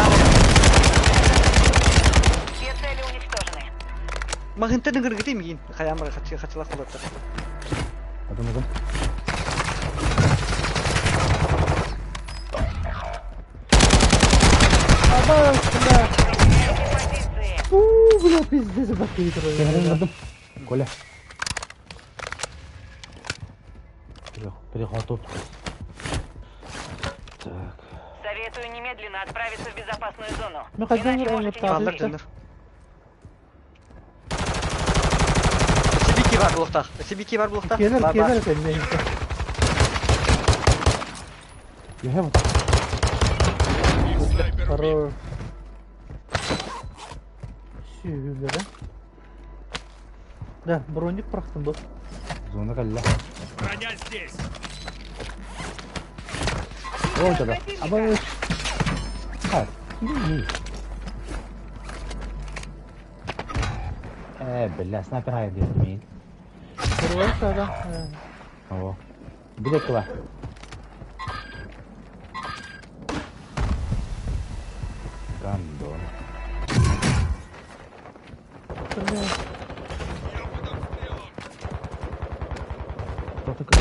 Все цели уничтожены. Маҕынтан ыҥыргытым миин. Хайаан хачылах болоттар. Потом, потом. Абаас, бля. Теряете позиции. Уу, бля, пиздец, бакый Кэһэрин ылдым. Коля. Приготовьтесь. Так. Советую немедленно отправиться в безопасную зону. Ну, хотя Иначе бы можете не он Баллар успеть. дьоннор. Сибики бар булуктах. Сибики бар булуктах. Келер, Бар, бар. келер экен Я вот. Их снайпер убит. Хорош. Сүүрүллэрэ. Да, броник бырахтым бу. Зона кэллэ. Броня здесь. О, да. Абы. А, не. Э, бля, снайпер хайа диэтим. Көрүөр сада. О. Билет кыла. Гандон. Я под обстрелом. Кто такой?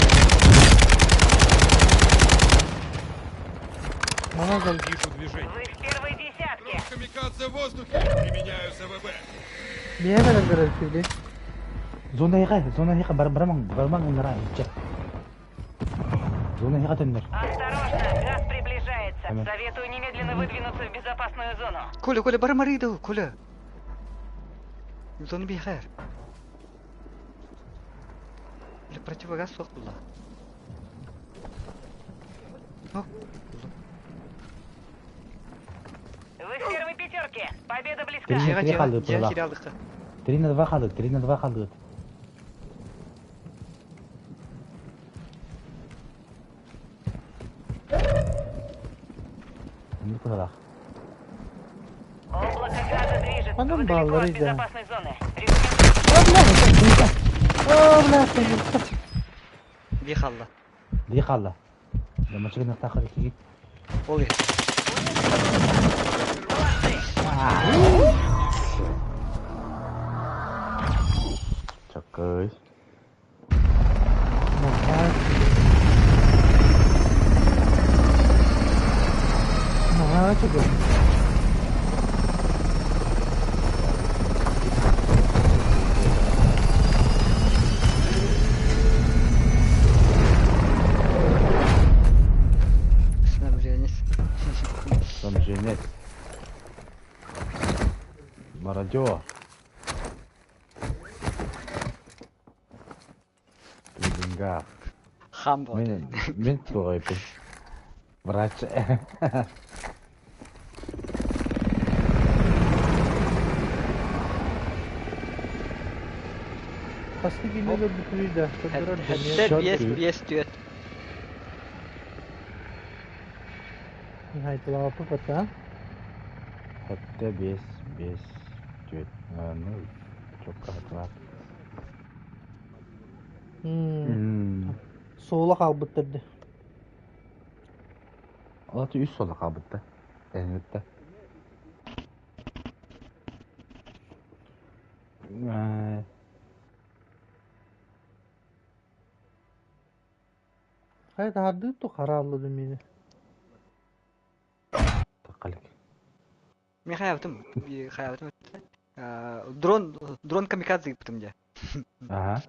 Мана зал. Вижу движение. Вы в первой десятке. Камикадзе в воздухе. Применяю ЗВБ. Биһэ кэлэн көрөр Зона хига, зона хига бар бармаң, бармаң унара. Чэ. Зона хига төннөр. Осторожно, газ приближается. Амин. Советую немедленно выдвинуться в безопасную зону. Коля, Коля, бармариду, Коля. Зоны бихэр. Бля, противогаз суох була. О, Вы в первой пятерке. Победа близка. Три. дьиэҕэ, Три дьиэҕэ, халды дьиэҕэ була. киирэ алдыкка. 3 на 2 халды, 3 на 2 халды. Не куда. Облако газа движется. Анам Вы далеко баллары, от да. безопасной зоны. Рекомендую О, бля, Бии халла. Ди халла. Лама чыгын тахыр ки. Ол иһэр. Чакай. Наһаа чугас. Снабженец. Там женец. Мародер. При деньгах. Хам вот. Мен, мен твой врач. Хасты киинэ өлөрбүтүнүй да, көрдөрөр дьэниэ. Хэттэ биэс биэс түөт. Хайдылааппы бата. Хэтте бес, бес, түөт. Ну, чокка хатылар. Суола хаалбыттар дии. Олаты үс сола калбытта. Энетте. Хайа таһардыы ту хараалла мини. Такалык. Мен хаябытым, хаябытым. Дрон, дрон камикадзе ыыппытым дьэ. Ага.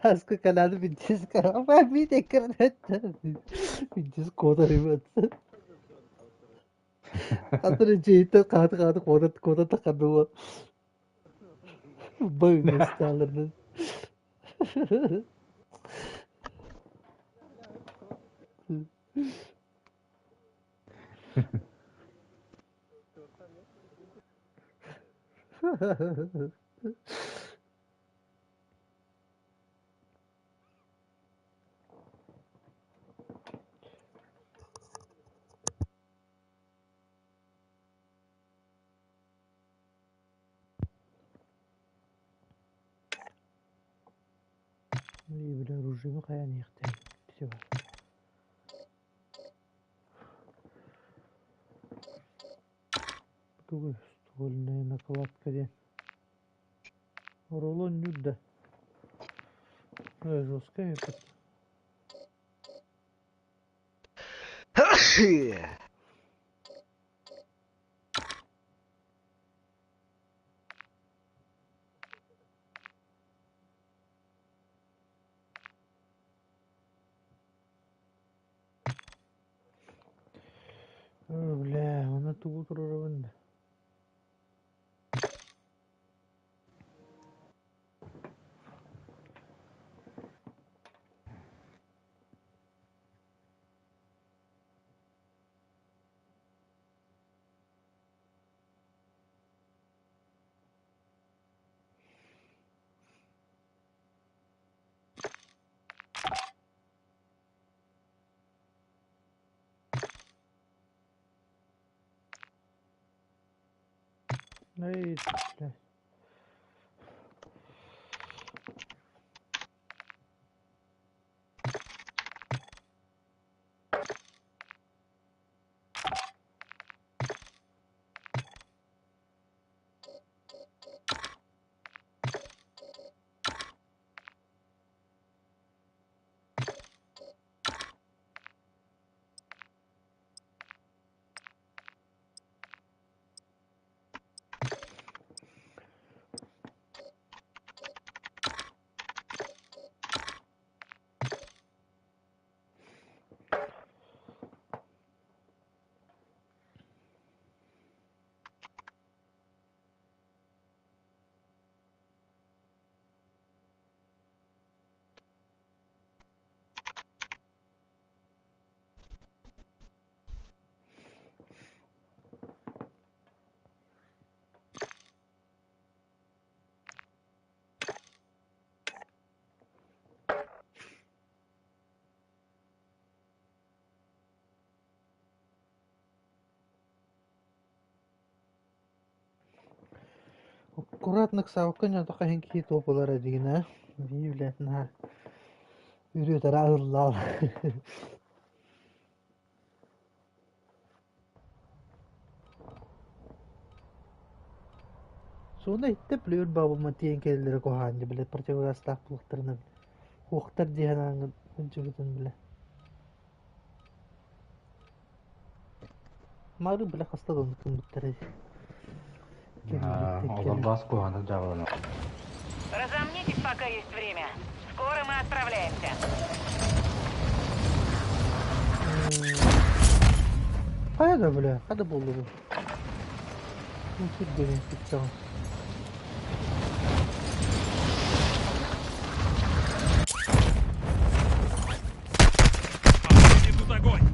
Аска канады бүттес карапа бит экранетте. Бүттес кодары бат. Атыры жейтте каты каты кода кода такады. Быысталарын. Бля, оружие хайан иэхтэй. Все. Тугу ствольная накладка диэн. Рулон нюрда. Жесткая это. Бля, она тугу турарабын. Эй, бля. Аккуратно саакка ньотоха иһин киһи туох буолара дигин ээ бии билэ наһаа үрүө-таraa ыһыллаал Суона иттэ плюр баабыма тиийэн кэлэллэрэ куһаҕан дии бile противогазтаах буолуохтарына уохтар дии санааҥҥын сылдьыбытын билэ Мары бile хаста да оннук гыммыттара дии. Олорбоос куһаҕаны дьаабылана. Разомнитесь, пока есть время. Скоро мы отправляемся. Хайа да бля, хада буолла бу? Сирдэрин сүттэҕин. Ведут огонь!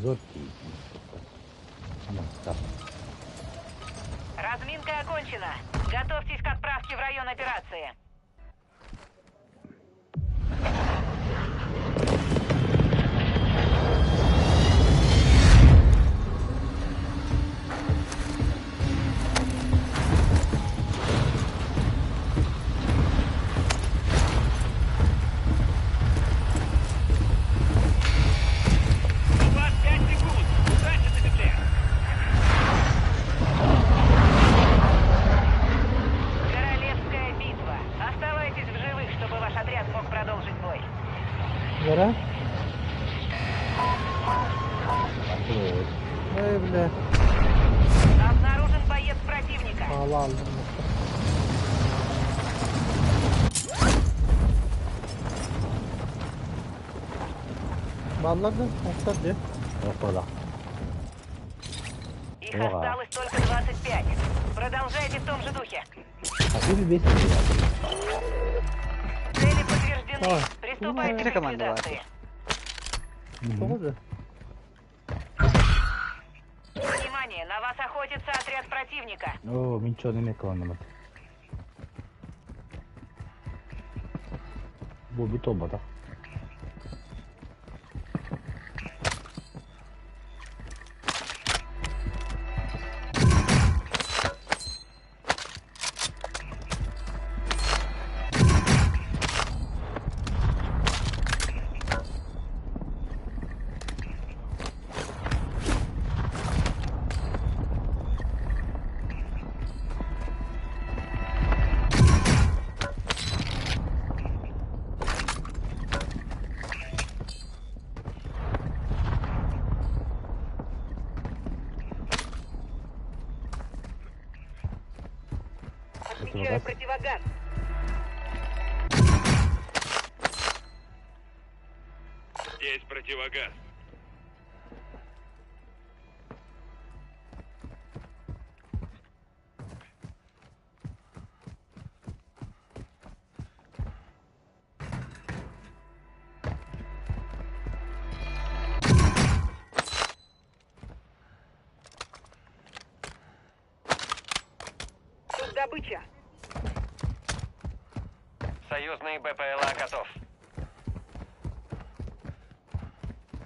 Зор Разминка окончена. Готовьтесь к отправке в район операции. У вас 5 секунд! Удачи на земле! Королевская битва. Оставайтесь в живых, чтобы ваш отряд мог продолжить бой. Гора? Эй, бля. Обнаружен боец противника. Хаала алдым. Бааллар да, охтор дии. Оҕолор. Их Ага. осталось только 25. Продолжайте в том же духе. Цели подтверждены. Ой. Приступайте к Кире команда бар. ликвидации. Тоҕо да? Внимание, на вас охотится отряд противника. Оо, мин чуон эмиэ кыланныммыт. Бу бит буолбатах. Отмечаю противогаз. Здесь противогаз. Тут добыча. Союзный БПЛА готов.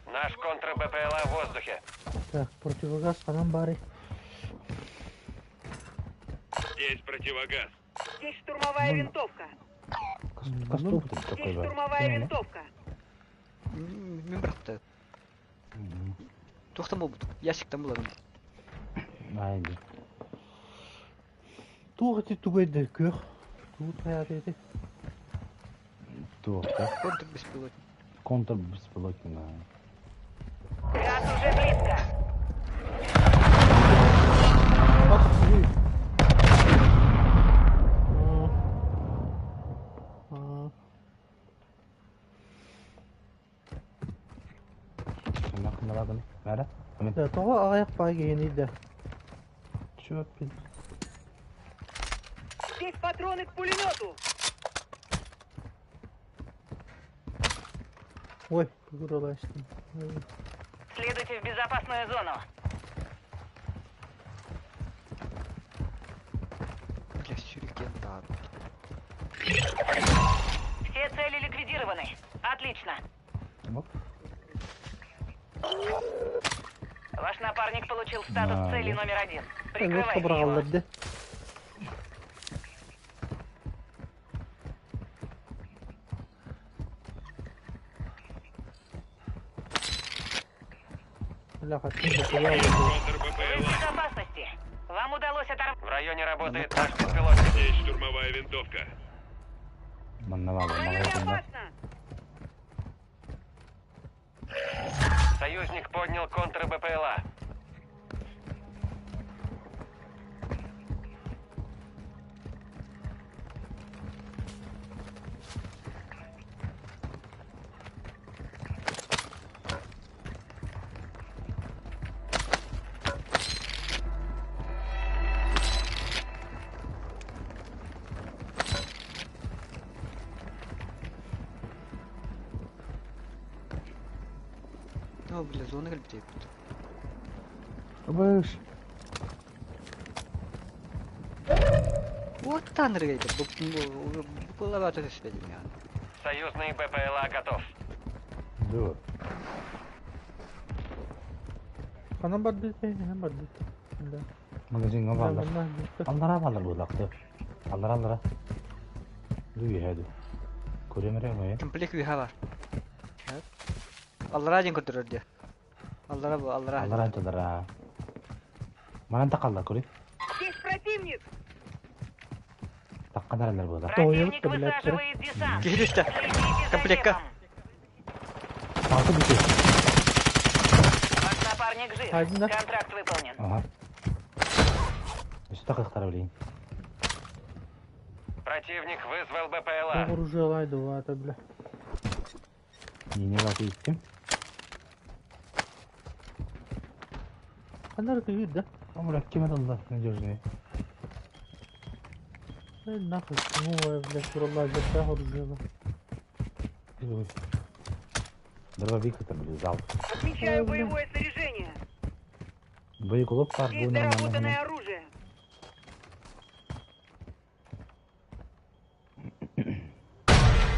Наш контр-БПЛА в воздухе. Так, противогаз ханан баарый? Здесь противогаз. Здесь штурмовая винтовка. Костюм Здесь такой бар. штурмовая винтовка. Мин бырахта. Туохтан буолбут. Ящиктан булабын. Айди. Туох ити тугай да күөх. Туут хайаата ити. Туох да? Контр беспилотник. Контр беспилотник. Газ уже близко. Ах, ой. А. А. Ханна Мара? Да, тоҕо аҕыйах баай киһиний да. Чёрт, блин. Здесь патроны к пулемету. Ой, куралаштым. Ой. Следуйте в безопасную зону. Бля, сюрикен да. Все цели ликвидированы. Отлично. Оп. Ваш напарник получил статус Да, цели вот. номер один. Вот Прикрывайте его. быраҕаллар да. Бля, хаттын бакыла Вы Контр-БПЛА. в безопасности. Вам удалось оторвать... В районе работает наш беспилотник. Здесь штурмовая винтовка. Манна баар, В районе маҕаһыыҥҥа. опасно. Союзник поднял контр-БПЛА. О, бля, зона кэлбит. Быш. Вот танрыгайда. Была бата түспедим я. Союзный БПЛА готов. Да. Ханан барды, ханан барды. Да. Магазиҥҥа Да, бааллар. манна бүттэ. Аллара бааллар буоллахты. Аллара аллара. Дуу үһэ дуу. Көрөм эрэ мэ. Комплект үһэ бар. Аллара диэн көрдөрөр диэ. Аллара бу, аллара. Аллара аллара. Манан таххаллар көрүй. Здесь противник. Таххан эрэллэр буоллар. Противник Ой, блядь, высаживает десант. Киһи түстэ. Следите за Комплекка. левом. Алты бүтү. Ваш напарник жив. Один, да? Контракт выполнен. Ага. Өссө тахыахтара билигин. Противник вызвал БПЛА. Оружие вата, бля. Миинэ бааты иттим. Ханар кыйыр да. Бля, кем это надежнее? Нахуй, ну, блядь, уралла жаттах оружие. Дробовик это, блин, зал. Отмечаю боевое снаряжение. Боеголовка Здесь был нормально. доработанное оружие.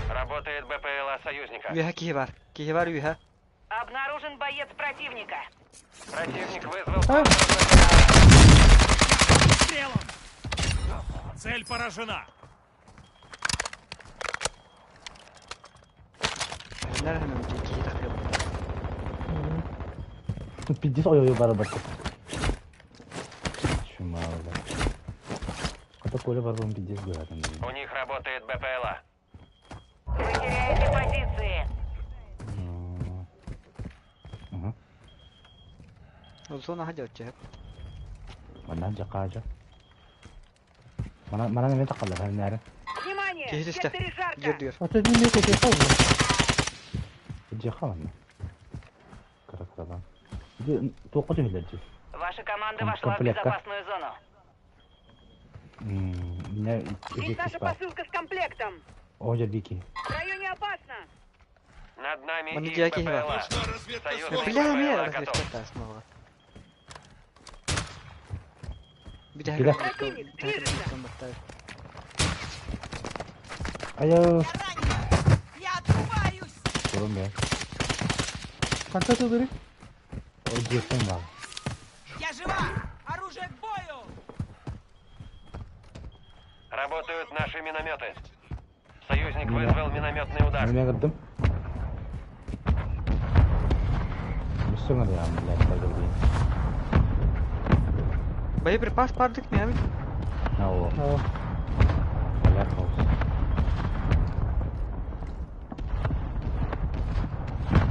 Работает БПЛА союзника. Үөһэ киһи бар. Киһи бар үөһэ. Обнаружен боец противника. Противник вызвал контр-БПЛА. Стрелом! Цель поражена. Нэр ханан киһи тахтыа. Пиздец, ой-ой-ой, бара бара. Чума, бля. Это Коля барбом пиздец говорят. У них работает БПЛА. Вы теряете позиции. Ага. Зона хадя отче. Манан жакажа. Манан манан мен такалла ханнары. Внимание! Киһи В түстэ. секторе жарко! Дьер-дьер. А ты не метай, ты Жакалан. Кара карадан. Ди тоқы төһләрҗи. Ваша команда вошла в Комплектка. безопасную зону. Меня Здесь наша посылка с комплектом. Ожер бики. В районе опасно. Над нами Манна их дьиэ киһи бар. БПЛА. Нужна разведка с Союзник воздуха. Бля, БПЛА мэ готов. разведка снова. Киля. Противник движется. Ая, Я ранена! Я отрубаюсь! көрөм бе. Канча тыдыры? Ожерсең бар. Я жива! Оружие к бою! Работают наши минометы. Союзник вызвал минометный удар. Мен кырдым. Müslüman ya блядь, так Боеприпас бардык мэ бит. Ау. Aa. Аля хаус.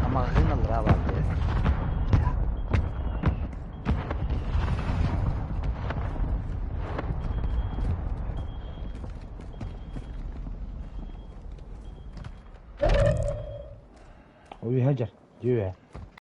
Амагын алра бар дии. Ой, хажар. Дүйе.